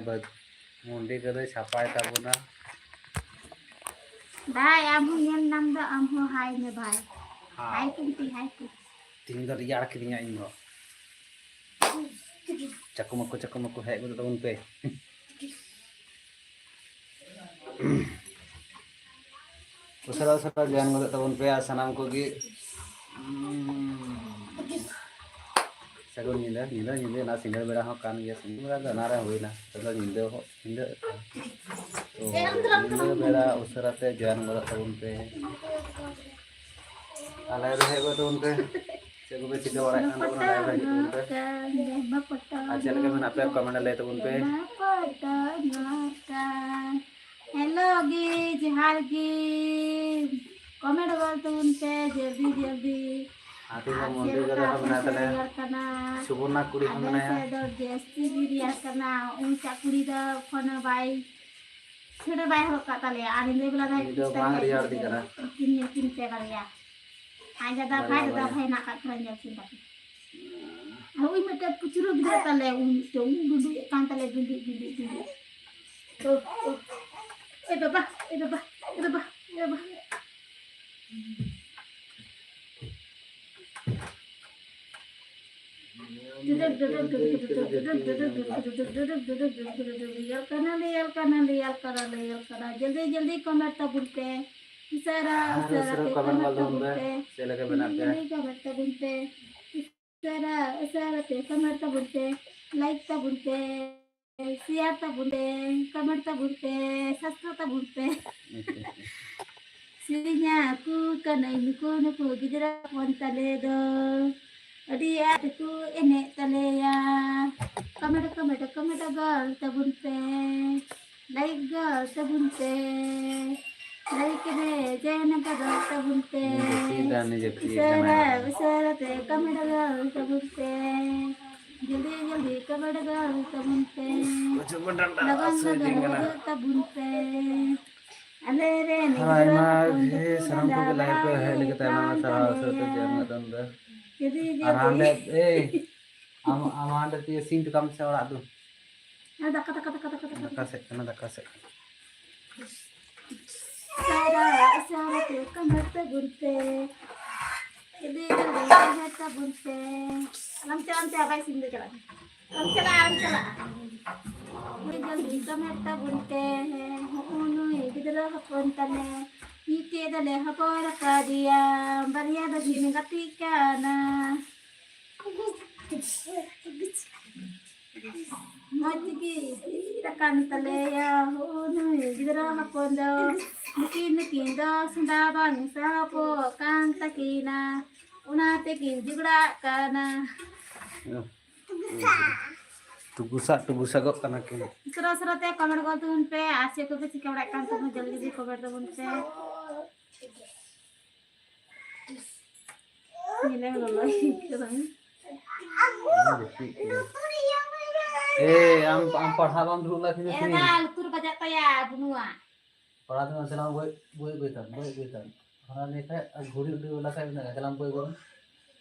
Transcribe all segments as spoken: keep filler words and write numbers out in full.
ᱵᱟᱹᱫᱽ ᱢᱩᱱᱰᱤ ᱠᱚᱫᱚᱭ ᱥᱟᱯᱷᱟᱭ ᱛᱟᱵᱚᱱᱟ᱾ ᱵᱷᱟᱭ, ᱟᱢ ᱦᱚᱸ ᱧᱮᱞ ᱧᱟᱢ ᱫᱚ, ᱟᱢ ᱦᱚᱸ ᱦᱟᱭ ᱢᱮ ᱵᱷᱟᱭ᱾ ᱦᱟᱭ᱾ ᱦᱟᱭ ᱠᱚ ᱢᱤᱫᱴᱤᱡ ᱦᱟᱭ ᱠᱚ᱾ ᱛᱤᱦᱤᱧ ᱫᱚ ᱨᱮᱭᱟᱲ ᱠᱤᱫᱤᱧᱟ ᱤᱧ ᱫᱚ᱾ ᱪᱟᱠᱩ ᱢᱟᱠᱩ, ᱪᱟᱠᱩ ᱢᱟᱠᱩ, ᱦᱮᱡ ᱜᱚᱫᱚᱜ ᱛᱟᱵᱚᱱ ᱯᱮ᱾ ᱩᱥᱟᱹᱨᱟ ᱩᱥᱟᱹᱨᱟ ᱡᱚᱭᱮᱱ ᱜᱚᱫᱚᱜ ᱛᱟᱵᱚᱱ ᱯᱮ ᱟᱨ ᱥᱟᱱᱟᱢ ᱠᱚᱜᱮ᱾ ᱩᱸ, ᱥᱟᱹᱜᱩᱱ ᱧᱤᱫᱟᱹ, ᱧᱤᱫᱟᱹ, ᱧᱤᱫᱟᱹ, ᱚᱱᱟ ᱥᱤᱸᱜᱟᱹᱲ ᱵᱮᱲᱟ ᱦᱚᱸ ᱠᱟᱱ ᱜᱮᱭᱟ, ᱥᱤᱸᱜᱟᱹᱲ ᱵᱮᱲᱟ ᱫᱚ ᱚᱱᱟ ᱨᱮ ᱦᱩᱭᱱᱟ, ᱱᱤᱛᱚᱜ ᱫᱚ ᱧᱤᱫᱟᱹ ᱦᱚᱸ, ᱧᱤᱫᱟᱹ ᱛᱚ, ᱧᱤᱫᱟᱹ ᱵᱮᱲᱟ ᱩᱥᱟᱹᱨᱟ ᱛᱮ ᱡᱚᱭᱮᱱ ᱜᱚᱫᱚᱜ ᱛᱟᱵᱚᱱ ᱯᱮ᱾ ᱟᱞᱮ ᱨᱮ ᱦᱮᱡ ᱜᱚᱫ ᱛᱟᱵᱚᱱ ᱯᱮ᱾ ᱪᱮᱫ ᱠᱚᱯᱮ ᱪᱤᱠᱟᱹ ᱵᱟᱲᱟᱭᱮᱫ ᱠᱟᱱ ᱛᱟᱵᱚᱱᱟ? ᱞᱟᱭᱤᱵᱷ ᱨᱮ ᱦᱤᱡᱩᱜ ᱛᱟᱵᱚᱱ ᱯᱮ᱾ ᱟᱨ ᱪᱮᱫ ᱞᱮᱠᱟ ᱢᱮᱱᱟᱜ ᱯᱮᱭᱟ? ᱠᱚᱢᱮᱱᱴ ᱨᱮ ᱞᱟᱹᱭ ᱛᱟᱵᱚᱱ ᱯᱮ᱾ ᱦᱮᱞᱳ ᱜᱮ, ᱡᱚᱦᱟᱨ ᱜᱮ᱾ ᱠᱚᱢᱮᱱᱴ ᱜᱚᱫ ᱛᱟᱵᱚᱱ ᱯᱮ ᱡᱚᱞᱫᱤ ᱡᱚᱞᱫᱤ᱾ ᱟᱨ ᱛᱮᱦᱮᱧ ᱫᱚ ᱟᱨ ᱢᱚᱱᱫᱤᱨ ᱪᱮᱫ ᱜᱟᱫᱟ ᱞᱮᱠᱟ ᱦᱚᱸ ᱟᱯᱮ ᱢᱮᱱᱟᱭ ᱥᱮᱫ ᱛᱟᱞᱮᱭᱟ᱾ ᱨᱮᱭᱟᱲ ᱠᱟᱱᱟ? ᱥᱩᱵᱚᱨᱱᱟ ᱠᱩᱲᱤ ᱦᱚᱸ ᱟᱞᱮ ᱢᱮᱱᱟᱭᱟ᱾ ᱥᱮᱫ ᱫᱚ ᱡᱟᱹᱥᱛᱤ ᱜᱮ ᱨᱮᱭᱟᱲ ᱠᱟᱱᱟ᱾ ᱩᱱᱤ ᱪᱟᱠᱩᱲᱤ ᱫᱚ ᱯᱷᱳᱱ ᱦᱚᱸ ᱵᱟᱭ ᱪᱷᱟᱹᱲᱟᱹ ᱵᱟᱭ ᱦᱚᱨᱚᱜ ᱠᱟᱜ ᱛᱟᱞᱮᱭᱟ᱾ ᱟᱨ ᱧᱤᱫᱟᱹ ᱵᱮᱲᱟ ᱫᱚ ᱩᱱᱤ ᱫᱚ ᱵᱟᱝ ᱨᱮᱭᱟᱲ ᱫᱤ ᱠᱟᱱᱟ᱾ ᱠᱤᱱ ᱧᱮᱞ ᱠᱤᱱ ᱯᱮ ᱵᱟᱨᱭᱟ᱾ ᱟᱡ ᱫᱟᱫᱟ ᱵᱟᱨᱭᱟ, ᱵᱷᱟᱭ, ᱫᱟᱫᱟ ᱵᱟᱨᱭᱟ᱾ ᱵᱷᱟᱭ ᱦᱮᱱᱟᱜ ᱠᱟᱜ ᱠᱚᱣᱟ ᱧᱮᱞ ᱠᱤᱱ ᱛᱟᱠᱚ᱾ ᱟᱨ ᱩᱱᱤ ᱢᱤᱫᱴᱮᱱ ᱯᱩᱪᱩᱨᱩ ᱜᱤᱫᱽᱨᱟᱹ ᱛᱟᱞᱮ, ᱩᱱᱤ ᱢᱤᱫᱴᱮᱱ ᱩᱱᱤ ᱰᱩᱸᱰᱩᱡ ᱮᱫ ᱠᱟᱱ ᱛᱟᱞᱮ, ᱰᱩᱸᱰᱩᱡ, ᱰᱩᱸᱰᱩᱡ, ᱰᱩᱸᱰᱩᱡ᱾ ᱳ, ᱳ᱾ ᱮ ᱵᱟᱵᱟ, ᱮ ᱵᱟᱵᱟ, ᱮ ᱵᱟᱵᱟ, ᱮ ᱵᱟᱵᱟ᱾ ᱞᱟᱹᱭᱟᱞ ᱠᱟᱱᱟ, ᱞᱟᱹᱭᱟᱞ ᱠᱟᱱᱟ, ᱞᱟᱹᱭᱟᱞ ᱠᱟᱱᱟ, ᱞᱟᱹᱭᱟᱞ ᱠᱟᱱᱟ᱾ ᱡᱚᱞᱫᱤ, ᱡᱚᱞᱫᱤ ᱠᱚᱢᱮᱱᱴ ᱛᱟᱵᱚᱱ ᱯᱮ᱾ ᱩᱥᱟᱹᱨᱟ, ᱟᱨ ᱩᱥᱟᱹᱨᱟ ᱩᱥᱟᱹᱨᱟ ᱛᱮ ᱠᱚᱢᱮᱱᱴ ᱠᱚᱢᱮᱱᱴ ᱜᱚᱫ ᱛᱟᱵᱚᱱ ᱛᱟᱵᱚᱱ ᱯᱮ᱾ ᱯᱮ᱾ ᱪᱮᱫ ᱞᱮᱠᱟ ᱢᱮᱱᱟᱜ ᱡᱚᱞᱫᱤ, ᱯᱮᱭᱟ? ᱡᱚᱞᱫᱤ ᱠᱚᱢᱮᱱᱴ ᱛᱟᱵᱚᱱ ᱯᱮ᱾ ᱩᱥᱟᱹᱨᱟ, ᱩᱥᱟᱹᱨᱟ ᱛᱮ ᱠᱚᱢᱮᱱᱴ ᱛᱟᱵᱚᱱ ᱯᱮ᱾ ᱞᱟᱭᱤᱠ ᱛᱟᱵᱚᱱ ᱯᱮ᱾ ᱥᱮᱭᱟᱨ ᱛᱟᱵᱚᱱ ᱯᱮ᱾ ᱠᱚᱢᱮᱱᱴ ᱛᱟᱵᱚᱱ ᱯᱮ᱾ ᱥᱟᱵᱥᱠᱨᱟᱭᱤᱵ ᱛᱟᱵᱚᱱ ᱯᱮ᱾ ᱥᱮᱨᱮᱧᱟ ᱠᱚ ᱠᱟᱹᱱᱟᱹᱧ ᱱᱩᱠᱩ, ᱱᱩᱠᱩ ᱜᱤᱫᱽᱨᱟᱹ ᱦᱚᱯᱚᱱ ᱛᱟᱞᱮ ᱫᱚ ᱟᱹᱰᱤ ᱟᱸᱴ ᱠᱚ ᱮᱱᱮᱡ ᱛᱟᱞᱮᱭᱟ᱾ ᱠᱚᱢᱮᱱᱴ, ᱠᱚᱢᱮᱱᱴ, ᱠᱚᱢᱮᱱᱴ ᱜᱚᱞ ᱛᱟᱵᱚᱱ ᱯᱮ, ᱞᱟᱭᱤᱠ ᱜᱚᱞ ᱛᱟᱵᱚᱱ ᱯᱮ, ᱞᱟᱭᱤᱠ ᱨᱮ ᱡᱚᱭᱮᱱ ᱜᱚᱞ ᱛᱟᱵᱚᱱ ᱯᱮ᱾ ᱱᱤᱡᱮ ᱯᱷᱨᱤ ᱫᱟ, ᱱᱤᱡᱮ ᱯᱷᱨᱤ ᱩᱥᱟᱹᱨᱟ, ᱠᱟᱱᱟ᱾ ᱩᱥᱟᱹᱨᱟ ᱛᱮ ᱠᱚᱢᱮᱱᱴ ᱜᱚᱞ ᱛᱟᱵᱚᱱ ᱯᱮ, ᱡᱚᱞᱫᱤ ᱡᱚᱞᱫᱤ ᱠᱚᱢᱮᱱᱴ ᱜᱚᱞ ᱛᱟᱵᱚᱱ ᱯᱮ, ᱜᱩᱡᱩᱜ ᱢᱮ ᱰᱟᱸᱰᱟ ᱞᱚᱜᱚᱱ ᱦᱟᱹᱥᱩ ᱞᱚᱜᱚᱱ ᱤᱫᱤᱧ ᱠᱟᱱᱟ᱾ ᱦᱤᱡᱩᱜ ᱛᱟᱵᱚᱱ ᱯᱮ᱾ ᱟᱞᱮ ᱨᱮᱱ ᱟᱨ ᱜᱤᱫᱽᱨᱟᱹ ᱟᱭᱢᱟ ᱦᱚᱯᱚᱱ ᱜᱮ ᱫᱚᱠᱚ ᱥᱟᱱᱟᱢ ᱰᱟᱸᱰᱟ ᱠᱚᱜᱮ ᱞᱟᱭᱤᱵᱷ ᱨᱮ ᱦᱮᱡ ᱞᱟᱹᱜᱤᱫ ᱛᱮ ᱟᱭᱢᱟ ᱟᱭᱢᱟ ᱞᱟᱲᱟᱣᱮᱫ ᱥᱟᱨᱦᱟᱣ ᱠᱟᱱ ᱥᱟᱹᱨᱤ ᱛᱮ ᱡᱚᱭᱮᱱ ᱛᱟᱞᱮᱭᱟ᱾ ᱜᱚᱫ ᱮᱱ ᱫᱚ᱾ ᱡᱩᱫᱤ ᱟᱨ ᱡᱩᱫᱤ ᱦᱟᱸᱰᱮ, ᱮᱭ, ᱟᱢ, ᱟᱢ ᱦᱟᱸᱰᱮ ᱛᱤᱭᱟᱹ ᱥᱤᱧ ᱦᱚᱴᱚ ᱠᱟᱜ ᱢᱮᱥᱮ ᱚᱲᱟᱜ ᱫᱚ᱾ ᱫᱟᱠᱟ, ᱫᱟᱠᱟ, ᱫᱟᱠᱟ, ᱫᱟᱠᱟ, ᱫᱟᱠᱟ᱾ ᱫᱟᱠᱟ ᱥᱮᱫ ᱠᱟᱱᱟ, ᱫᱟᱠᱟ ᱥᱮᱫ᱾ ᱥᱟᱨᱟ, ᱥᱟᱨᱟ ᱛᱮ ᱠᱟᱢᱮᱨ ᱛᱟᱵᱚᱱ ᱯᱮ᱾ ᱤᱫᱤ ᱞᱟᱹᱜᱤᱫ ᱠᱟᱢᱮᱨ ᱛᱟᱵᱚᱱ ᱯᱮ᱾ ᱟᱞᱚᱢ ᱪᱟᱞᱟᱜᱼᱟ, ᱚᱱᱛᱮ ᱟᱵᱟᱭ ᱥᱤᱧ ᱫᱚ ᱪᱟᱞᱟᱜ ᱢᱮ᱾ ᱟᱞᱚᱢ ᱪᱟᱞᱟᱜᱼᱟ, ᱟᱞᱚᱢ ᱪᱟᱞᱟᱜᱼᱟ᱾ ᱤᱫᱤ ᱡᱚᱞᱫᱤ ᱠᱟᱢᱮᱨ ᱛᱟᱵᱚᱱ ᱯᱮ᱾ ᱦᱮᱸ, ᱦᱚᱸᱜᱼᱚ ᱱᱩᱭ ᱜᱤᱫᱽᱨᱟᱹ ᱦᱚᱯᱚᱱ ᱛᱟᱞᱮ᱾ ᱢᱤᱫᱴᱮᱡ ᱫᱚᱞᱮ ᱦᱚᱯᱚᱱ ᱟᱠᱟᱫᱮᱭᱟ, ᱵᱟᱨᱭᱟ ᱫᱚᱠᱤᱱ ᱜᱟᱛᱮᱜ ᱠᱟᱱᱟ᱾ ᱢᱚᱡᱽ ᱜᱮ ᱤᱥᱤᱱ ᱟᱠᱟᱱ ᱛᱟᱞᱮᱭᱟ ᱦᱳ ᱱᱩᱭ ᱜᱤᱫᱽᱨᱟᱹ ᱦᱚᱯᱚᱱ ᱫᱚ᱾ ᱱᱩᱠᱤᱱ, ᱱᱩᱠᱤᱱ ᱫᱚ ᱥᱚᱸᱫᱟ ᱵᱟᱝ ᱥᱟᱦᱚᱯᱚᱜ ᱠᱟᱱ ᱛᱟᱹᱠᱤᱱᱟ, ᱚᱱᱟ ᱛᱮᱠᱤᱱ ᱡᱷᱚᱜᱽᱲᱟᱜ ᱠᱟᱱᱟ᱾ ᱴᱩᱜᱩᱥᱟᱜ ᱴᱩᱜᱩᱥᱟᱜᱚᱜ ᱠᱟᱱᱟ ᱠᱤᱱ᱾ ᱥᱚᱨᱟ ᱥᱚᱨᱟ ᱛᱮ ᱠᱚᱢᱮᱱᱴ ᱜᱚᱫ ᱛᱟᱵᱚᱱ ᱯᱮ, ᱟᱨ ᱪᱮᱫ ᱠᱚᱯᱮ ᱪᱤᱠᱟᱹ ᱵᱟᱲᱟᱭᱮᱫ ᱠᱟᱱ ᱛᱟᱵᱚᱱᱟ, ᱡᱚᱞᱫᱤ ᱡᱚᱞᱫᱤ ᱠᱚᱢᱮᱱᱴ ᱛᱟᱵᱚᱱ ᱯᱮ᱾ ᱧᱮᱞᱮᱢ ᱞᱚᱞᱚᱭ ᱠᱟᱱᱟ᱾ ᱮ, ᱟᱢ, ᱟᱢ ᱯᱟᱲᱦᱟᱣ ᱵᱟᱢ ᱫᱩᱲᱩᱵ ᱞᱮᱱ ᱠᱷᱟᱱ ᱮ ᱫᱟᱫᱟ, ᱞᱩᱛᱩᱨ ᱵᱟᱡᱟᱜ ᱛᱟᱭᱟ ᱵᱩᱱᱩᱣᱟᱜ᱾ ᱯᱟᱲᱦᱟᱣ ᱛᱮᱢᱟ ᱪᱟᱞᱟᱣ ᱵᱳᱭ, ᱵᱳᱭ ᱟᱹᱜᱩᱭ ᱛᱟᱢ, ᱵᱳᱭ ᱟᱹᱜᱩᱭ ᱛᱟᱢ᱾ ᱚᱱᱟ ᱱᱤᱭᱟᱹ ᱠᱷᱟᱡ ᱟᱨ ᱜᱷᱩᱲᱤ ᱩᱰᱩᱠ ᱞᱮᱠᱷᱟᱡ ᱢᱮᱱᱟᱜᱼᱟ, ᱪᱟᱞᱟᱣ ᱵᱳᱭ ᱟᱹᱜᱩᱭ ᱢᱮ᱾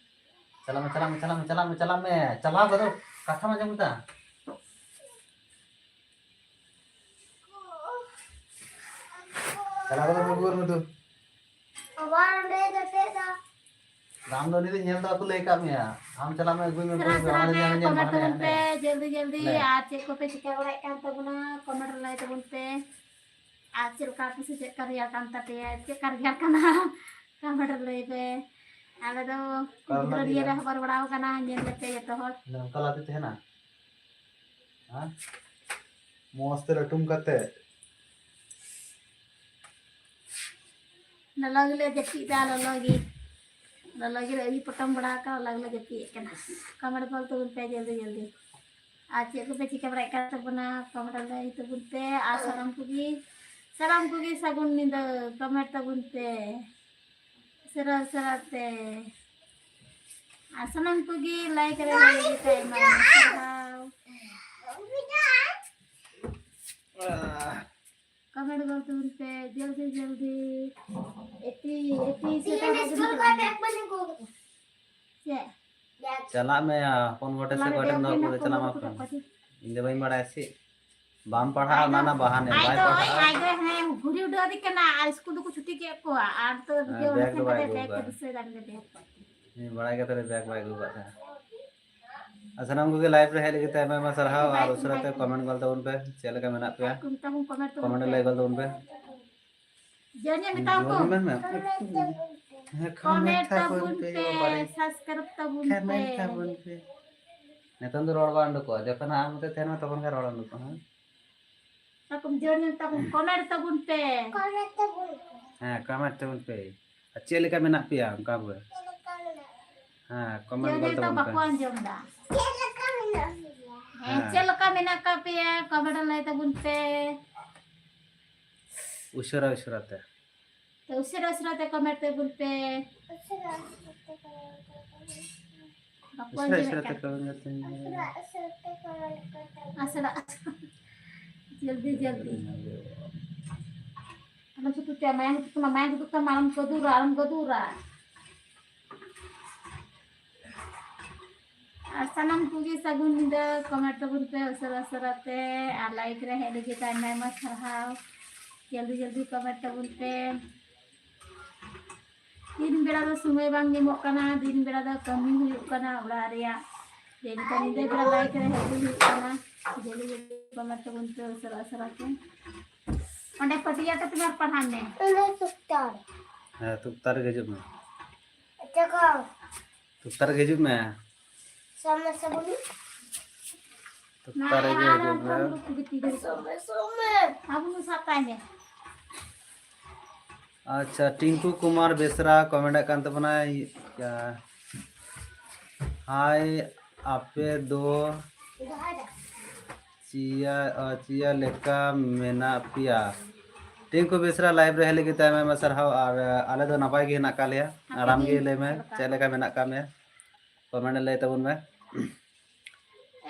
ᱪᱟᱞᱟᱜ ᱢᱮ, ᱪᱟᱞᱟᱜ ᱢᱮ, ᱪᱟᱞᱟᱜ ᱢᱮ, ᱪᱟᱞᱟᱜ ᱢᱮ, ᱪᱟᱞᱟᱜ ᱢᱮ᱾ ᱪᱟᱞᱟᱣ ᱠᱟᱛᱮ ᱠᱟᱛᱷᱟᱢ ᱟᱸᱡᱚᱢ ᱠᱮᱫᱟ? ᱪᱟᱞᱟᱣ ᱠᱟᱛᱮ ᱨᱩᱣᱟᱹᱲ ᱢᱮ ᱛᱚ᱾ ᱟᱵᱟᱨ ᱚᱸᱰᱮ ᱡᱟᱛᱮ ᱫᱚ᱾ ᱟᱢ ᱫᱚ ᱩᱱᱤ ᱫᱚ ᱧᱮᱞ ᱫᱚ ᱵᱟᱠᱚ ᱞᱟᱹᱭ ᱟᱠᱟᱫ ᱢᱮᱭᱟ᱾ ᱟᱢ ᱪᱟᱞᱟᱜ ᱢᱮ, ᱟᱹᱜᱩᱭ ᱢᱮ, ᱥᱮᱬᱟ ᱵᱳᱭ ᱫᱚ ᱥᱮᱬᱟ ᱦᱟᱱᱮ ᱛᱮ ᱧᱮᱞ ᱢᱮ, ᱠᱚᱢᱮᱱᱴ ᱦᱟᱱᱮ, ᱛᱟᱵᱚᱱ ᱯᱮ, ᱦᱟᱱᱮ᱾ ᱡᱚᱞᱫᱤ ᱡᱚᱞᱫᱤ᱾ ᱞᱮ᱾ ᱟᱨ ᱪᱮᱫ ᱠᱚᱯᱮ ᱪᱤᱠᱟᱹ ᱵᱟᱲᱟᱭᱮᱫ ᱠᱟᱱ ᱛᱟᱵᱚᱱᱟ, ᱠᱚᱢᱮᱱᱴ ᱨᱮ ᱞᱟᱹᱭ ᱛᱟᱵᱚᱱ ᱯᱮ᱾ ᱟᱨ ᱪᱮᱫ ᱞᱮᱠᱟ ᱟᱯᱮ ᱥᱮᱫ ᱪᱮᱫ ᱞᱮᱠᱟ ᱨᱮᱭᱟᱲ ᱠᱟᱱ ᱛᱟᱯᱮᱭᱟ, ᱪᱮᱫ ᱞᱮᱠᱟ ᱨᱮᱭᱟᱲ ᱠᱟᱱᱟ, ᱠᱚᱢᱮᱱᱴ ᱨᱮ ᱞᱟᱹᱭ ᱯᱮ᱾ ᱟᱞᱮ ᱫᱚ ᱠᱟᱨᱚᱱ ᱜᱤᱫᱽᱨᱟᱹ ᱫᱚ ᱱᱤᱭᱟᱹ ᱞᱮ ᱦᱚᱵᱚᱨ ᱵᱟᱲᱟᱣ ᱠᱟᱱᱟ, ᱧᱮᱞ ᱞᱮᱯᱮ ᱡᱚᱛᱚ ᱦᱚᱲ᱾ ᱚᱱᱠᱟ ᱞᱟᱫᱮ ᱛᱟᱦᱮᱱᱟ᱾ ᱦᱮᱸ? ᱢᱚᱡᱽ ᱛᱮ ᱞᱟᱹᱴᱩᱢ ᱠᱟᱛᱮ᱾ ᱞᱚᱞᱚ ᱜᱮᱞᱮ ᱡᱟᱹᱯᱤᱫ ᱫᱟ, ᱞᱚᱞᱚ ᱜᱮ᱾ ᱞᱚᱞᱚ ᱜᱮᱞᱮ ᱩᱭᱩ ᱯᱚᱴᱚᱢ ᱵᱟᱲᱟ ᱟᱠᱟᱫ, ᱞᱚᱞᱚ ᱜᱮᱞᱮ ᱡᱟᱹᱯᱤᱫ ᱮᱫ ᱠᱟᱱᱟ᱾ ᱠᱚᱢᱮᱱᱴ ᱜᱚᱫ ᱛᱟᱵᱚᱱ ᱯᱮ ᱡᱚᱞᱫᱤ ᱡᱚᱞᱫᱤ᱾ ᱟᱨ ᱪᱮᱫ ᱠᱚᱯᱮ ᱪᱤᱠᱟᱹ ᱵᱟᱲᱟᱭᱮᱫ ᱠᱟᱱ ᱛᱟᱵᱚᱱᱟ? ᱠᱚᱢᱮᱱᱴ ᱞᱟᱹᱭ ᱛᱟᱵᱚᱱ ᱯᱮ᱾ ᱟᱨ ᱥᱟᱱᱟᱢ ᱠᱚᱜᱮ, ᱥᱟᱱᱟᱢ ᱠᱚᱜᱮ ᱥᱟᱹᱜᱩᱱ ᱧᱤᱫᱟᱹ᱾ ᱠᱚᱢᱮᱱᱴ ᱛᱟᱵᱚᱱ ᱯᱮ ᱥᱟᱨᱟ ᱥᱟᱨᱟ ᱛᱮ᱾ ᱟᱨ ᱥᱟᱱᱟᱢ ᱠᱚᱜᱮ ᱞᱟᱭᱤᱠ ᱨᱮ ᱞᱟᱹᱜᱤᱫ ᱛᱮ ᱟᱭᱢᱟ ᱟᱭᱢᱟ ᱥᱟᱨᱦᱟᱣ᱾ ᱠᱚᱢᱮᱱᱴ ᱜᱚᱫ ᱛᱟᱵᱚᱱ ᱯᱮ ᱡᱚᱞᱫᱤ ᱡᱚᱞᱫᱤ᱾ ᱮᱯᱤ, ᱮᱯᱤ ᱥᱮ ᱛᱤᱦᱤᱧ ᱥᱠᱩᱞ ᱠᱷᱚᱱ ᱵᱮᱜᱽ ᱵᱟᱹᱧ ᱟᱹᱜᱩ ᱟᱠᱟᱫᱟ᱾ ᱪᱮᱫ? ᱪᱟᱞᱟᱜ ᱢᱮ ᱭᱟ, ᱦᱚᱯᱚᱱ ᱜᱚᱴᱮ ᱥᱮ ᱚᱠᱟ ᱴᱷᱮᱱ ᱫᱚᱦᱚ ᱠᱟᱫᱟ, ᱪᱟᱞᱟᱜ ᱢᱮ ᱟᱯᱮ᱾ ᱤᱧ ᱫᱚ ᱵᱟᱹᱧ ᱵᱟᱲᱟᱭᱟ ᱥᱮ᱾ ᱵᱟᱢ ᱯᱟᱲᱦᱟᱜᱼᱟ, ᱚᱱᱟ ᱨᱮᱱᱟᱜ ᱵᱟᱦᱟᱱᱮ᱾ ᱟᱡ ᱵᱟᱭ ᱫᱚ, ᱯᱟᱲᱦᱟᱜᱼᱟ᱾ ᱟᱡ ᱫᱚ, ᱦᱮᱸ, ᱜᱷᱩᱨᱤ ᱩᱰᱟᱹᱣ ᱟᱹᱫᱤ ᱠᱟᱱᱟ, ᱟᱨ ᱥᱠᱩᱞ ᱫᱚᱠᱚ ᱪᱷᱩᱴᱤ ᱠᱮᱫ ᱠᱚᱣᱟ, ᱟᱨ ᱛᱚ ᱦᱮᱸ, ᱵᱷᱤᱰᱤᱭᱳ ᱵᱮᱜᱽ ᱫᱚ ᱥᱮᱱ ᱵᱟᱭ ᱠᱟᱛᱮ ᱟᱹᱜᱩ ᱵᱮᱜᱽ ᱠᱚ ᱟᱠᱟᱫᱟ᱾ ᱫᱤᱥᱟᱹᱭ ᱫᱟ, ᱵᱮᱜᱽ ᱠᱚ᱾ ᱦᱮᱸ, ᱵᱟᱲᱟᱭ ᱠᱟᱛᱮ ᱨᱮ ᱵᱮᱜᱽ ᱵᱟᱭ ᱟᱹᱜᱩ ᱟᱠᱟᱫ ᱛᱟᱦᱮᱸᱫ᱾ ᱟᱨ ᱥᱟᱱᱟᱢ ᱠᱚᱜᱮ ᱞᱟᱭᱤᱵᱷ ᱨᱮ ᱦᱮᱡ ᱞᱟᱹᱜᱤᱫ ᱛᱮ ᱟᱭᱢᱟ ᱟᱭᱢᱟ ᱥᱟᱨᱦᱟᱣ, ᱟᱨ ᱩᱥᱟᱹᱨᱟ ᱛᱮ ᱠᱚᱢᱮᱱᱴ ᱜᱚᱫ ᱛᱟᱵᱚᱱ ᱯᱮ, ᱪᱮᱫ ᱞᱮᱠᱟ ᱢᱮᱱᱟᱜ ᱯᱮᱭᱟ? ᱠᱚᱢᱮᱱᱴ ᱞᱟᱹᱭ ᱜᱚᱫ ᱛᱟᱵᱚᱱ ᱯᱮ᱾ ᱡᱚᱦᱟᱨ ᱜᱮ ᱢᱮᱛᱟᱣ ᱠᱚᱢ᱾ ᱡᱚᱦᱟᱨ ᱜᱮ ᱢᱮᱱ ᱢᱮ᱾ ᱦᱮᱸ, ᱠᱚᱢᱮᱱᱴ ᱛᱟᱵᱚᱱ ᱯᱮ, ᱥᱟᱵᱥᱠᱨᱟᱭᱤᱵ ᱛᱟᱵᱚᱱ ᱯᱮ᱾ ᱠᱚᱢᱮᱱᱴ ᱛᱟᱵᱚᱱ ᱯᱮ᱾ ᱱᱤᱛᱚᱝ ᱫᱚ ᱨᱚᱲ ᱵᱟᱝ ᱩᱰᱩᱠᱚᱜᱼᱟ, ᱡᱚᱠᱷᱚᱱ ᱟᱢ ᱢᱚᱛᱚ ᱛᱟᱦᱮᱱᱟ ᱛᱚᱠᱷᱚᱱ ᱜᱮ ᱨᱚᱲ ᱩᱰᱩᱠᱚᱜᱼᱟ, ᱦᱮᱸ? ᱛᱟᱵᱚᱱ ᱡᱚᱦᱟᱨ ᱜᱮ ᱢᱮᱛᱟ ᱠᱚᱢ, ᱠᱚᱢᱮᱱᱴ ᱛᱟᱵᱚᱱ ᱯᱮ᱾ ᱦᱮᱸ, ᱠᱚᱢᱮᱱᱴ ᱛᱟᱵᱚᱱ ᱯᱮ᱾ ᱟᱨ ᱪᱮᱫ ᱞᱮᱠᱟ ᱢᱮᱱᱟᱜ ᱯᱮᱭᱟ ᱚᱱᱠᱟ ᱜᱮ? ᱦᱮᱸ, ᱠᱚᱢᱮᱱᱴ ᱡᱚᱦᱟᱨ ᱜᱮ ᱜᱚᱞ ᱢᱮᱛᱟ ᱛᱟᱵᱚᱱ ᱯᱮ᱾ ᱵᱟᱠᱚ ᱟᱸᱡᱚᱢ ᱫᱟ᱾ ᱪᱮᱫ ᱞᱮᱠᱟ ᱢᱮᱱᱟᱜ ᱯᱮᱭᱟ? ᱦᱮᱸ, ᱦᱮᱸ᱾ ᱪᱮᱫ ᱞᱮᱠᱟ ᱢᱮᱱᱟᱜ ᱟᱠᱟᱫ ᱯᱮᱭᱟ? ᱠᱚᱢᱮᱱᱴ ᱨᱮ ᱞᱟᱹᱭ ᱛᱟᱵᱚᱱ ᱯᱮ᱾ ᱩᱥᱟᱹᱨᱟ ᱩᱥᱟᱹᱨᱟ ᱛᱮ᱾ ᱛᱚ, ᱩᱥᱟᱹᱨᱟ ᱩᱥᱟᱹᱨᱟ ᱛᱮ ᱠᱚᱢᱮᱱᱴ ᱛᱟᱵᱚᱱ ᱯᱮ᱾ ᱵᱟᱠᱚ ᱩᱥᱟᱹᱨᱟ ᱟᱸᱡᱚᱢᱮᱫ ᱩᱥᱟᱹᱨᱟ ᱛᱮ ᱠᱟᱱ᱾ ᱠᱚᱢᱮᱱᱴ ᱛᱟᱵᱚᱱ ᱯᱮ᱾ ᱩᱥᱟᱹᱨᱟ, ᱩᱥᱟᱹᱨᱟ᱾ ᱡᱚᱞᱫᱤ, ᱡᱚᱞᱫᱤ᱾ ᱟᱞᱚᱢ ᱥᱩᱛᱩᱜ ᱛᱮ, ᱢᱟᱭᱟᱝ ᱥᱩᱛᱩᱜ ᱛᱟᱢᱟ, ᱢᱟᱭᱟᱝ ᱥᱩᱛᱩᱜ ᱛᱟᱢᱟ, ᱟᱞᱚᱢ ᱜᱚᱫᱩᱨᱟ, ᱟᱞᱚᱢ ᱜᱚᱫᱩᱨᱟ᱾ ᱟᱨ ᱥᱟᱱᱟᱢ ᱠᱚᱜᱮ ᱥᱟᱹᱜᱩᱱ ᱧᱤᱫᱟᱹ, ᱠᱚᱢᱮᱱᱴ ᱛᱟᱵᱚᱱ ᱯᱮ ᱩᱥᱟᱹᱨᱟ ᱩᱥᱟᱹᱨᱟ ᱛᱮ, ᱟᱨ ᱞᱟᱭᱤᱠ ᱨᱮ ᱦᱮᱡ ᱞᱟᱹᱜᱤᱫ ᱟᱭᱢᱟ ᱟᱭᱢᱟ ᱥᱟᱨᱦᱟᱣ᱾ ᱡᱚᱞᱫᱤ ᱡᱚᱞᱫᱤ ᱠᱚᱢᱮᱱᱴ ᱛᱟᱵᱚᱱ ᱯᱮ᱾ ᱫᱤᱱ ᱵᱮᱲᱟ ᱫᱚ ᱥᱚᱢᱚᱭ ᱵᱟᱝ ᱧᱟᱢᱚᱜ ᱠᱟᱱᱟ, ᱫᱤᱱ ᱵᱮᱲᱟ ᱫᱚ ᱠᱟᱹᱢᱤ ᱦᱩᱭᱩᱜ ᱠᱟᱱᱟ ᱚᱲᱟᱜ ᱨᱮᱭᱟᱜ, ᱡᱮ ᱱᱤᱛᱚᱜ ᱧᱤᱫᱟᱹ ᱵᱮᱲᱟ ᱞᱟᱭᱤᱠ ᱨᱮ ᱦᱮᱡ ᱦᱩᱭᱩᱜ ᱠᱟᱱᱟ᱾ ᱡᱚᱞᱫᱤ ᱡᱚᱞᱫᱤ ᱠᱚᱢᱮᱱᱴ ᱛᱟᱵᱚᱱ ᱯᱮ ᱩᱥᱟᱹᱨᱟ ᱩᱥᱟᱹᱨᱟ ᱛᱮ᱾ ᱚᱸᱰᱮ ᱯᱟᱹᱴᱤᱭᱟ ᱠᱟᱛᱮ ᱟᱨ ᱯᱟᱲᱦᱟᱜ ᱢᱮ᱾ ᱚᱱᱟ ᱥᱩᱠᱛᱟᱨ᱾ ᱦᱮᱸ, ᱛᱩᱠᱛᱟᱨ ᱨᱮᱜᱮ ᱦᱤᱡᱩᱜ ᱢᱮ᱾ ᱟᱪᱪᱷᱟ ᱠᱚ᱾ ᱛᱩᱠᱛᱟᱨ ᱨᱮᱜᱮ ᱦᱤᱡᱩᱜ ᱢᱮ᱾ ᱥᱟᱢᱱᱟ ᱥᱟᱢᱱᱤ᱾ ᱛᱩᱠᱛᱟᱨ ᱨᱮᱜᱮ ᱦᱤᱡᱩᱜ ᱢᱮ᱾ ᱥᱚᱢᱚᱭ, ᱥᱚᱢᱚᱭ᱾ ᱟᱵᱚ ᱱᱩᱭ ᱥᱟᱵ ᱛᱟᱭ ᱢᱮ᱾ ᱟᱪᱪᱷᱟ, ᱴᱤᱝᱠᱩ ᱠᱩᱢᱟᱨ ᱵᱮᱥᱨᱟ ᱠᱚᱢᱮᱱᱴ ᱮᱫ ᱠᱟᱱ ᱛᱟᱵᱚᱱᱟᱭ, ᱟ, ᱦᱟᱭ, ᱟᱯᱮ ᱫᱚ ᱪᱤᱭᱟ, ᱟ, ᱪᱤᱭᱟ ᱞᱮᱠᱟ ᱢᱮᱱᱟᱜ ᱯᱮᱭᱟ? ᱴᱤᱝᱠᱩ ᱵᱮᱥᱨᱟ ᱞᱟᱭᱤᱵᱷ ᱨᱮ ᱦᱮᱡ ᱞᱟᱹᱜᱤᱫ ᱛᱮ ᱟᱭᱢᱟ ᱟᱭᱢᱟ ᱥᱟᱨᱦᱟᱣ᱾ ᱟᱨ, ᱟ, ᱟᱞᱮ ᱫᱚ ᱱᱟᱯᱟᱭ ᱜᱮ ᱦᱮᱱᱟᱜ ᱟᱠᱟᱫ ᱞᱮᱭᱟ᱾ ᱟᱨ ᱟᱢ ᱜᱮ ᱞᱟᱹᱭ ᱢᱮ, ᱪᱮᱫ ᱞᱮᱠᱟ ᱢᱮᱱᱟᱜ ᱟᱠᱟᱫ ᱢᱮᱭᱟ? ᱠᱚᱢᱮᱱᱴ ᱨᱮ ᱞᱟᱹᱭ ᱛᱟᱵᱚᱱ ᱢᱮ᱾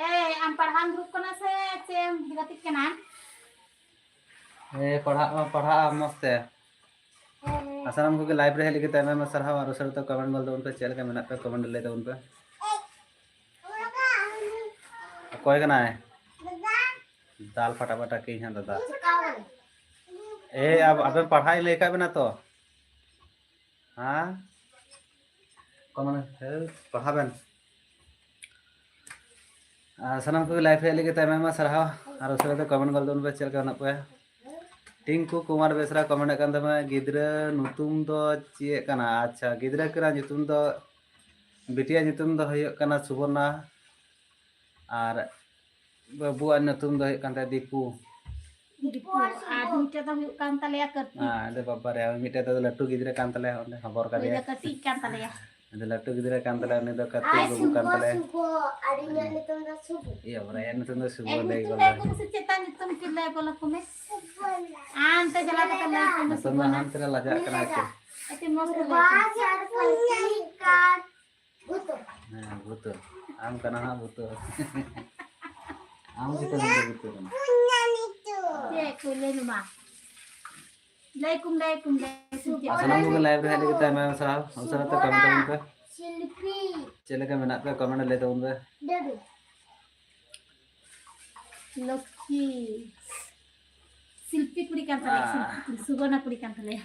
ᱮᱭ, ᱟᱢ ᱯᱟᱲᱦᱟᱣ ᱫᱩᱲᱩᱵ ᱠᱟᱱᱟ ᱥᱮ ᱪᱮᱫ ᱮᱢ ᱜᱟᱛᱮᱜ ᱠᱟᱱᱟ? ᱮ, ᱯᱟᱲᱦᱟᱜ ᱢᱟ ᱯᱟᱲᱦᱟᱜᱼᱟ ᱢᱚᱡᱽ ᱛᱮ᱾ ᱟᱨ ᱥᱟᱱᱟᱢ ᱠᱚᱜᱮ ᱞᱟᱭᱤᱵᱷ ᱨᱮ ᱦᱮᱡ ᱞᱟᱹᱜᱤᱫ ᱛᱮ ᱟᱭᱢᱟ ᱟᱭᱢᱟ ᱥᱟᱨᱦᱟᱣ᱾ ᱟᱨ ᱩᱥᱟᱹᱨᱟ ᱛᱮ ᱠᱚᱢᱮᱱᱴ ᱜᱚᱞ ᱛᱟᱵᱚᱱ ᱯᱮ, ᱪᱮᱫ ᱞᱮᱠᱟ ᱢᱮᱱᱟᱜ ᱯᱮᱭᱟ ᱠᱚᱢᱮᱱᱴ ᱨᱮ ᱞᱟᱹᱭ ᱛᱟᱵᱚᱱ ᱯᱮ᱾ ᱚᱠᱚᱭ ᱠᱟᱱᱟᱭ? ᱫᱟᱞ ᱯᱷᱟᱴᱟ ᱯᱷᱟᱴᱟ ᱠᱤᱧ ᱦᱟᱸᱜ ᱫᱟᱫᱟ᱾ ᱮ, ᱟᱵ-, ᱟᱵᱮᱱ ᱯᱟᱲᱦᱟᱜ ᱤᱧ ᱞᱟᱹᱭ ᱠᱟᱜ ᱵᱮᱱᱟ ᱛᱚ? ᱦᱮᱸ? ᱠᱚᱢᱚᱱ, ᱦᱮ, ᱯᱟᱲᱦᱟᱣ ᱵᱮᱱ᱾ ᱟᱨ ᱥᱟᱱᱟᱢ ᱠᱚᱜᱮ live ᱦᱮᱡ ᱞᱟᱹᱜᱤᱫ ᱛᱮ ᱟᱭᱢᱟ ᱟᱭᱢᱟ ᱥᱟᱨᱦᱟᱣ᱾ ᱟᱨ ᱩᱥᱟᱹᱨᱟ ᱛᱮ comment ᱜᱚᱫ ᱛᱟᱵᱚᱱ ᱯᱮ, ᱪᱮᱫ ᱞᱮᱠᱟ ᱢᱮᱱᱟᱜ ᱯᱮᱭᱟ? ᱴᱤᱝᱠᱩ ᱠᱩᱢᱟᱨ ᱵᱮᱥᱨᱟ comment ᱮᱫ ᱠᱟᱱ ᱛᱟᱢᱟ, ᱜᱤᱫᱽᱨᱟᱹ ᱧᱩᱛᱩᱢ ᱫᱚ ᱪᱮᱫ ᱠᱟᱱᱟ? ᱟᱪᱪᱷᱟ, ᱜᱤᱫᱽᱨᱟᱹ ᱠᱟᱱᱟ ᱧᱩᱛᱩᱢ ᱫᱚ, ᱵᱤᱴᱤᱭᱟᱜ ᱧᱩᱛᱩᱢ ᱫᱚ ᱦᱩᱭᱩᱜ ᱠᱟᱱᱟ ᱥᱩᱵᱚᱨᱱᱟ, ᱟᱨ ᱵᱟᱹᱵᱩᱣᱟᱜ ᱧᱩᱛᱩᱢ ᱫᱚ ᱦᱩᱭᱩᱜ ᱠᱟᱱ ᱛᱟᱭᱟ ᱫᱤᱯᱩ᱾ ᱫᱤᱯᱩ, ᱟᱨ ᱢᱤᱫᱴᱮᱡ ᱫᱚ ᱦᱩᱭᱩᱜ ᱠᱟᱱ ᱛᱟᱞᱮᱭᱟ ᱠᱟᱹᱨᱛᱤ᱾ ᱦᱮᱸ, ᱟᱫᱚ ᱵᱟᱵᱟ ᱨᱮ, ᱢᱤᱫᱴᱮᱡ ᱫᱚ ᱞᱟᱹᱴᱩ ᱜᱤᱫᱽᱨᱟᱹ ᱠᱟᱱ ᱛᱟᱞᱮᱭᱟ, ᱚᱸᱰᱮ ᱦᱚᱵᱚᱨ ᱩᱱᱤ ᱠᱟᱫᱮᱭᱟ᱾ ᱫᱚ ᱠᱟᱹᱴᱤᱡ ᱠᱟᱱ ᱛᱟᱞᱮᱭᱟ᱾ ᱟᱫᱚ ᱞᱟᱹᱴᱩ ᱜᱤᱫᱽᱨᱟᱹ ᱠᱟᱱ ᱛᱟᱞᱮᱭᱟ, ᱩᱱᱤ ᱫᱚ ᱠᱟᱹᱨᱛᱤ ᱟᱨ ᱵᱟᱹᱵᱩ ᱠᱟᱱ ᱥᱩᱵᱷᱚ, ᱛᱟᱞᱮᱭᱟ᱾ ᱥᱩᱵᱷᱚ, ᱟᱨ ᱤᱧᱟᱹᱜ ᱧᱩᱛᱩᱢ ᱫᱚ ᱥᱩᱵᱷᱚ᱾ ᱤᱭᱟᱹ, ᱵᱟᱵᱟ ᱨᱮ, ᱤᱧᱟᱹᱜ ᱧᱩᱛᱩᱢ ᱫᱚ ᱥᱩᱵᱷᱚ, ᱮ, ᱞᱟᱹᱭ ᱧᱩᱛᱩᱢ ᱜᱚᱫ ᱞᱟᱹᱭ ᱞᱮ᱾ ᱠᱚ ᱢᱮᱥᱮ, ᱪᱮᱫ ᱛᱟᱢ ᱧᱩᱛᱩᱢ ᱠᱤ ᱞᱟᱹᱭ ᱜᱚᱫ ᱟᱠᱚ ᱢᱮ᱾ ᱦᱟᱱᱛᱮ ᱪᱟᱞᱟᱣ ᱠᱟᱛᱮ ᱞᱟᱹᱭ ᱟᱠᱚ ᱢᱮ, ᱱᱤᱛᱚᱝ ᱫᱚ ᱥᱩᱵᱷᱚ᱾ ᱦᱟᱱᱛᱮ ᱨᱮ ᱞᱟᱡᱟᱜ ᱠᱟᱱᱟ ᱟᱨᱠᱤ᱾ ᱟᱹᱰᱤ ᱢᱚᱡᱽ ᱠᱚ ᱞᱟᱹᱭ ᱠᱮᱫᱟ᱾ ᱦᱮᱸ, ᱵᱷᱩᱛᱩ᱾ ᱟᱢ ᱠᱟᱱᱟ ᱦᱟᱸᱜ ᱵᱷᱩᱛᱩ᱾ ᱟᱢ ᱜᱮᱛᱚ ᱱᱚᱰᱮ ᱵᱷᱩᱛᱩ ᱠᱟᱱᱟ᱾ ᱪᱮᱫ ᱠᱚ ᱞᱟᱹᱭ ᱢᱟ? ᱞᱟᱹᱭ ᱠᱚᱢ, ᱞᱟᱹᱭ ᱠᱚᱢ, ᱞᱟᱹᱭ ᱠᱚᱢ, ᱪᱮᱫ ᱟᱨ ᱥᱟᱱᱟᱢ ᱠᱚᱜᱮ live ᱨᱮ ᱦᱮᱡ ᱞᱟᱹᱜᱤᱫ ᱛᱮ ᱟᱭᱢᱟ ᱟᱭᱢᱟ ᱥᱟᱨᱦᱟᱣ᱾ ᱩᱥᱟᱹᱨᱟ ᱛᱮ comment ᱛᱟᱵᱚᱱ ᱯᱮ᱾ ᱥᱤᱞᱯᱤ᱾ ᱪᱮᱫ ᱞᱮᱠᱟ ᱢᱮᱱᱟᱜ ᱯᱮᱭᱟ? Comment ᱨᱮ ᱞᱟᱹᱭ ᱛᱟᱵᱚᱱ ᱯᱮ᱾ ᱰᱟᱹᱰᱩ᱾ ᱞᱚᱠᱠᱷᱤ᱾ ᱥᱤᱞᱯᱤ ᱠᱩᱲᱤ ᱠᱟᱱ ᱛᱟᱞᱮᱭᱟ, ᱟᱦ᱾ ᱥᱤᱞᱯᱤ ᱠᱩᱲᱤ, ᱥᱩᱵᱚᱨᱱᱟ ᱠᱩᱲᱤ ᱠᱟᱱ ᱛᱟᱞᱮᱭᱟ᱾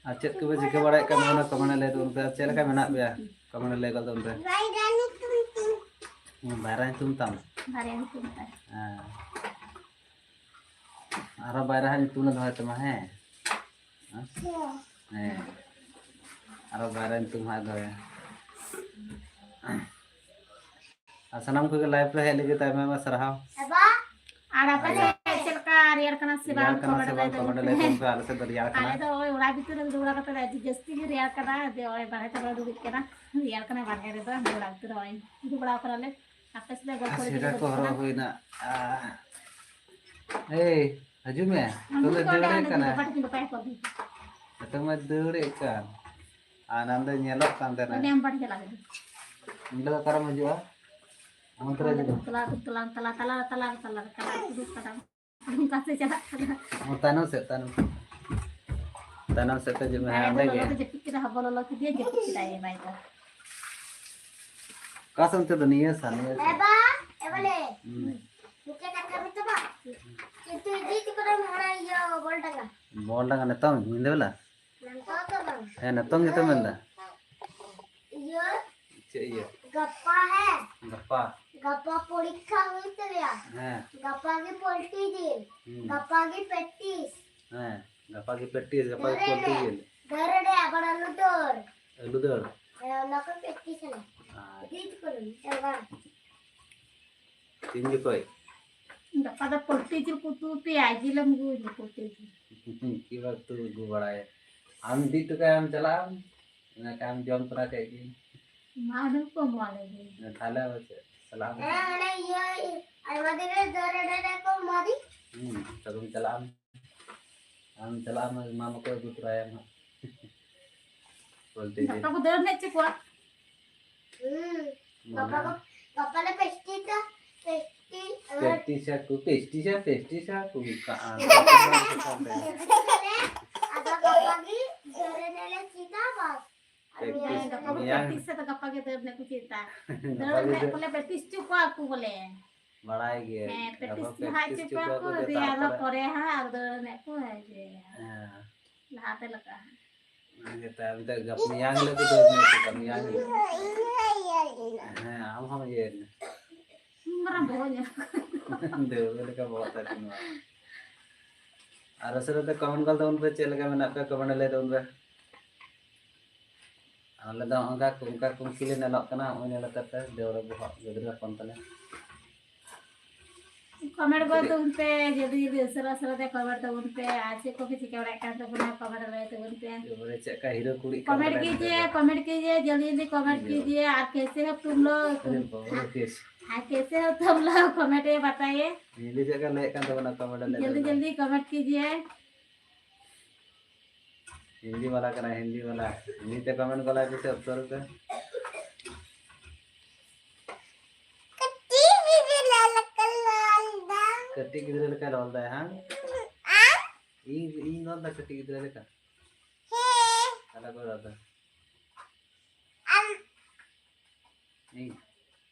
ᱟᱨ ᱪᱮᱫ ᱠᱚᱯᱮ ᱪᱤᱠᱟᱹ ᱵᱟᱲᱟᱭᱮᱫ ᱠᱟᱱᱟ, ᱚᱱᱟ comment ᱨᱮ ᱞᱟᱹᱭ ᱛᱟᱵᱚᱱ ᱯᱮ᱾ ᱟᱨ ᱪᱮᱫ ᱞᱮᱠᱟ ᱢᱮᱱᱟᱜ ᱯᱮᱭᱟ? Comment ᱨᱮ ᱞᱟᱹᱭ ᱜᱚᱫ ᱛᱟᱵᱚᱱ ᱯᱮ᱾ ᱵᱟᱭᱨᱟ ᱧᱩᱛᱩᱢ ᱛᱤᱧ᱾ ᱦᱩᱸ, ᱵᱟᱭᱨᱟ ᱧᱩᱛᱩᱢ ᱛᱟᱢ᱾ ᱵᱟᱭᱨᱟ ᱧᱩᱛᱩᱢ ᱛᱟᱭ᱾ ᱦᱮᱸ᱾ ᱟᱨᱚ ᱵᱟᱭᱨᱟ ᱦᱟᱸᱜ ᱧᱩᱛᱩᱢ ᱞᱮ ᱫᱚᱦᱚᱭ ᱛᱟᱢᱟ, ᱦᱮᱸ? ᱦᱮᱸ? ᱦᱮᱸ᱾ ᱦᱮᱸ᱾ ᱟᱨᱚ ᱵᱟᱭᱨᱟ ᱧᱩᱛᱩᱢ ᱦᱟᱸᱜ ᱫᱚᱦᱚᱭᱟ᱾ ᱟᱨ ᱥᱟᱱᱟᱢ ᱠᱚᱜᱮ live ᱨᱮ ᱦᱮᱡ ᱞᱟᱹᱜᱤᱫ ᱟᱭᱢᱟ ᱟᱭᱢᱟ ᱥᱟᱨᱦᱟᱣ᱾ ᱟᱨ ᱟᱯᱮ ᱥᱮᱫ ᱪᱮᱫ ᱞᱮᱠᱟ ᱨᱮᱭᱟᱲ ᱠᱟᱱᱟ ᱥᱮ ᱨᱮᱭᱟᱲ ᱵᱟᱝ? ᱠᱟᱱᱟ ᱥᱮ ᱵᱟᱝ? Comment ᱨᱮ ᱞᱟᱹᱭ ᱛᱟᱵᱚᱱ ᱯᱮ᱾ ᱟᱞᱮ ᱥᱮᱫ ᱫᱚ ᱨᱮᱭᱟᱲ ᱠᱟᱱᱟ᱾ ᱟᱞᱮ ᱫᱚ ᱳᱭ ᱚᱲᱟᱜ ᱵᱷᱤᱛᱤᱨ ᱨᱮ ᱫᱩᱲᱩᱵ ᱵᱟᱲᱟ ᱠᱟᱛᱮ ᱟᱹᱰᱤ ᱡᱟᱹᱥᱛᱤ ᱜᱮ ᱨᱮᱭᱟᱲ ᱠᱟᱱᱟ᱾ ᱟᱫᱚ ᱳᱭ ᱵᱟᱨᱦᱮ ᱛᱮᱞᱮ ᱫᱩᱲᱩᱵ ᱠᱟᱱᱟ᱾ ᱨᱮᱭᱟᱲ ᱠᱟᱱᱟ ᱵᱟᱨᱦᱮ ᱨᱮᱫᱚ, ᱚᱲᱟᱜ ᱵᱷᱤᱛᱤᱨ ᱨᱮ ᱳᱭ ᱫᱩᱲᱩᱵ ᱵᱟᱲᱟ ᱠᱟᱱᱟᱞᱮ᱾ ᱟᱯᱮ ᱥᱮᱫ ᱫᱚ ᱟᱨ ᱜᱚᱞᱯᱚ ᱞᱟᱹᱜᱤᱫ ᱥᱮᱴᱟ ᱠᱚ ᱫᱩᱲᱩᱵ ᱦᱚᱨᱚᱜ ᱠᱟᱱᱟ᱾ ᱦᱩᱭᱱᱟ᱾ ᱟᱦ᱾ ᱮᱭ, ᱦᱤᱡᱩᱜ ᱢᱮ᱾ ᱟᱢ ᱛᱚᱵᱮ ᱫᱚ ᱚᱸᱰᱮ, ᱫᱟᱹᱲᱮᱫ ᱚᱸᱰᱮ ᱠᱟᱱᱟ᱾ ᱵᱟᱵᱟ ᱴᱷᱮᱱ ᱵᱟᱯᱟᱭ ᱠᱚ ᱟᱹᱜᱩ᱾ ᱱᱤᱛᱚᱝ ᱢᱟ ᱫᱟᱹᱲᱮᱫ ᱠᱟᱱ᱾ ᱟᱨ ᱱᱟᱱᱫᱚ ᱧᱮᱞᱚᱜ ᱠᱟᱱ ᱛᱟᱦᱮᱱᱟ᱾ ᱚᱸᱰᱮ ᱟᱢ ᱵᱟᱴ ᱪᱟᱞᱟᱜ ᱠᱟᱱᱟ᱾ ᱚᱸᱰᱮ ᱫᱚ ᱚᱠᱟᱨᱮᱢ ᱦᱤᱡᱩᱜᱼᱟ? ᱚᱱᱛᱮ ᱨᱮ ᱦᱤᱡᱩᱜ ᱢᱮ᱾ ᱛᱟᱞᱟ, ᱛᱟᱞᱟ, ᱛᱟᱞᱟ, ᱛᱟᱞᱟ, ᱛᱟᱞᱟ, ᱛᱟᱞᱟ, ᱛᱟᱞᱟ, ᱛᱟᱞᱟ, ᱛᱟᱞᱟ᱾ ᱚᱱᱠᱟ ᱛᱮ ᱪᱟᱞᱟᱜ ᱠᱟᱱᱟ᱾ ᱚ, ᱛᱟᱭᱱᱚᱢ ᱥᱮᱫ, ᱛᱟᱭᱱᱚᱢ᱾ ᱛᱟᱭᱱᱚᱢ ᱥᱮᱫ ᱛᱮ ᱦᱤᱡᱩᱜ ᱢᱮ, ᱦᱮᱸ, ᱦᱟᱸᱰᱮ ᱟᱫᱚ ᱜᱮ᱾ ᱞᱚᱞᱚ ᱛᱮ ᱡᱟᱹᱯᱤᱫ ᱠᱮᱫᱟ, ᱦᱚᱵᱚ ᱞᱚᱞᱚ ᱠᱮᱫᱮᱭᱟ, ᱡᱟᱹᱯᱤᱫ ᱠᱮᱫᱟᱭ ᱮ ᱵᱟᱭ ᱫᱚ᱾ ᱚᱠᱟ ᱥᱮᱫ ᱚᱱᱛᱮ ᱫᱚ ᱱᱤᱭᱟᱹ ᱥᱟ, ᱱᱤᱭᱟᱹ ᱥᱟ᱾ ᱮᱵᱟ, ᱮᱵᱟᱞᱮ᱾ ᱦᱩᱸ᱾ ᱱᱚᱛᱮ ᱠᱟᱴᱠᱟ ᱢᱮ ᱛᱚᱵᱟ᱾ ᱵᱚᱞ ᱰᱟᱸᱜᱟ᱾ ᱵᱚᱞ ᱰᱟᱸᱜᱟ ᱱᱤᱛᱚᱝ ᱧᱤᱫᱟᱹ ᱵᱮᱞᱟ? ᱱᱤᱛᱚᱝ ᱫᱚ ᱵᱟᱝ᱾ ᱦᱮᱸ, ᱱᱤᱛᱚᱝ ᱜᱮᱛᱚ ᱢᱮᱱᱫᱟ᱾ ᱤᱭᱟᱹ᱾ ᱪᱮᱫ ᱤᱭᱟᱹ? ᱜᱟᱯᱟ ᱦᱮᱸ᱾ ᱜᱟᱯᱟ᱾ ᱜᱟᱯᱟ ᱯᱚᱨᱤᱠᱠᱷᱟ ᱦᱩᱭᱩᱜ ᱛᱟᱞᱮᱭᱟ᱾ ᱦᱮᱸ᱾ ᱜᱟᱯᱟ ᱜᱮ ᱯᱚᱞᱴᱤ ᱡᱤᱞ᱾ ᱦᱩᱸ᱾ ᱜᱟᱯᱟ ᱜᱮ practice᱾ ᱦᱮᱸ, ᱜᱟᱯᱟ ᱜᱮ practice, ᱜᱟᱯᱟ ᱜᱮ ᱫᱟᱹᱲ ᱯᱚᱞᱴᱤ ᱨᱮ᱾ ᱡᱤᱞ᱾ ᱫᱟᱹᱲ ᱨᱮ ᱟᱵᱟᱨ ᱟᱹᱞᱩ ᱫᱟᱹᱲ᱾ ᱟᱹᱞᱩ ᱫᱟᱹᱲ? ᱦᱮᱸ, ᱚᱱᱟ ᱠᱚ practice ᱟᱞᱮ᱾ ᱟᱪᱪᱷᱟ᱾ ᱤᱫᱤ ᱦᱚᱪᱚ ᱠᱚᱣᱟᱞᱮ, ᱪᱟᱞᱟᱜ᱾ ᱛᱤᱱ ᱡᱚᱠᱷᱚᱡ? ᱜᱟᱯᱟ ᱫᱚ ᱯᱚᱞᱴᱤ ᱡᱤᱞ ᱠᱚ ᱩᱛᱩ ᱯᱮᱭᱟ, ᱡᱤᱞ ᱮᱢ ᱟᱹᱜᱩ ᱟᱹᱜᱩ ᱯᱚᱞᱴᱤ ᱡᱤᱞ᱾ ᱪᱮᱫ ᱵᱟᱢ ᱩᱛᱩ ᱟᱹᱜᱩ ᱵᱟᱲᱟᱭᱟ? ᱟᱢ ᱤᱫᱤ ᱦᱚᱴᱚ ᱠᱟᱭᱟᱢ, ᱪᱟᱞᱟᱜ ᱟᱢ, ᱤᱱᱟᱹ ᱠᱷᱟᱱ ᱡᱚᱢ ᱛᱚᱨᱟ ᱠᱮᱫ ᱜᱮ᱾ ᱢᱟ ᱟᱹᱰᱤ ᱠᱚ ᱮᱢᱚᱜᱼᱟ ᱞᱮ ᱜᱮ᱾ ᱛᱟᱦᱞᱮ ᱟᱫᱚ ᱪᱮᱫ? ᱪᱟᱞᱟᱜ ᱟᱢ᱾ ᱦᱮᱸ, ᱦᱟᱱᱮ ᱤᱭᱟᱹ, ᱟᱭᱢᱟ ᱫᱤᱱ ᱨᱮ ᱫᱟᱹᱲ ᱮᱱᱮᱡ ᱨᱮᱠᱚ ᱮᱢᱟ ᱫᱤᱧ᱾ ᱦᱩᱸ, ᱛᱚᱵᱮᱢ ᱪᱟᱞᱟᱜ ᱟᱢ᱾ ᱟᱢ ᱪᱟᱞᱟᱜ ᱟᱢ, ᱢᱟ ᱵᱟᱠᱚ ᱟᱹᱜᱩ ᱛᱚᱨᱟᱭᱟ ᱦᱟᱸᱜ᱾ ᱵᱚᱞᱛᱮ ᱡᱮ ᱫᱟᱠᱟ ᱠᱚ ᱫᱟᱹᱲ ᱮᱱᱮᱡ ᱦᱚᱪᱚ ᱠᱚᱣᱟ᱾ ᱦᱩᱸ᱾ ᱢᱟᱱᱮ ᱜᱟᱯᱟ ᱠᱚ, ᱜᱟᱯᱟ ᱞᱮ practice ᱟ, practice ᱟᱨ practice ᱟᱠᱚ, practice ᱟ, practice ᱟᱠᱚ, ᱚᱱᱠᱟ ᱟᱨ practice ᱟᱞᱮ, ᱟᱫᱚ ᱜᱟᱯᱟ ᱜᱮ ᱫᱟᱹᱲ ᱮᱱᱮᱡ ᱞᱮ ᱪᱮᱫᱟ, ᱵᱟᱥ᱾ ᱟᱨ practice, ᱢᱮᱭᱟᱝ ᱜᱟᱯᱟ ᱠᱚ ᱢᱮᱭᱟᱝ᱾ Practice ᱟ, ᱛᱚ ᱜᱟᱯᱟ ᱜᱮ ᱫᱟᱹᱲ ᱮᱱᱮᱡ ᱠᱚ ᱪᱮᱫᱟ᱾ ᱜᱟᱯᱟ ᱫᱟᱹᱲ ᱜᱮ ᱮᱱᱮᱡ ᱫᱟᱹᱲ᱾ ᱠᱚᱞᱮ practice ᱦᱚᱪᱚ ᱠᱚᱣᱟ ᱟᱠᱚ ᱵᱚᱞᱮ᱾ ᱵᱟᱲᱟᱭ ᱜᱮ᱾ ᱦᱮᱸ, ᱟᱵᱚ practice ᱞᱟᱦᱟ practice ᱦᱚᱪᱚ ᱦᱚᱪᱚ ᱠᱚᱣᱟ ᱠᱚᱣᱟ ᱠᱚ, ᱠᱚ, ᱫᱤᱭᱮ ᱟᱨᱦᱚᱸ ᱛᱟᱨᱯᱚᱨᱮ ᱯᱚᱨᱮ ᱦᱟᱸᱜ ᱟᱨ ᱫᱟᱹᱲ ᱮᱱᱮᱡ ᱠᱚ ᱦᱤᱡᱩᱜᱼᱟ᱾ ᱦᱮᱸ᱾ ᱞᱟᱦᱟᱛᱮ ᱞᱮᱠᱟ᱾ ᱚᱱᱟ ᱜᱮ ᱛᱟᱭᱚᱢ ᱛᱮ ᱜᱟᱯᱟ ᱢᱮᱭᱟᱝ ᱦᱤᱞᱳᱜ ᱠᱚ ᱫᱟᱹᱲ ᱮᱱᱮᱡ ᱠᱚ, ᱢᱮᱭᱟᱝ ᱦᱤᱞᱳᱜ᱾ ᱦᱮᱸ, ᱟᱢ ᱦᱚᱸᱢ ᱤᱭᱟᱹᱭ ᱱᱟ᱾ ᱢᱟᱨᱟᱝ ᱵᱚᱦᱚᱜ ᱧᱮᱞ᱾ ᱫᱟᱹᱣᱲᱟᱹ ᱞᱮᱠᱟ ᱵᱚᱦᱚᱜ ᱛᱟᱭ ᱛᱤᱧ ᱢᱟ᱾ ᱟᱨ ᱩᱥᱟᱹᱨᱟ ᱛᱮ comment ᱜᱚᱞ ᱛᱟᱵᱚᱱ ᱯᱮ, ᱪᱮᱫ ᱞᱮᱠᱟ ᱢᱮᱱᱟᱜ ᱯᱮᱭᱟ comment ᱞᱟᱹᱭ ᱛᱟᱵᱚᱱ ᱯᱮ᱾ ᱟᱞᱮ ᱫᱚ ᱚᱱᱠᱟ, ᱚᱱᱠᱟ ᱠᱩᱝᱠᱤ ᱞᱮ ᱧᱮᱞᱚᱜ ᱠᱟᱱᱟ, ᱱᱚᱜᱼᱚᱭ ᱧᱮᱞ ᱠᱟᱛᱮ ᱫᱟᱹᱣᱲᱟᱹ ᱵᱚᱦᱚᱜ ᱜᱤᱫᱽᱨᱟᱹ ᱦᱚᱯᱚᱱ ᱛᱟᱞᱮ᱾ Comment ᱜᱚᱫ ᱛᱟᱵᱚᱱ ᱯᱮ, ᱡᱚᱞᱫᱤ ᱡᱚᱞᱫᱤ ᱩᱥᱟᱹᱨᱟ ᱩᱥᱟᱹᱨᱟ ᱛᱮ comment ᱛᱟᱵᱚᱱ ᱯᱮ, ᱟᱨ ᱪᱮᱫ ᱠᱚᱯᱮ ᱪᱤᱠᱟᱹ ᱵᱟᱲᱟᱭᱮᱫ ᱠᱟᱱ ᱛᱟᱵᱚᱱᱟ comment ᱨᱮ ᱞᱟᱹᱭ ᱛᱟᱵᱚᱱ ᱯᱮ᱾ ᱮᱵᱟᱨᱮ ᱪᱮᱫ ᱞᱮᱠᱟ ᱦᱤᱨᱳ ᱠᱩᱲᱤ comment ᱠᱟᱱ ᱛᱟᱞᱮ ᱠᱤᱡᱤᱭᱮ, ᱱᱚᱛᱮ ᱫᱚ᱾ Comment कीजिए, जल्दी जल्दी comment कीजिए, आप कैसे हो तुम लोग? अरे बाबा, कैसे? आप कैसे हो तुम लोग? Comment में बताइए। ᱦᱤᱱᱫᱤ ᱪᱮᱫ ᱞᱮᱠᱟ ᱞᱟᱹᱭᱮᱫ ᱠᱟᱱ ᱛᱟᱵᱚᱱᱟ comment ᱨᱮ ᱞᱟᱹᱭ ᱡᱚᱞᱫᱤ ᱛᱟᱵᱚᱱ ᱯᱮ᱾ Joldi comment कीजिए। ᱦᱤᱱᱫᱤ ᱵᱟᱞᱟ ᱠᱟᱱᱟᱭ, ᱦᱤᱱᱫᱤ ᱵᱟᱞᱟ᱾ ᱦᱤᱱᱫᱤ ᱛᱮ comment ᱜᱚᱞᱟᱭ ᱯᱮᱥᱮ, ᱩᱛᱛᱚᱨ ᱯᱮ᱾ ᱠᱟᱹᱴᱤᱡ ᱜᱤᱫᱽᱨᱟᱹ ᱞᱮᱠᱟ ᱨᱚᱲ ᱫᱟᱭ, ᱦᱟᱝ? ᱤᱧ, ᱤᱧ ᱨᱚᱲ ᱫᱟ ᱠᱟᱹᱴᱤᱡ ᱜᱤᱫᱽᱨᱟᱹ ᱞᱮᱠᱟ? ᱦᱮᱸ᱾ ᱛᱟᱦᱞᱮ ᱚᱠᱚᱭ ᱨᱚᱲ ᱫᱟ? ᱟᱢ᱾ ᱤᱧ?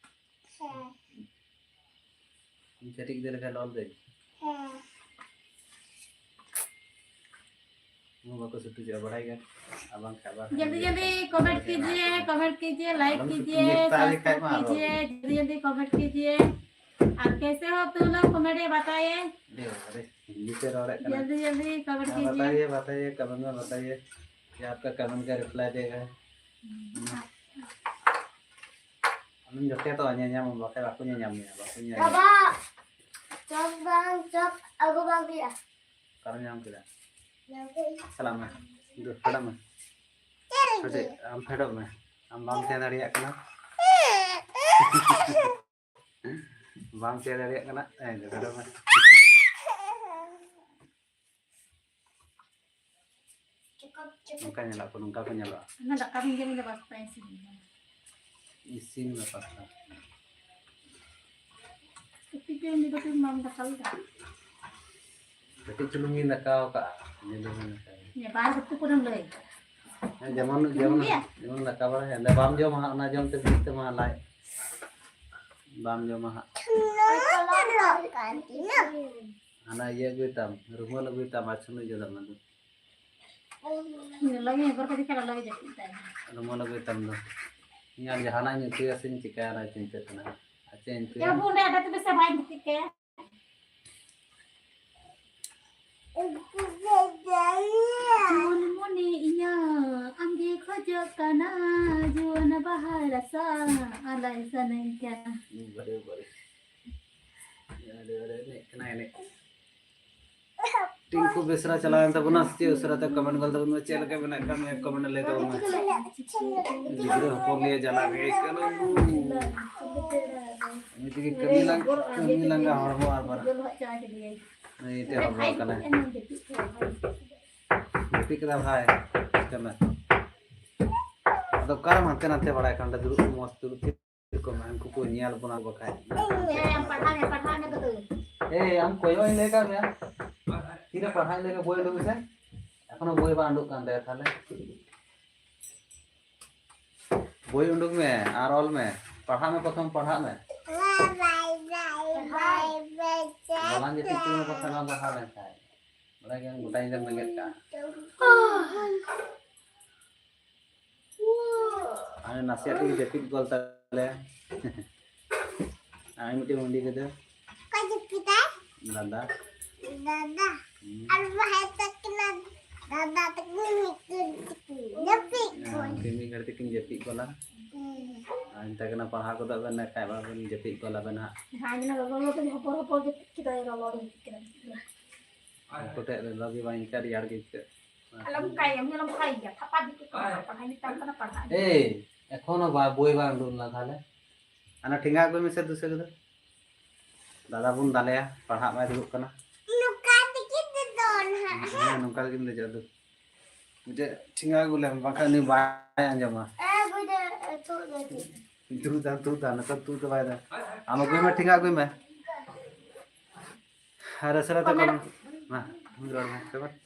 ᱦᱮᱸ᱾ ᱤᱧ ᱠᱟᱹᱴᱤᱡ ᱜᱤᱫᱽᱨᱟᱹ ᱞᱮᱠᱟ ᱨᱚᱲ ᱫᱟᱹᱧ? ᱦᱮᱸ᱾ ᱵᱟᱠᱚ ᱥᱩᱴᱩᱡᱚᱜᱼᱟ, ᱵᱟᱲᱟᱭ ᱜᱮ᱾ ᱟᱨ ᱵᱟᱝᱠᱷᱟᱱ ᱟᱵᱟᱨ ᱡᱚᱞᱫᱤ ᱡᱚᱞᱫᱤ ᱠᱚᱢᱮᱱᱴ ᱠᱤᱡᱤᱭᱮ, ᱠᱚᱢᱮᱱᱴ ᱠᱤᱡᱤᱭᱮ, ᱞᱟᱭᱤᱠ ᱠᱤᱡᱤᱭᱮ, ᱥᱟᱵᱥᱠᱨᱟᱭᱤᱵ ᱠᱤᱡᱤᱭᱮ, ᱡᱚᱞᱫᱤ ᱡᱚᱞᱫᱤ ᱠᱚᱢᱮᱱᱴ ᱠᱤᱡᱤᱭᱮ᱾ ᱟᱨ ᱠᱮᱥᱮ ᱦᱳ ᱛᱩᱢ ᱞᱳᱜ, ᱠᱚᱢᱮᱱᱴ ᱢᱮ ᱵᱟᱛᱟᱭᱮ᱾ ᱟᱹᱰᱤ ᱵᱟᱵᱟᱨᱮ, ᱦᱤᱱᱫᱤ ᱛᱮ ᱨᱚᱲᱮᱫ ᱠᱟᱱᱟ᱾ ᱡᱚᱞᱫᱤ ᱡᱚᱞᱫᱤ ᱠᱚᱢᱮᱱᱴ ᱠᱤᱡᱤᱭᱮ᱾ ᱵᱟᱛᱟᱭᱮ, ᱵᱟᱛᱟᱭᱮ, ᱠᱚᱢᱮᱱᱴ ᱢᱮ ᱵᱟᱛᱟᱭᱮ᱾ ᱡᱮ ᱟᱯᱠᱟ ᱠᱚᱢᱮᱱᱴ ᱠᱟ ᱨᱤᱯᱞᱟᱭ ᱫᱮᱜᱟ᱾ ᱟᱢ ᱡᱚᱛᱚ ᱛᱚ ᱧᱮᱧᱟᱢ, ᱵᱟᱠᱷᱟᱡ ᱵᱟᱠᱚ ᱧᱮᱧᱟᱢ ᱢᱮᱭᱟ, ᱵᱟᱠᱚ ᱧᱮᱧᱟᱢ ᱢᱮᱭᱟ᱾ ᱵᱟᱵᱟ, ᱪᱚᱯ ᱵᱟᱝ, ᱪᱚᱯ ᱟᱹᱜᱩ ᱵᱟᱝ ᱦᱩᱭᱩᱜᱼᱟ᱾ ᱚᱠᱟᱨᱮᱢ ᱧᱟᱢ ᱠᱮᱫᱟ? ᱧᱟᱢ ᱠᱮᱫ᱾ ᱪᱟᱞᱟᱜ ᱢᱮ, ᱫᱩ, ᱯᱷᱮᱰᱚᱜ ᱢᱮ᱾ ᱪᱮᱫ ᱞᱟᱹᱜᱤᱫ? ᱟᱢ ᱯᱷᱮᱰᱚᱜ ᱢᱮ, ᱟᱢ ᱵᱟᱢ ᱛᱟᱦᱮᱸ ᱫᱟᱲᱮᱭᱟᱜ ᱠᱟᱱᱟ᱾ ᱵᱟᱢ ᱛᱟᱦᱮᱸ ᱫᱟᱲᱮᱭᱟᱜ ᱠᱟᱱᱟ᱾ ᱦᱮᱸ, ᱯᱷᱮᱰᱚᱜ ᱢᱮ᱾ ᱱᱚᱝᱠᱟ ᱧᱮᱞᱚᱜ ᱟᱠᱚ, ᱱᱚᱝᱠᱟ ᱠᱚ ᱧᱮᱞᱚᱜᱼᱟ᱾ ᱚᱱᱟ ᱫᱟᱠᱟ ᱵᱤᱱ ᱡᱚᱢ ᱞᱮᱫᱟ, ᱵᱟᱥᱛᱟ ᱤᱥᱤᱱ ᱞᱮᱫᱟ᱾ ᱤᱥᱤᱱ ᱢᱮ ᱯᱟᱥᱛᱟ᱾ ᱩᱛᱩ ᱠᱚ ᱩᱱᱤ ᱠᱟᱹᱴᱤᱡ ᱵᱟᱢ ᱫᱟᱠᱟ ᱞᱮᱫᱟ? ᱠᱟᱹᱴᱤᱡ ᱪᱩᱞᱩᱝ ᱜᱤᱧ ᱫᱟᱠᱟ ᱟᱠᱟᱜᱼᱟ, ᱤᱱᱟᱹ ᱫᱚ ᱵᱟᱹᱧ ᱫᱟᱠᱟᱭᱟ᱾ ᱦᱮᱸ, ᱵᱟᱨ ᱩᱛᱩ ᱠᱚᱨᱮᱢ ᱞᱟᱹᱭ᱾ ᱦᱮᱸ, ᱡᱮᱢᱚᱱ, ᱪᱩᱞᱩᱝ ᱡᱮᱢᱚᱱ, ᱜᱮᱭᱟ? ᱡᱮᱢᱚᱱ ᱫᱟᱠᱟ ᱵᱟᱲᱟ ᱦᱮᱸ, ᱵᱟᱢ ᱡᱚᱢᱟ ᱦᱟᱸᱜ, ᱚᱱᱟ ᱡᱚᱢ ᱛᱮ ᱵᱤᱥ ᱛᱟᱢᱟ ᱞᱟᱡ᱾ ᱵᱟᱢ ᱡᱚᱢᱟ ᱦᱟᱸᱜ᱾ ᱦᱟᱱᱟ ᱤᱭᱟᱹ ᱟᱹᱜᱩᱭ ᱛᱟᱢ, ᱨᱩᱢᱟᱹᱞ ᱟᱹᱜᱩᱭ ᱛᱟᱢ, ᱟᱨ ᱪᱷᱟᱹᱱᱩᱭ ᱡᱚᱫᱟ ᱚᱱᱟ ᱫᱚ᱾ ᱞᱚᱞᱚ ᱜᱮ ᱦᱚᱵᱚᱨ ᱠᱟᱛᱮ ᱠᱷᱟᱱ ᱞᱚᱞᱚ ᱜᱮ ᱡᱟᱹᱯᱤᱫ ᱛᱟᱭ᱾ ᱨᱩᱢᱟᱹᱞ ᱟᱹᱜᱩᱭ ᱛᱟᱢ ᱫᱚ᱾ ᱤᱧ ᱟᱨ ᱡᱟᱦᱟᱱᱟᱜ ᱤᱧ ᱩᱛᱩᱭᱟ ᱥᱮᱧ ᱪᱤᱠᱟᱹᱭᱟ, ᱚᱱᱟ ᱪᱤᱱᱛᱟᱹᱜ ᱠᱟᱱᱟ᱾ ᱟᱨ ᱪᱮᱫ ᱤᱧ ᱩᱛᱩᱭᱟ? ᱪᱟᱵᱩ ᱚᱸᱰᱮ ᱟᱫᱚ ᱛᱚᱵᱮ ᱥᱮ ᱵᱟᱭ ᱜᱤᱛᱤᱡ ᱠᱟᱭᱟ᱾ ᱡᱩᱣᱟᱹᱱ ᱢᱚᱱᱮ ᱤᱧᱟᱹᱜ ᱟᱢᱜᱮ ᱠᱷᱚᱡᱚᱜ ᱠᱟᱱᱟ, ᱡᱩᱣᱟᱹᱱ ᱵᱟᱦᱟ ᱨᱟᱥᱟ ᱟᱞᱟᱭ ᱥᱟᱱᱟᱧ ᱠᱟᱱᱟ᱾ ᱵᱟᱨᱮ, ᱵᱟᱨᱮ᱾ ᱟᱹᱰᱤ ᱵᱟᱨᱮ ᱮᱱᱮᱡ ᱠᱟᱱᱟ, ᱮᱱᱮᱡ᱾ ᱴᱤᱝᱠᱩ ᱵᱮᱥᱨᱟ ᱪᱟᱞᱟᱣᱮᱱ ᱛᱟᱵᱚᱱᱟ ᱥᱮ ᱪᱮᱫ? ᱩᱥᱟᱹᱨᱟ ᱛᱮ ᱠᱚᱢᱮᱱᱴ ᱜᱚᱞ ᱛᱟᱵᱚᱱ ᱢᱮ, ᱪᱮᱫ ᱞᱮᱠᱟ ᱢᱮᱱᱟᱜ ᱠᱟᱜ ᱢᱮᱭᱟ? ᱠᱚᱢᱮᱱᱴ ᱞᱟᱹᱭ ᱛᱟᱵᱚᱱ ᱢᱮ᱾ ᱜᱤᱫᱽᱨᱟᱹ ᱦᱚᱯᱚᱱ ᱞᱤᱭᱟᱹ ᱡᱟᱞᱟ ᱜᱮ ᱟᱹᱭᱠᱟᱹᱜ ᱠᱟᱱᱟ᱾ ᱩᱱᱤ ᱛᱮᱜᱮ ᱠᱟᱹᱢᱤ ᱞᱟᱝ-, ᱠᱟᱹᱢᱤ ᱞᱟᱸᱜᱟ ᱦᱚᱲᱢᱚ ᱟᱨ ᱵᱟᱨ-, ᱱᱩᱭ ᱛᱮ ᱦᱚᱲᱢᱚ ᱠᱟᱱᱟᱭ᱾ ᱡᱟᱹᱯᱤᱫ ᱠᱮᱫᱟ ᱵᱷᱟᱭ, ᱪᱤᱠᱟᱹ ᱢᱮ᱾ ᱟᱫᱚ ᱚᱠᱟᱨᱮᱢ ᱦᱟᱱᱛᱮ ᱱᱟᱛᱮ ᱵᱟᱲᱟᱭ ᱠᱟᱱᱟ? ᱫᱩᱲᱩᱵ ᱢᱚᱡᱽ ᱫᱩᱲᱩᱵ ᱛᱷᱤᱨ ᱠᱚᱜ ᱢᱮ, ᱩᱱᱠᱩ ᱠᱚ ᱧᱮᱞ ᱵᱚᱱᱟ ᱵᱟᱠᱷᱟᱡ᱾ ᱮ, ᱯᱟᱲᱦᱟᱜ ᱢᱮ, ᱯᱟᱲᱦᱟᱜ ᱢᱮ ᱛᱚᱵᱮ᱾ ᱮ, ᱟᱢ ᱠᱚᱭᱚᱜ ᱤᱧ ᱞᱟᱹᱭ ᱠᱟᱜ ᱢᱮᱭᱟ᱾ ᱛᱤᱨᱮ ᱯᱟᱲᱦᱟᱜ ᱤᱧ ᱞᱟᱹᱭ ᱠᱟᱜ, ᱵᱳᱭ ᱩᱰᱩᱠ ᱢᱮᱥᱮ᱾ ᱮᱠᱷᱚᱱᱳ ᱵᱳᱭ ᱵᱟᱝ ᱩᱰᱩᱠ ᱠᱟᱱ ᱛᱟᱭᱟ ᱛᱟᱦᱞᱮ᱾ ᱵᱳᱭ ᱩᱰᱩᱠ ᱢᱮ ᱟᱨ ᱚᱞ ᱢᱮ᱾ ᱯᱟᱲᱦᱟᱜ ᱢᱮ, ᱯᱨᱚᱛᱷᱚᱢ ᱯᱟᱲᱦᱟᱜ ᱢᱮ᱾ ᱵᱟᱞᱟᱝ ᱡᱟᱹᱯᱤᱫ ᱦᱚᱪᱚ ᱢᱮ ᱵᱟᱠᱷᱟᱱ ᱵᱟᱝ ᱯᱟᱲᱦᱟᱣ ᱞᱮᱱᱠᱷᱟᱱ᱾ ᱵᱟᱲᱟᱭ ᱜᱮᱭᱟᱢ, ᱜᱚᱴᱟ ᱧᱤᱫᱟᱹᱢ ᱵᱮᱸᱜᱮᱫ ᱠᱟᱜᱼᱟ᱾ ᱟᱨ ᱱᱟᱥᱮᱭᱟᱜ ᱛᱮᱜᱮ ᱡᱟᱹᱯᱤᱫ ᱜᱚᱫ ᱛᱟᱞᱮ᱾ ᱟᱨ ᱢᱤᱫᱴᱮᱱ ᱩᱰᱤ ᱠᱟᱫᱟ᱾ ᱚᱠᱚᱭ ᱡᱟᱹᱯᱤᱫᱟᱭ? ᱫᱟᱫᱟ᱾ ᱫᱟᱫᱟ᱾ ᱦᱩᱸ᱾ ᱟᱨ ᱵᱟᱦᱟ ᱛᱟᱹᱠᱤᱱ ᱟᱨ ᱫᱟᱫᱟ ᱛᱟᱹᱠᱤᱱ ᱢᱤᱫᱴᱮᱱ ᱛᱟᱹᱠᱤᱱ ᱡᱟᱹᱯᱤᱫ ᱠᱚ᱾ ᱦᱮᱸ, ᱩᱱᱠᱤᱱ ᱢᱤᱫ ᱜᱷᱟᱹᱲᱤ ᱛᱮᱠᱤᱱ ᱡᱟᱹᱯᱤᱫ ᱜᱚᱫᱟ᱾ ᱦᱮᱸ᱾ ᱟᱨ ᱢᱮᱛᱟ ᱠᱤᱱᱟ ᱯᱟᱲᱦᱟᱣ ᱜᱚᱫᱚᱜ ᱵᱮᱱ, ᱵᱟᱠᱷᱟᱡ ᱵᱟᱵᱮᱱ ᱡᱟᱹᱯᱤᱫ ᱜᱚᱫᱟ ᱵᱮᱱ ᱦᱟᱸᱜ᱾ ᱦᱮᱸ, ᱤᱧ ᱞᱚᱞᱚ ᱛᱮ ᱦᱚᱯᱚᱨ ᱦᱚᱯᱚᱨ ᱡᱟᱹᱯᱤᱫ ᱠᱮᱫᱟᱭ, ᱞᱚᱞᱚ ᱜᱮ ᱡᱟᱹᱯᱤᱫ ᱠᱮᱫᱟᱭ᱾ ᱩᱱᱠᱩ ᱴᱷᱮᱡ ᱞᱚᱞᱚ ᱜᱮ ᱵᱟᱝ ᱟᱹᱭᱠᱟᱹᱜᱼᱟ, ᱨᱮᱭᱟᱲ ᱜᱮ ᱟᱹᱭᱠᱟᱹᱜᱼᱟ᱾ ᱟᱞᱚᱢ ᱠᱟᱭᱟ, ᱩᱱᱤ ᱟᱞᱚᱢ ᱠᱟᱭ ᱜᱮᱭᱟ, ᱛᱷᱟᱯᱟ ᱫᱤᱠ ᱠᱚ ᱯᱟᱲᱦᱟᱜ, ᱯᱟᱲᱦᱟᱜ ᱢᱮᱛᱟᱢ ᱠᱟᱱᱟ, ᱯᱟᱲᱦᱟᱜ ᱜᱮ᱾ ᱮᱭ, ᱮᱠᱷᱚᱱᱳ ᱵᱟ-, ᱵᱳᱭ ᱵᱟᱝ ᱩᱰᱩᱠ ᱞᱮᱱᱟ ᱛᱟᱦᱞᱮ? ᱟᱨ ᱚᱱᱟ ᱴᱷᱮᱸᱜᱟ ᱟᱹᱜᱩᱭ ᱢᱮᱥᱮ ᱫᱩᱥᱟᱹ ᱠᱚᱫᱚ᱾ ᱫᱟᱫᱟ ᱵᱚᱱ ᱫᱟᱞᱮᱭᱟ, ᱯᱟᱲᱦᱟᱜ ᱢᱟᱭ ᱫᱩᱲᱩᱵ ᱠᱟᱱᱟ᱾ ᱱᱚᱝᱠᱟ ᱛᱮᱜᱮ ᱫᱮᱡᱚᱜ ᱱᱟᱦᱟᱜ᱾ ᱦᱮᱸ, ᱱᱚᱝᱠᱟ ᱛᱮᱜᱮᱢ ᱫᱮᱡᱚᱜᱼᱟ, ᱫᱩ᱾ ᱢᱤᱫᱴᱮᱡ ᱴᱷᱮᱸᱜᱟ ᱟᱹᱜᱩ ᱞᱮᱢ, ᱵᱟᱝᱠᱷᱟᱱ ᱩᱱᱤ ᱵᱟᱭ ᱟᱸᱡᱚᱢᱟ᱾ ᱮ, ᱵᱩᱡᱷᱟᱹᱣ, ᱮ, ᱛᱩᱫ ᱫᱮ, ᱛᱩᱫ ᱫᱮ᱾ ᱛᱩᱫ ᱫᱟ, ᱛᱩᱫ ᱫᱟ, ᱱᱤᱛᱚᱜ ᱛᱩᱫ ᱫᱚ ᱵᱟᱭ ᱫᱟ᱾ ᱟᱢ ᱟᱹᱜᱩᱭ ᱢᱮ, ᱴᱷᱮᱸᱜᱟ ᱟᱹᱜᱩᱭ ᱢᱮ᱾ ᱟᱨ ᱩᱥᱟᱹᱨᱟ ᱛᱮ ᱠᱚᱢᱮᱱᱴ᱾ ᱠᱚᱢ-, ᱢᱟ, ᱟᱢ ᱜᱮ ᱨᱚᱲ ᱢᱮ, ᱠᱚᱢᱮᱱᱴ᱾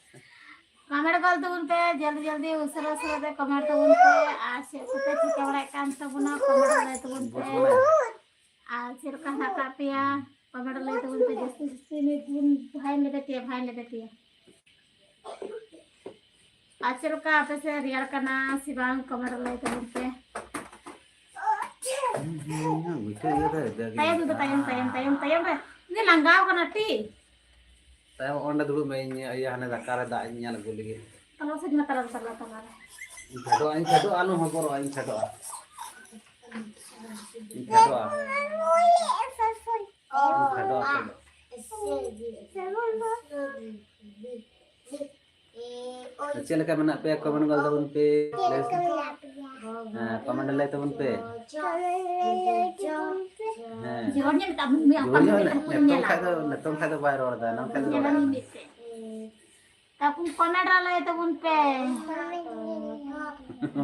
ᱠᱚᱢᱮᱱᱴ ᱜᱚᱞ ᱛᱟᱵᱚᱱ ᱯᱮ, ᱡᱚᱞᱫᱤ ᱡᱚᱞᱫᱤ, ᱩᱥᱟᱹᱨᱟ ᱩᱥᱟᱹᱨᱟ ᱛᱮ ᱠᱚᱢᱮᱱᱴ ᱛᱟᱵᱚᱱ ᱯᱮ᱾ ᱟᱨ ᱪᱮᱫ ᱠᱚᱯᱮ ᱪᱤᱠᱟᱹ ᱵᱟᱲᱟᱭᱮᱫ ᱠᱟᱱ ᱛᱟᱵᱚᱱᱟ, ᱠᱚᱢᱮᱱᱴ ᱞᱟᱹᱭ ᱛᱟᱵᱚᱱ ᱯᱮ᱾ ᱵᱩᱡᱽ ᱢᱮ᱾ ᱟᱨ ᱪᱮᱫ ᱞᱮᱠᱟ ᱦᱮᱱᱟᱜ ᱟᱠᱟᱫ ᱯᱮᱭᱟ, ᱠᱚᱢᱮᱱᱴ ᱞᱟᱹᱭ ᱛᱟᱵᱚᱱ ᱯᱮ᱾ ᱡᱟᱹᱥᱛᱤ ᱡᱟᱹᱥᱛᱤ ᱱᱤᱛ ᱵᱚᱱ ᱵᱷᱟᱭ ᱞᱮᱫᱮ ᱯᱮᱭᱟ, ᱵᱷᱟᱭ ᱞᱮᱫᱮ ᱯᱮᱭᱟ᱾ ᱟᱨ ᱪᱮᱫ ᱞᱮᱠᱟ ᱟᱯᱮ ᱥᱮᱫ ᱨᱮᱭᱟᱲ ᱠᱟᱱᱟ ᱥᱮ ᱵᱟᱝ, ᱠᱚᱢᱮᱱᱴ ᱨᱮ ᱞᱟᱹᱭ ᱛᱟᱵᱚᱱ ᱯᱮ᱾ ᱦᱩᱸ, ᱦᱩᱸ, ᱦᱩᱸ, ᱵᱩᱡᱷᱟᱹᱣ ᱜᱮᱭᱟ ᱛᱚ, ᱡᱟᱜᱮ᱾ ᱛᱟᱭᱚᱢ ᱫᱚ ᱛᱟᱭᱚᱢ, ᱛᱟᱭᱚᱢ, ᱛᱟᱭᱚᱢ, ᱛᱟᱭᱚᱢ ᱨᱮ᱾ ᱩᱱᱤ ᱞᱟᱸᱜᱟᱣ ᱠᱟᱱᱟ ᱴᱤ᱾ ᱛᱟᱭᱚᱢ ᱚᱸᱰᱮ ᱫᱩᱲᱩᱵ ᱢᱮ, ᱤᱧ ᱤᱭᱟᱹ ᱦᱟᱱᱮ ᱫᱟᱠᱟ ᱨᱮ ᱫᱟᱜ ᱤᱧ ᱧᱮᱞ ᱟᱹᱜᱩ ᱞᱮᱜᱮ᱾ ᱛᱟᱞᱟ ᱥᱮᱫ ᱢᱟ ᱛᱟᱞᱟ ᱨᱮ, ᱛᱟᱞᱟ, ᱛᱟᱞᱟ ᱨᱮ᱾ ᱤᱧ ᱯᱷᱮᱰᱚᱜᱼᱟ, ᱤᱧ ᱯᱷᱮᱰᱚᱜᱼᱟ, ᱟᱞᱚᱢ ᱦᱚᱵᱚᱨᱚᱜᱼᱟ, ᱤᱧ ᱯᱷᱮᱰᱚᱜᱼᱟ᱾ ᱤᱧ ᱯᱷᱮᱰᱚᱜᱼᱟ᱾ ᱤᱧ ᱯᱷᱮᱰᱚᱜᱼᱟ, ᱯᱷᱮᱰᱚᱜᱼᱟ᱾ ᱪᱮᱫ ᱞᱮᱠᱟ ᱢᱮᱱᱟᱜ ᱯᱮᱭᱟ? ᱠᱚᱢᱮᱱᱴ ᱜᱚᱞ ᱛᱟᱵᱚᱱ ᱯᱮ, ᱪᱮᱫ ᱞᱮᱠᱟ ᱯᱞᱤᱡ᱾ ᱢᱮᱱᱟᱜ ᱯᱮᱭᱟ? ᱦᱮᱸ, ᱠᱚᱢᱮᱱᱴ ᱞᱟᱹᱭ ᱛᱟᱵᱚᱱ ᱯᱮ᱾ ᱦᱮᱸ᱾ ᱡᱳᱨ ᱧᱚᱜ ᱢᱮᱛᱟᱜ ᱢᱮ, ᱡᱳᱨ ᱧᱚᱜ ᱚᱠᱟ ᱢᱮ, ᱢᱮᱱᱟᱜ ᱠᱚ ᱱᱤᱛᱚᱝ ᱧᱮᱞᱟ᱾ ᱠᱷᱟᱡ ᱫᱚ, ᱱᱤᱛᱚᱝ ᱠᱷᱟᱡ ᱫᱚ ᱵᱟᱭ ᱨᱚᱲ ᱮᱫᱟ, ᱮᱱᱟᱝ ᱠᱷᱟᱡ ᱫᱚ ᱧᱮᱞᱟ ᱨᱚᱲ ᱮᱫᱟ᱾ ᱢᱤᱫ ᱥᱮᱫ᱾ ᱛᱟᱠᱩ ᱠᱚᱢᱮᱱᱴ ᱨᱮ ᱞᱟᱹᱭ ᱛᱟᱵᱚᱱ ᱯᱮ᱾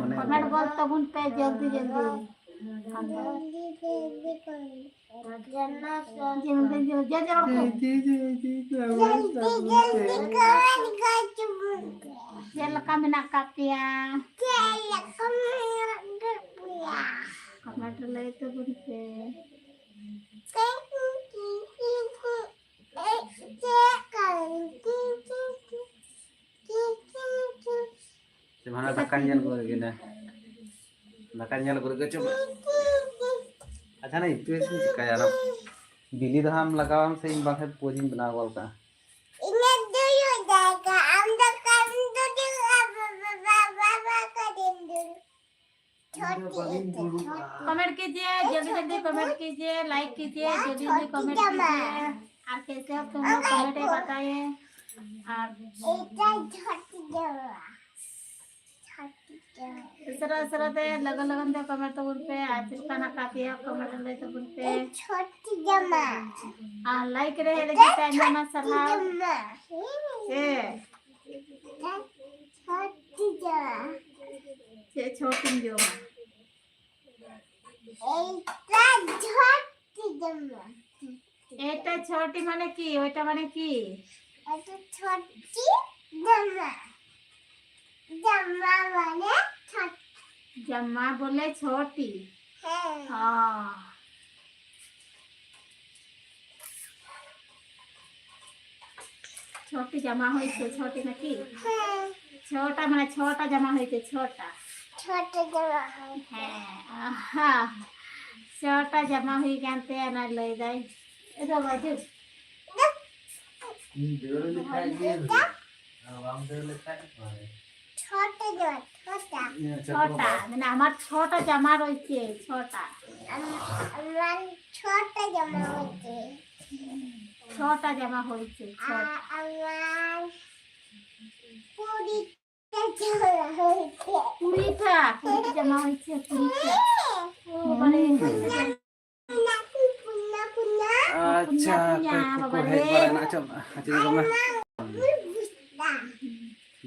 ᱢᱟᱱᱮ ᱠᱚᱢᱮᱱᱴ ᱜᱚᱞ ᱛᱟᱵᱚᱱ ᱯᱮ ᱡᱚᱞᱫᱤ ᱡᱚᱞᱫᱤ᱾ ᱡᱚᱞᱫᱤ ᱡᱚᱞᱫᱤ, ᱡᱮ ᱡᱮ ᱦᱚᱲ ᱠᱚ᱾ ᱪᱮᱫ ᱞᱮᱠᱟ ᱢᱮᱱᱟᱜ ᱟᱠᱟᱫ ᱯᱮᱭᱟ? ᱠᱚᱢᱮᱱᱴ ᱨᱮ ᱞᱟᱹᱭ ᱛᱟᱵᱚᱱ ᱯᱮ᱾ ᱦᱟᱱᱟ ᱫᱟᱠᱟᱧ ᱧᱮᱞ ᱜᱚᱫ ᱞᱮᱜᱮ ᱱᱟ᱾ ᱫᱟᱠᱟᱧ ᱧᱮᱞ ᱜᱚᱫ ᱞᱮᱜᱮ ᱪᱚ᱾ ᱟᱪᱪᱷᱟ, ᱱᱟ ᱤᱛᱩ ᱤᱥᱤᱱ ᱪᱤᱠᱟᱹᱭᱟ ᱱᱟ? ᱵᱤᱞᱤ ᱫᱚ ᱦᱟᱸᱜ ᱮᱢ ᱞᱟᱜᱟᱣᱟᱢ ᱥᱮ ᱤᱧ ᱵᱟᱝ ᱦᱮᱸ ᱯᱳᱡᱽ ᱤᱧ ᱵᱮᱱᱟᱣ ᱜᱚᱫ ᱠᱟᱜᱼᱟ᱾ ᱤᱧᱟᱹᱜ ᱫᱩᱲᱩᱵ ᱡᱟᱭᱜᱟ, ᱟᱢ ᱫᱚ ᱠᱟᱹᱢᱤ ᱫᱩᱲᱩᱵ, ᱵᱟᱵᱟ, ᱵᱟᱵᱟ, ᱵᱟᱵᱟ, ᱠᱟᱹᱢᱤ ᱫᱩᱲᱩᱵ᱾ ᱠᱚᱢᱮᱱᱴ ᱠᱤᱡᱤᱭᱮ, ᱡᱚᱞᱫᱤ ᱡᱚᱞᱫᱤ ᱠᱚᱢᱮᱱᱴ ᱠᱤᱡᱤᱭᱮ, ᱞᱟᱭᱤᱠ ᱠᱤᱡᱤᱭᱮ, ᱡᱚᱞᱫᱤ ᱡᱚᱞᱫᱤ ᱠᱚᱢᱮᱱᱴ ᱠᱤᱡᱤᱭᱮ, ᱟᱨ ᱠᱮᱥᱮ ᱦᱚ ᱛᱩᱢ ᱞᱳᱜ ᱠᱚᱢᱮᱱᱴ ᱵᱟᱛᱟᱭᱮ, ᱟᱨ ᱮᱴᱟ ᱪᱷᱚᱴᱤ ᱡᱟᱢᱟ, ᱪᱷᱚᱴᱤ ᱡᱟᱢᱟ᱾ ᱩᱥᱟᱹᱨᱟ ᱩᱥᱟᱹᱨᱟ ᱛᱮ ᱞᱚᱜᱚᱱ ᱞᱚᱜᱚᱱ ᱛᱮ ᱠᱚᱢᱮᱱᱴ ᱛᱟᱵᱚᱱ ᱯᱮ, ᱟᱨ ᱪᱮᱫ ᱞᱮᱠᱟ ᱦᱮᱱᱟᱜ ᱟᱠᱟᱫ ᱯᱮᱭᱟ ᱠᱚᱢᱮᱱᱴ ᱞᱟᱹᱭ ᱛᱟᱵᱚᱱ ᱯᱮ᱾ ᱪᱷᱚᱴᱤ ᱡᱟᱢᱟ᱾ ᱟᱨ ᱞᱟᱭᱤᱠ ᱨᱮ ᱦᱮᱡ ᱞᱟᱹᱜᱤᱫ ᱛᱮ ᱟᱭᱢᱟ ᱟᱭᱢᱟ ᱥᱟᱨᱦᱟᱣ᱾ ᱪᱷᱚᱴᱤ ᱡᱟᱢᱟ᱾ ᱥᱮ ᱪᱷᱚᱴᱤ ᱡᱟᱢᱟ᱾ ᱪᱮᱫ ᱪᱷᱚᱴᱤᱧ ᱡᱚᱢᱟ? এইটা ঝটি জামা। এটা ছটি মানে কি? ওইটা মানে কি? এটা ঝটি জামা। জামা মানে ঝটি। জামা বলে ছটি। হ্যাঁ। হ্যাঁ। ছটি জামা হয়েছে, ছটি নাকি? হ্যাঁ। ছটা মানে ছটা জামা হয়েছে, ছটা। ছটা জামা হয়েছে। হ্যাঁ, আহা। ছটা জামা হয়ে গেছে, না লই যাই। এ বাবা, দে। ᱤᱧ ᱫᱟᱹᱲ ᱞᱮᱠᱷᱟᱡ ᱜᱮ ᱦᱩᱭᱩᱜᱼᱟ᱾ ᱟᱨ ᱵᱟᱢ ᱫᱟᱹᱲ ᱞᱮᱠᱷᱟᱡ ᱵᱟᱝ᱾ ছটা জামা, ছটা। ᱤᱧ ᱪᱷᱚᱴᱟ, ᱪᱷᱚᱴᱟ। মানে আমার ছটা জামা রয়েছে, ছটা। আম-, আমার ছটা জামা হয়েছে। ছটা জামা হয়েছে, ছটা। আ-, আমার কুড়িটা জামা হয়েছে। কুড়িটা? কুড়িটা জামা হয়েছে, কুড়িটা। ও, মানে, হুম। ᱟᱪᱪᱷᱟ, ᱚᱠᱚᱭ ᱠᱚᱠᱚ ᱦᱮᱡ ᱵᱟᱲᱟᱭᱮᱱᱟ? ᱟᱪᱪᱷᱟ, ᱪᱮᱫ ᱠᱚ ᱢᱮᱱᱟ?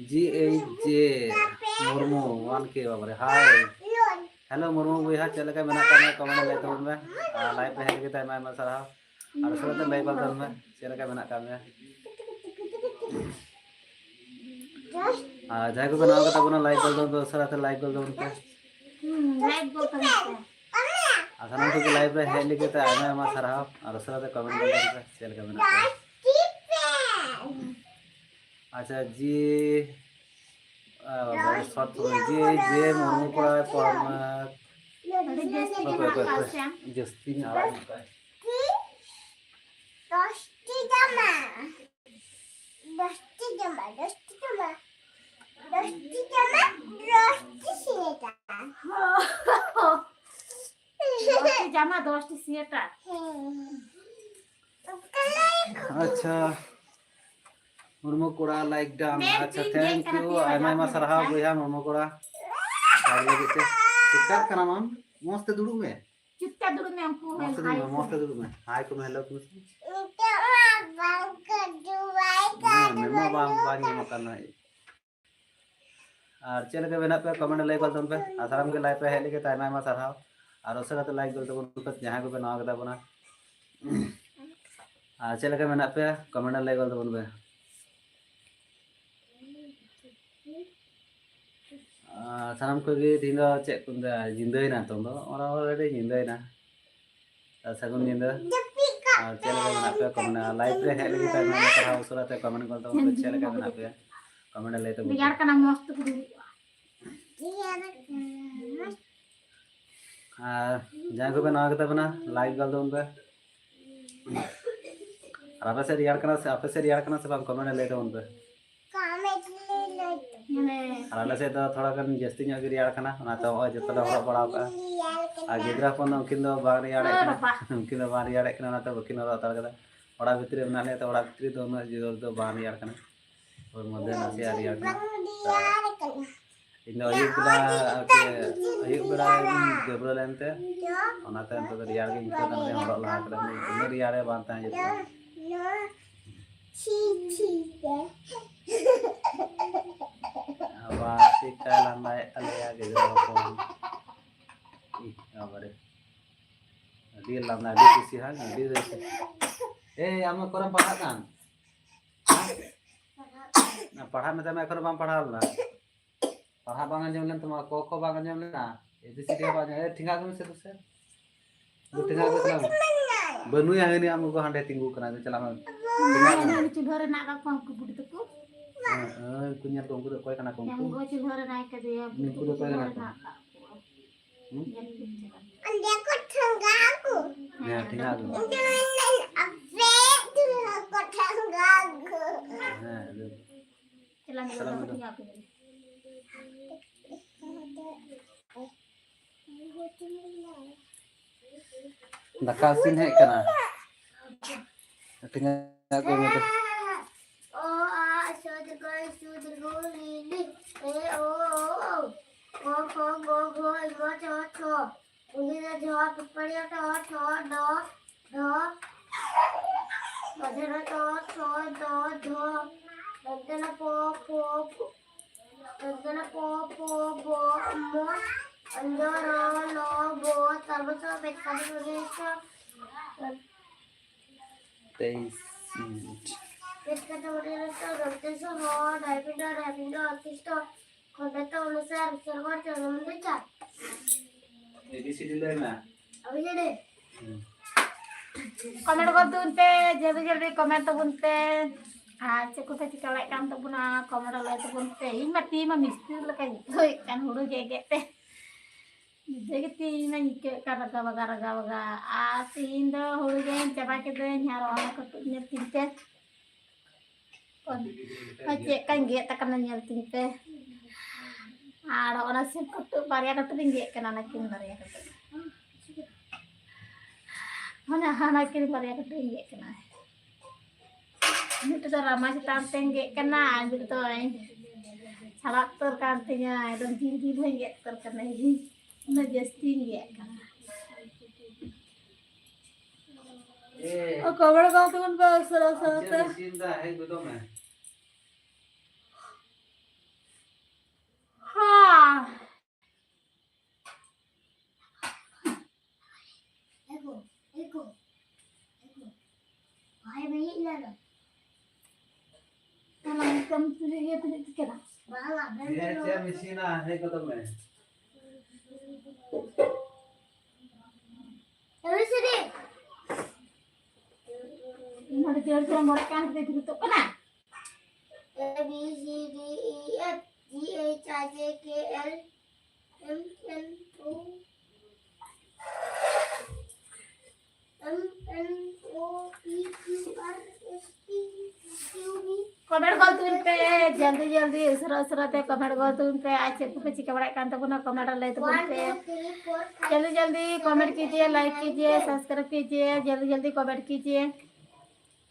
ᱡᱤ ᱮᱭᱤᱪ ᱡᱮ ᱢᱩᱨᱢᱩ, ᱚᱣᱟᱱ ᱠᱮ, ᱵᱟᱵᱟᱨᱮ, ᱦᱟᱭ᱾ ᱦᱮᱞᱳ ᱢᱩᱨᱢᱩ ᱵᱚᱭᱦᱟ, ᱪᱮᱫ ᱞᱮᱠᱟ ᱢᱮᱱᱟᱜ ᱟᱠᱟᱫ ᱢᱮᱭᱟ? ᱠᱚᱢᱮᱱᱴ ᱨᱮ ᱞᱟᱹᱭ ᱛᱟᱵᱚᱱ ᱢᱮ᱾ ᱟᱨ ᱞᱟᱭᱤᱵᱷ ᱨᱮ ᱦᱮᱡ ᱞᱟᱹᱜᱤᱫ ᱛᱮ ᱟᱭᱢᱟ ᱟᱭᱢᱟ ᱥᱟᱨᱦᱟᱣ᱾ ᱟᱨ ᱩᱥᱟᱹᱨᱟ ᱛᱮ ᱞᱟᱭᱤᱠ ᱜᱚᱫ ᱠᱟᱜ ᱢᱮ, ᱪᱮᱫ ᱞᱮᱠᱟ ᱢᱮᱱᱟᱜ ᱟᱠᱟᱫ ᱢᱮᱭᱟ? ᱟᱨ ᱡᱟᱦᱟᱸᱭ ᱠᱚᱠᱚ ᱱᱟᱣᱟ ᱜᱮᱛᱟ ᱵᱚᱱᱟ, ᱞᱟᱭᱤᱠ ᱜᱚᱫ ᱫᱚ ᱩᱥᱟᱹᱨᱟ ᱛᱮ ᱞᱟᱭᱤᱠ ᱜᱚᱫ ᱛᱟᱵᱚᱱ ᱯᱮ᱾ ᱦᱩᱸ, ᱞᱟᱭᱤᱠ ᱜᱚᱫ ᱛᱟᱵᱚᱱ ᱯᱮ᱾ ᱟᱨ ᱥᱟᱱᱟᱢ ᱠᱚᱜᱮ ᱞᱟᱭᱤᱵᱷ ᱨᱮ ᱦᱮᱡ ᱞᱟᱹᱜᱤᱫ ᱛᱮ ᱟᱭᱢᱟ ᱟᱭᱢᱟ ᱥᱟᱨᱦᱟᱣ᱾ ᱟᱨ ᱩᱥᱟᱹᱨᱟ ᱛᱮ ᱠᱚᱢᱮᱱᱴ ᱜᱚᱫ ᱛᱟᱵᱚᱱ ᱯᱮ, ᱪᱮᱫ ᱞᱮᱠᱟ ᱢᱮᱱᱟᱜ ᱯᱮᱭᱟ? ᱟᱪᱪᱷᱟ, ᱡᱤ ᱟᱨ ᱵᱟᱵᱟ ᱥᱚᱴ ᱯᱩᱨᱟᱹ ᱡᱮ, ᱡᱮ ᱢᱩᱨᱢᱩ ᱠᱚᱲᱟ ᱯᱚᱨᱢᱟ᱾ ᱟᱹᱰᱤ ᱡᱟᱹᱥᱛᱤ ᱜᱮ ᱚᱠᱚᱭ, ᱢᱮᱱᱟᱜ ᱚᱠᱚᱭ, ᱠᱚᱣᱟ ᱚᱠᱚᱭ? ᱥᱮ? ᱡᱟᱹᱥᱛᱤ ᱧᱚᱜ ᱟᱲᱟᱜ ᱧᱚᱜ ᱠᱟᱜᱼᱟᱭ᱾ ᱫᱚᱥᱴᱤ ᱡᱟᱢᱟ᱾ ᱫᱚᱥᱴᱤ ᱡᱟᱢᱟ, ᱫᱚᱥᱴᱤ ᱡᱟᱢᱟ᱾ ᱫᱚᱥᱴᱤ ᱡᱟᱢᱟ, ᱫᱚᱥᱴᱤ ᱥᱤᱱᱮᱴᱟ᱾ ᱫᱚᱥᱴᱤ ᱡᱟᱢᱟ, ᱫᱚᱥᱴᱤ ᱥᱤᱱᱮᱴᱟ᱾ ᱦᱮᱸ᱾ ᱟᱪᱪᱷᱟ, ᱢᱩᱨᱢᱩ ᱠᱚᱲᱟ ᱞᱟᱭᱤᱠ ᱰᱟᱱ᱾ ᱢᱮᱱ ᱟᱪᱪᱷᱟ, ᱛᱤᱧ ᱛᱷᱮᱝᱠ ᱜᱮ ᱤᱭᱩ, ᱠᱟᱱᱟ ᱟᱭᱢᱟ ᱟᱭᱢᱟ ᱯᱮ ᱥᱟᱨᱦᱟᱣ ᱟᱪᱪᱷᱟ᱾ ᱵᱚᱭᱦᱟ ᱢᱩᱨᱢᱩ ᱠᱚᱲᱟ᱾ ᱞᱟᱭᱤᱠ ᱞᱟᱹᱜᱤᱫ ᱛᱮ᱾ ᱪᱮᱠᱟᱜ ᱠᱟᱱᱟᱢ ᱟᱢ? ᱢᱚᱸᱡᱽ ᱛᱮ ᱫᱩᱲᱩᱵ ᱢᱮ᱾ ᱪᱩᱯᱪᱟᱯ ᱫᱩᱲᱩᱵ ᱢᱮ, ᱩᱱᱠᱩ ᱢᱚᱸᱡᱽ ᱛᱮ ᱫᱩᱲᱩᱵ ᱢᱮ, ᱦᱟᱭ ᱠᱚ ᱢᱮ᱾ ᱢᱚᱸᱡᱽ ᱛᱮ ᱫᱩᱲᱩᱵ ᱢᱮ, ᱦᱟᱭ ᱠᱚ ᱢᱮ, ᱦᱮᱞᱳ ᱠᱚ ᱢᱮ᱾ ᱦᱮᱸ, ᱢᱮᱢᱟ ᱵᱟᱝ, ᱵᱟᱝ ᱧᱟᱢᱚᱜ ᱠᱟᱱᱟ᱾ ᱟᱨ ᱪᱮᱫ ᱞᱮᱠᱟ ᱢᱮᱱᱟᱜ ᱯᱮᱭᱟ? ᱠᱚᱢᱮᱱᱴ ᱨᱮ ᱞᱟᱹᱭ ᱜᱚᱫ ᱛᱟᱵᱚᱱ ᱯᱮ᱾ ᱟᱨ ᱥᱟᱱᱟᱢ ᱜᱮ ᱞᱟᱭᱤᱵᱷ ᱨᱮ ᱦᱮᱡ ᱞᱟᱹᱜᱤᱫ ᱛᱮ ᱟᱭᱢᱟ ᱟᱭᱢᱟ ᱥᱟᱨᱦᱟᱣ᱾ ᱟᱨ ᱩᱥᱟᱹᱨᱟ ᱛᱮ ᱞᱟᱭᱤᱠ ᱜᱚᱫ ᱛᱟᱵᱚᱱ ᱯᱮ, ᱡᱟᱦᱟᱸᱭ ᱠᱚᱯᱮ ᱱᱟᱣᱟ ᱜᱮᱛᱟ ᱵᱚᱱᱟ᱾ ᱟᱨ ᱪᱮᱫ ᱞᱮᱠᱟ ᱢᱮᱱᱟᱜ ᱯᱮᱭᱟ? ᱠᱚᱢᱮᱱᱴ ᱨᱮ ᱞᱟᱹᱭ ᱜᱚᱫ ᱛᱟᱵᱚᱱ ᱯᱮ᱾ ᱟᱨ ᱥᱟᱱᱟᱢ ᱠᱚᱜᱮ ᱛᱮᱦᱮᱧ ᱫᱚ ᱪᱮᱫ ᱠᱚ ᱢᱮᱛᱟᱜᱼᱟ, ᱧᱤᱫᱟᱹᱭᱮᱱᱟ ᱱᱤᱛᱚᱝ ᱫᱚ, ᱚᱱᱟ already ᱧᱤᱫᱟᱹᱭᱮᱱᱟ᱾ ᱟᱨ ᱥᱟᱹᱜᱩᱱ ᱧᱤᱫᱟᱹ᱾ ᱟᱨ ᱪᱮᱫ ᱞᱮᱠᱟ ᱢᱮᱱᱟᱜ ᱯᱮᱭᱟ? ᱠᱚᱢᱮᱱᱴ, ᱞᱟᱭᱤᱵᱷ ᱨᱮ ᱦᱮᱡ ᱞᱟᱹᱜᱤᱫ ᱛᱮ ᱟᱭᱢᱟ ᱟᱭᱢᱟ ᱥᱟᱨᱦᱟᱣ᱾ ᱩᱥᱟᱹᱨᱟ ᱛᱮ ᱠᱚᱢᱮᱱᱴ ᱜᱚᱫ ᱛᱟᱵᱚᱱ ᱯᱮ, ᱪᱮᱫ ᱞᱮᱠᱟ ᱢᱮᱱᱟᱜ ᱯᱮᱭᱟ? ᱠᱚᱢᱮᱱᱴ ᱨᱮ ᱞᱟᱹᱭ ᱛᱟᱵᱚᱱ ᱯᱮ᱾ ᱨᱮᱭᱟᱲ ᱠᱟᱱᱟ, ᱢᱚᱡᱽ ᱛᱮᱠᱚ ᱫᱩᱲᱩᱵ ᱠᱚᱜᱼᱟ᱾ ᱟᱨ ᱡᱟᱦᱟᱸᱭ ᱠᱚᱯᱮ ᱱᱟᱣᱟ ᱜᱮᱛᱟ ᱵᱚᱱᱟ, ᱞᱟᱭᱤᱠ ᱜᱚᱫ ᱛᱟᱵᱚᱱ ᱯᱮ᱾ ᱟᱨ ᱟᱯᱮ ᱥᱮᱫ ᱨᱮᱭᱟᱲ ᱠᱟᱱᱟ ᱥᱮ, ᱟᱯᱮ ᱥᱮᱫ ᱨᱮᱭᱟᱲ ᱠᱟᱱᱟ ᱥᱮ ᱵᱟᱝ? ᱠᱚᱢᱮᱱᱴ ᱨᱮ ᱞᱟᱹᱭ ᱛᱟᱵᱚᱱ ᱯᱮ᱾ ᱦᱮᱸ᱾ ᱟᱨ ᱟᱞᱮ ᱥᱮᱫ ᱫᱚ ᱛᱷᱚᱲᱟ ᱜᱟᱱ ᱡᱟᱹᱥᱛᱤ ᱧᱚᱜ ᱜᱮ ᱨᱮᱭᱟᱲ ᱠᱟᱱᱟ, ᱚᱱᱟᱛᱮ ᱱᱚᱜᱼᱚᱭ ᱡᱚᱛᱚ ᱞᱮ ᱦᱚᱨᱚᱜ ᱵᱟᱲᱟᱣ ᱠᱟᱜᱼᱟ᱾ ᱟᱨ ᱜᱤᱫᱽᱨᱟᱹ ᱦᱚᱯᱚᱱ ᱫᱚ ᱩᱱᱠᱤᱱ ᱫᱚ ᱵᱟᱝ ᱨᱮᱭᱟᱲᱮᱫ ᱦᱳᱭ ᱠᱤᱱᱟ, ᱵᱟᱵᱟ᱾ ᱩᱱᱠᱤᱱ ᱫᱚ ᱵᱟᱝ ᱨᱮᱭᱟᱲᱮᱫ ᱠᱤᱱᱟ, ᱚᱱᱟᱛᱮ ᱵᱟᱹᱠᱤᱱ ᱦᱚᱨᱚᱜ ᱦᱟᱛᱟᱲ ᱠᱟᱫᱟ᱾ ᱚᱲᱟᱜ ᱵᱷᱤᱛᱨᱤ ᱨᱮ ᱢᱮᱱᱟᱜ ᱞᱮᱭᱟ, ᱛᱚ ᱚᱲᱟᱜ ᱵᱷᱤᱛᱨᱤ ᱫᱚ ᱩᱱᱟᱹᱜ ᱡᱳᱨ ᱫᱚ ᱵᱟᱝ ᱨᱮᱭᱟᱲ ᱠᱟᱱᱟ᱾ ᱦᱚᱲᱢᱚ ᱫᱚ ᱱᱟᱥᱮᱭᱟᱜ ᱨᱮᱭᱟᱲ ᱠᱟᱱᱟ᱾ ᱤᱧ ᱫᱚ ᱟᱹᱭᱩᱵ ᱵᱮᱲᱟ, ᱟᱨᱠᱤ, ᱟᱹᱭᱩᱵ ᱵᱮᱲᱟ ᱡᱟᱹᱵᱽᱨᱟᱹ ᱞᱮᱱᱛᱮ, ᱚᱱᱟᱛᱮ ᱱᱤᱛᱚᱜ ᱫᱚ ᱨᱮᱭᱟᱲ ᱜᱤᱧ ᱟᱹᱭᱠᱟᱹᱣ ᱮᱫᱟ, ᱚᱱᱟᱛᱮ ᱦᱚᱨᱚᱜ ᱞᱟᱦᱟ ᱠᱮᱫᱟ᱾ ᱩᱱᱟᱹᱜ ᱨᱮᱭᱟᱲ ᱨᱮ ᱵᱟᱝ ᱛᱟᱦᱮᱸ ᱡᱩᱛᱩᱜᱼᱟ᱾ ᱟᱵᱟᱨ ᱪᱮᱫᱠᱟᱭ ᱞᱟᱸᱫᱟᱭᱮᱫ ᱛᱟᱞᱮᱭᱟ ᱜᱤᱫᱽᱨᱟᱹ ᱦᱚᱯᱚᱱ᱾ ᱤᱦ, ᱵᱟᱵᱟᱨᱮ᱾ ᱟᱹᱰᱤ ᱞᱟᱸᱫᱟ, ᱟᱹᱰᱤ ᱠᱩᱥᱤ, ᱦᱟᱝ? ᱟᱹᱰᱤ ᱨᱟᱹᱥᱠᱟᱹ᱾ ᱮᱭ, ᱟᱢ ᱫᱚ ᱚᱠᱟᱨᱮᱢ ᱯᱟᱲᱦᱟᱜ ᱠᱟᱱ? ᱦᱮᱸ? ᱯᱟᱲᱦᱟᱜ ᱢᱮᱛᱟᱢᱟ, ᱮᱠᱷᱚᱱᱳ ᱵᱟᱢ ᱯᱟᱲᱦᱟᱣ ᱞᱮᱱᱟ᱾ ᱯᱟᱲᱦᱟᱜ ᱵᱟᱝ ᱟᱸᱡᱚᱢ ᱞᱮᱱ ᱛᱟᱢᱟ, ᱠᱚ ᱠᱷᱚ ᱵᱟᱝ ᱟᱸᱡᱚᱢ ᱞᱮᱱᱟ, ᱮ ᱵᱤ ᱥᱤ ᱰᱤ ᱦᱚᱸ ᱵᱟᱝ ᱟᱸᱡᱚᱢ, ᱮ, ᱴᱷᱮᱸᱜᱟ ᱟᱹᱜᱩ ᱢᱮᱥᱮ, ᱫᱩ ᱥᱮ᱾ ᱫᱩ ᱴᱷᱮᱸᱜᱟ ᱟᱹᱜᱩ ᱛᱟᱞᱟᱝ ᱢᱮ᱾ ᱵᱟᱹᱱᱩᱭᱟ, ᱦᱟᱹᱱᱤ ᱟᱢ ᱜᱚᱜᱚ ᱦᱟᱸᱰᱮ ᱛᱤᱸᱜᱩ ᱠᱟᱱᱟ, ᱫᱩ ᱪᱟᱞᱟᱜ ᱢᱮ᱾ ᱵᱟᱹᱱᱩᱭᱟ, ᱦᱟᱹᱱᱤ ᱪᱩᱞᱦᱟᱹ ᱨᱮ ᱢᱮᱱᱟᱜ ᱠᱟᱜ ᱠᱚᱣᱟ ᱩᱱᱠᱩ ᱵᱩᱰᱷᱤ ᱛᱟᱠᱚ᱾ ᱦᱮᱸ, ᱩᱱᱠᱩ ᱧᱮᱞ ᱠᱚ, ᱩᱱᱠᱩ ᱫᱚ ᱚᱠᱚᱭ ᱠᱟᱱᱟ ᱠᱚ ᱩᱱᱠᱩ? ᱡᱟᱝᱜᱚ ᱪᱩᱞᱦᱟᱹ ᱨᱮ ᱱᱟᱭ ᱠᱮᱫᱮᱭᱟ, ᱩᱱᱠᱩ ᱫᱚ ᱚᱠᱚᱭ ᱠᱟᱱᱟ ᱠᱚ? ᱢᱮᱱᱟᱜ ᱟᱠᱟᱫ ᱠᱚᱣᱟ᱾ ᱦᱩᱸ? ᱧᱮᱞ ᱴᱷᱤᱠ ᱪᱮᱦᱨᱟ᱾ ᱦᱮᱸ, ᱴᱷᱮᱸᱜᱟ ᱠᱚ᱾ ᱦᱮᱸ, ᱟᱫᱚ ᱪᱮᱞᱟᱝ ᱫᱚ ᱪᱮᱞᱟᱝ ᱫᱚ᱾ ᱴᱷᱮᱸᱜᱟ ᱠᱚ ᱧᱮᱞ᱾ ᱫᱟᱠᱟ ᱤᱥᱤᱱ ᱦᱮᱡ ᱠᱟᱱᱟ᱾ ᱦᱟᱹᱴᱤᱧ ᱟᱠᱚ ᱢᱮ ᱛᱚ᱾ ᱚ, ᱟ, ᱥᱚ, ᱫᱤᱨᱜᱷᱚ, ᱤ, ᱥᱚ, ᱫᱤᱨᱜᱷᱚ, ᱤ, ᱞᱤ, ᱮ, ᱳ, ᱳ, ᱳ᱾ ᱠᱚ, ᱠᱷᱚ, ᱜᱚ, ᱜᱷᱚ, ᱤ, ᱜᱚ, ᱪᱚ, ᱪᱷᱚ᱾ ᱩᱱᱤ ᱫᱚ ᱡᱷᱚ, ᱯᱤᱯᱟᱹᱲᱤᱭᱟᱹ, ᱴᱚ, ᱴᱷᱚ, ᱰᱚ, ᱰᱷᱚ᱾ ᱢᱟᱫᱷᱮᱨ ᱴᱚ, ᱴᱷᱚ, ᱰᱚ, ᱰᱷᱚ᱾ ᱫᱚᱱᱛᱮ ᱱᱟ ᱯᱚ, ᱯᱷᱚ, ᱯᱷᱚ᱾ ᱫᱚᱱᱛᱮ ᱱᱟ ᱯᱚ, ᱯᱚ, ᱵᱚ, ᱢᱚ᱾ ᱚᱧᱡᱚ, ᱨᱚ, ᱞᱚ, ᱵᱚ᱾ ᱛᱟᱨᱯᱚᱨ ᱛᱚ ᱵᱮᱠᱟᱨ ᱵᱚᱞᱮ ᱛᱚ᱾ ᱛᱮᱭᱤᱥ ᱢᱤᱱᱤᱴ᱾ ᱵᱮᱠᱟᱨ ᱵᱚᱞᱮ ᱛᱚ ᱫᱚᱱᱛᱮ ᱥᱚ, ᱨᱚ, ᱰᱟᱭᱯᱤᱱᱰᱚ, ᱰᱟᱭᱯᱤᱱᱰᱚ, ᱚᱛᱤᱥᱴᱚ᱾ ᱠᱷᱚᱸᱰᱮᱛᱚ ᱚᱱᱩᱥᱟᱨ, ᱥᱚᱨᱵᱚᱨ ᱪᱚ, ᱨᱚᱢᱚᱱ ᱪᱟ᱾ ᱮ ᱵᱤ ᱥᱤ ᱰᱤ ᱞᱟᱹᱭ ᱢᱮ᱾ ᱟᱵᱚ ᱡᱮ ᱰᱮ᱾ ᱦᱩᱸ᱾ ᱠᱚᱢᱮᱱᱴ ᱜᱚᱫ ᱛᱟᱵᱚᱱ ᱯᱮ, ᱡᱚᱞᱫᱤ ᱡᱚᱞᱫᱤ ᱠᱚᱢᱮᱱᱴ ᱛᱟᱵᱚᱱ ᱯᱮ᱾ ᱟᱨ ᱪᱮᱫ ᱠᱚᱯᱮ ᱪᱤᱠᱟᱹ ᱵᱟᱲᱟᱭᱮᱫ ᱠᱟᱱ ᱛᱟᱵᱚᱱᱟ, ᱠᱚᱢᱮᱱᱴ ᱞᱟᱹᱭ ᱛᱟᱵᱚᱱ ᱯᱮ᱾ ᱤᱧ ᱢᱟ ᱛᱤ ᱢᱟ ᱢᱤᱥᱛᱨᱤ ᱞᱮᱠᱟᱧ ᱟᱹᱭᱠᱟᱹᱣᱮᱫ ᱠᱟᱱ, ᱦᱩᱲᱩ ᱜᱮᱫ ᱜᱮᱫ ᱛᱮ᱾ ᱱᱤᱡᱮ ᱜᱮ ᱛᱤ ᱢᱟᱧ ᱟᱹᱭᱠᱟᱹᱣᱮᱫ ᱠᱟᱱ ᱨᱟᱜᱟ ᱵᱟᱜᱟ, ᱨᱟᱜᱟ ᱵᱟᱜᱟ᱾ ᱟᱨ ᱛᱤᱦᱤᱧ ᱫᱚ ᱦᱩᱲᱩ ᱜᱮᱫ ᱪᱟᱵᱟ ᱠᱮᱫᱟᱹᱧ, ᱟᱨ ᱚᱱᱟ ᱠᱟᱹᱴᱩᱵ ᱧᱮᱞ ᱛᱤᱧ ᱯᱮ᱾ ᱟᱨ ᱪᱮᱫ ᱞᱮᱠᱟᱧ ᱜᱮᱫ ᱟᱠᱟᱱᱟ ᱧᱮᱞ ᱛᱤᱧ ᱯᱮ᱾ ᱟᱨ ᱚᱱᱟ ᱥᱤᱢ ᱠᱟᱹᱴᱩᱵ, ᱵᱟᱨᱭᱟ ᱠᱟᱹᱴᱩᱵ ᱤᱧ ᱜᱮᱫ ᱠᱟᱱᱟ, ᱚᱱᱟ ᱠᱤᱱ ᱵᱟᱨᱭᱟ ᱠᱟᱹᱴᱩᱵ᱾ ᱢᱟᱱᱮ ᱦᱟᱱᱟ ᱠᱤᱱ ᱵᱟᱨᱭᱟ ᱠᱟᱹᱴᱩᱵ ᱤᱧ ᱜᱮᱫ ᱠᱟᱱᱟ᱾ ᱢᱤᱫᱴᱮᱡ ᱫᱚ ᱨᱟᱢᱟ ᱪᱮᱛᱟᱱ ᱛᱮᱧ ᱜᱮᱫ ᱠᱟᱱᱟ, ᱟᱨ ᱢᱤᱫᱴᱮᱡ ᱫᱚ ᱪᱷᱟᱲᱟ ᱩᱛᱟᱹᱨ ᱠᱟᱱ ᱛᱤᱧᱟ, ᱮᱠᱫᱚᱢ ᱡᱤᱞ ᱡᱤᱞ ᱦᱚᱸᱧ ᱜᱮᱫ ᱩᱛᱟᱹᱨ ᱠᱟᱱᱟ᱾ ᱩᱱᱟᱹᱜ ᱡᱟᱹᱥᱛᱤᱧ ᱜᱮᱫ ᱠᱟᱱᱟ᱾ ᱚ, ᱠᱚᱢᱮᱰ ᱠᱚ ᱛᱟᱵᱚᱱ ᱯᱮ ᱩᱥᱟᱹᱨᱟ ᱩᱥᱟᱹᱨᱟ ᱛᱮ᱾ ᱦᱮᱸ᱾ ᱦᱮᱸ, ᱪᱮᱫ ᱮᱢ ᱤᱥᱤᱱᱟ? ᱦᱮᱡ ᱜᱚᱫᱚᱜ ᱢᱮ᱾ ᱱᱚᱰᱮ ᱫᱟᱹᱲ ᱫᱟᱹᱲ ᱢᱚᱬᱮ ᱠᱟᱱ ᱛᱮ ᱡᱩᱛᱩᱜ ᱠᱟᱱᱟ᱾ कमेंट गोल तुम पे, जल्दी जल्दी, उसरा उसरा ते कमेंट गोल तुम पे। आज चेक पे चिका बड़ा कांत को ना कमेंट ले तो बोल पे। जल्दी जल्दी कमेंट कीजिए, लाइक कीजिए, सब्सक्राइब कीजिए, जल्दी जल्दी कमेंट कीजिए।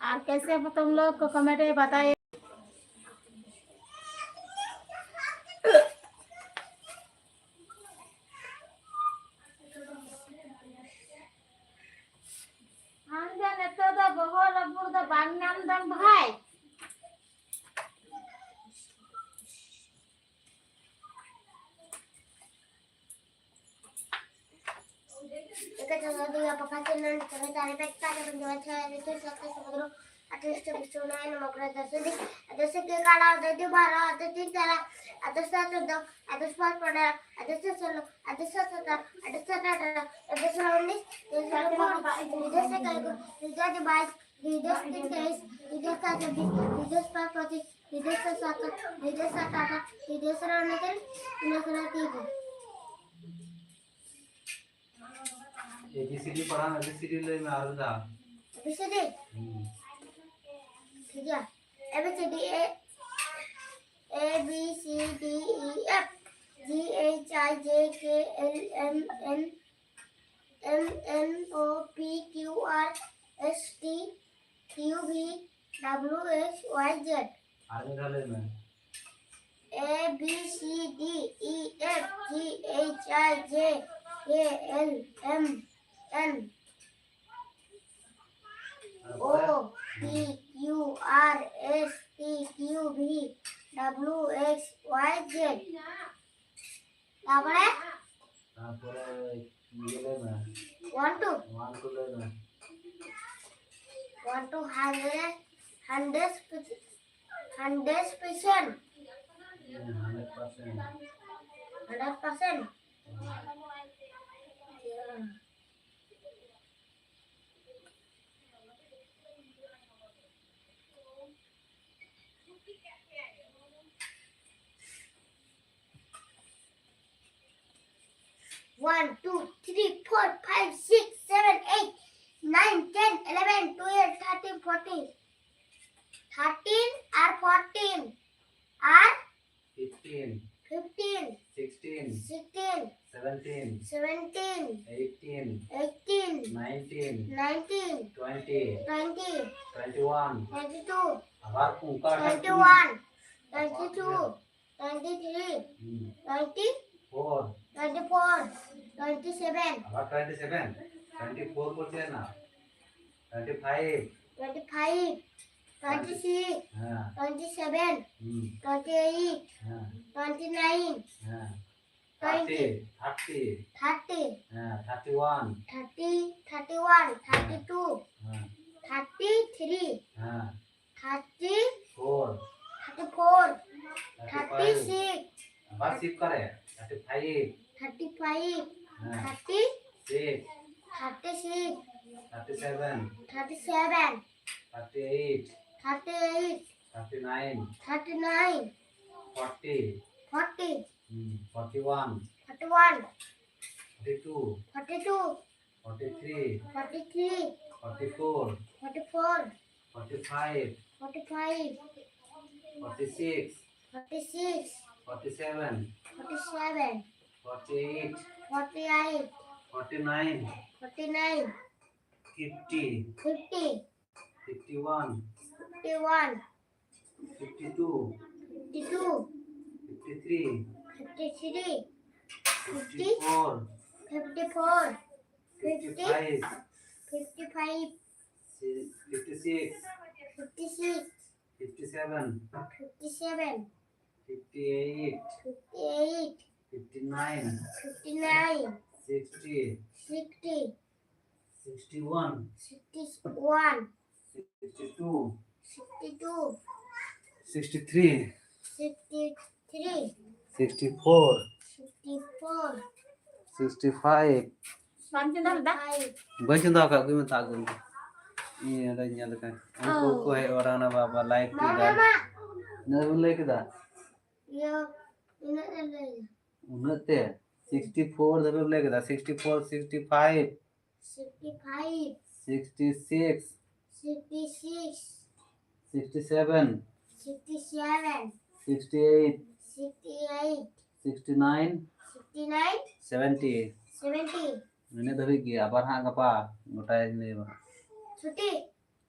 और कैसे हो तुम लोग को कमेंट में बताइए। ᱟᱢ ᱫᱚ ᱱᱤᱛᱚᱜ ᱫᱚ ᱵᱚᱦᱚᱜ ᱨᱟᱹᱯᱩᱫ ᱫᱚ ᱵᱟᱝ ᱧᱟᱢ ᱫᱟᱢ ᱵᱷᱟᱭ᱾ ᱮᱠᱟ ᱪᱟᱸᱫᱳ ᱫᱚ ᱯᱟᱯᱟ ᱪᱮᱱᱮᱞ ᱛᱚᱵᱮ ᱪᱟᱨᱮ ᱯᱮᱠᱴᱟ ᱡᱚᱵᱚᱱ ᱡᱚᱵᱚᱱ ᱪᱷᱟᱭᱟ ᱨᱤᱛᱩ ᱥᱟᱛᱮ ᱥᱚᱢᱩᱫᱨᱚ ᱟᱴᱷᱟᱨᱚᱥᱚ ᱵᱤᱥᱱᱩ ᱱᱚᱢᱚᱜᱨᱟ ᱫᱚᱥ ᱫᱤ ᱟᱫᱚ ᱥᱮ ᱠᱮ ᱠᱟᱲᱟ ᱟᱫᱚ ᱫᱤ ᱵᱟᱨᱟ ᱟᱫᱚ ᱛᱤᱱ ᱪᱟᱨᱟ ᱟᱫᱚ ᱥᱟᱛ ᱫᱚ ᱟᱫᱚ ᱥᱯᱟᱨ ᱯᱟᱰᱟ ᱟᱫᱚ ᱥᱮ ᱥᱚᱞᱚ ᱟᱫᱚ ᱥᱮ ᱥᱟᱛᱟ ᱟᱫᱚ ᱥᱮ ᱟᱴᱷᱟᱨᱚ ᱟᱫᱚ ᱥᱮ ᱩᱱᱤᱥ ᱟᱫᱚ ᱥᱮ ᱠᱩᱲᱤ ᱟᱫᱚ ᱥᱮ ᱠᱟᱭ ᱠᱚ ᱟᱫᱚ ᱥᱮ ᱵᱟᱭᱤᱥ ᱟᱫᱚ ᱥᱮ ᱛᱮᱭᱤᱥ ᱟᱫᱚ ᱥᱮ ᱪᱚᱵᱵᱤᱥ ᱟᱫᱚ ᱥᱮ ᱯᱚᱸᱪᱤᱥ ᱟᱫᱚ ᱥᱮ ᱥᱟᱛᱟᱥ ᱟᱫᱚ ᱥᱮ ᱟᱴᱷᱟᱥ ᱟᱫᱚ ᱥᱮ ᱩᱱᱛᱨᱤᱥ ᱟᱫᱚ ᱥᱮ ᱛᱤᱨᱤᱥ᱾ ᱮ ᱵᱤ ᱥᱤ ᱰᱤ ᱯᱟᱲᱦᱟᱣ ᱢᱮ, ᱮ ᱵᱤ ᱥᱤ ᱰᱤ ᱞᱟᱹᱭ ᱢᱮ ᱟᱨ ᱢᱤᱫ ᱫᱷᱟᱣ᱾ ᱮ ᱵᱤ ᱥᱤ ᱰᱤ? ᱦᱩᱸ᱾ ᱴᱷᱤᱠ ᱜᱮᱭᱟ᱾ A B C D, A, A B C D E F, G H I J K L M N, M N O P Q R S T U V W X Y Z. ᱟᱨ ᱢᱤᱫ ᱫᱷᱟᱣ ᱞᱟᱹᱭ ᱢᱮ᱾ A B C D E F G H I J K L M N O P Q R S T U V W X Y Z. ᱛᱟᱨᱯᱚᱨᱮ? ᱛᱟᱨᱯᱚᱨᱮ ᱤᱭᱟᱹ ᱞᱟᱹᱭ ᱢᱮ᱾ One two. One two ᱞᱟᱹᱭ ᱢᱮ᱾ One two hundred, hundred, hundred percent. ᱦᱮᱸ, hundred percent. Hundred percent. One, two, three, four, five, six, seven, eight, nine, ten, eleven, twelve, thirteen, fourteen. Thirteen ᱟᱨ fifteen, sixteen, seventeen, eighteen, nineteen, twenty, twenty-one, twenty-two, ᱟᱵᱟᱨ ᱚᱱᱠᱟ twenty-one, twenty-two, twenty-three, twenty-four, twenty-four, twenty-seven, ᱟᱵᱟᱨ twenty-seven, twenty-four ᱠᱚ ᱪᱮᱫ ᱮᱱᱟ? Twenty-five, twenty-five, twenty-six, ᱦᱮᱸ, twenty-seven, ᱦᱩᱸ, twenty-eight, ᱦᱮᱸ, twenty-nine, ᱦᱮᱸ, thirty, thirty, thirty, ᱦᱮᱸ, thirty-one, thirty, thirty-one, thirty-two, ᱦᱮᱸ, thirty-three, ᱦᱮᱸ, thirty, four, thirty-four, thirty-five, thirty-six, ᱟᱵᱟᱨ shift ᱠᱚᱨᱮ, thirty-five, thirty-five, ᱦᱮᱸ, thirty-six, thirty-six, thirty-seven, thirty-seven, thirty-eight, thirty-eight, thirty-nine, thirty-nine, forty, forty, হুম, forty-one, forty-one, forty-two, forty-two, forty-three, forty-three, forty-four, forty-four, forty-five, forty-five, forty-six, forty-six, forty-seven, forty-seven, forty-eight, forty-eight, forty-nine, forty-nine, fifty, fifty, fifty-one, fifty-one, fifty-two, fifty-two, fifty-three, fifty-three, fifty-four, fifty-four, fifty-five, fifty-five, fifty-six, fifty-six, fifty-seven, fifty-seven, fifty-eight, fifty-eight, fifty-nine, fifty-nine, sixty, sixty, sixty-one, sixty-one, sixty-two, sixty-two, sixty-three, sixty-three, sixty-four, sixty-four, sixty-five. ᱵᱟᱢ ᱪᱚᱸᱫᱟ ᱞᱮᱫᱟ? Five. ᱵᱟᱹᱧ ᱪᱚᱸᱫᱟ ᱟᱠᱟᱫ, ᱚᱠᱚᱭ ᱢᱮᱛᱟ ᱟᱹᱜᱩ ᱢᱮ? ᱤᱧ ᱚᱸᱰᱮᱧ ᱧᱮᱞ ᱞᱮᱠᱷᱟᱱ᱾ ᱩᱱᱠᱩ ᱚ᱾ ᱠᱚ ᱦᱮᱡ ᱵᱟᱲᱟ ᱮᱱᱟ ᱵᱟᱵᱟ, ᱞᱟᱭᱤᱵᱷ ᱠᱚ ᱢᱟ, ᱧᱮᱞ᱾ ᱢᱟ, ᱢᱟ᱾ ᱤᱱᱟᱹᱜ ᱵᱤᱱ ᱞᱟᱹᱭ ᱠᱮᱫᱟ? ᱤᱭᱟᱹ, ᱤᱱᱟᱹᱜ ᱮ ᱞᱟᱹᱭ ᱮᱫᱟ᱾ ᱩᱱᱟᱹᱜ ᱛᱮ? Sixty-four ᱫᱷᱟᱹᱵᱤᱡ ᱞᱟᱹᱭ ᱠᱮᱫᱟ᱾ Sixty-four, sixty-five, sixty-five, sixty-six, sixty-six, sixty-seven, sixty-seven, sixty-eight, sixty eight, sixty nine, sixty nine, seventy, seventy. ᱤᱱᱟᱹ ᱫᱷᱟᱹᱵᱤᱡ ᱜᱮ, ᱟᱵᱟᱨ ᱦᱟᱸᱜ ᱜᱟᱯᱟ ᱜᱚᱴᱟᱭ ᱞᱟᱹᱭ ᱟᱢᱟ᱾ ᱪᱷᱩᱴᱤ᱾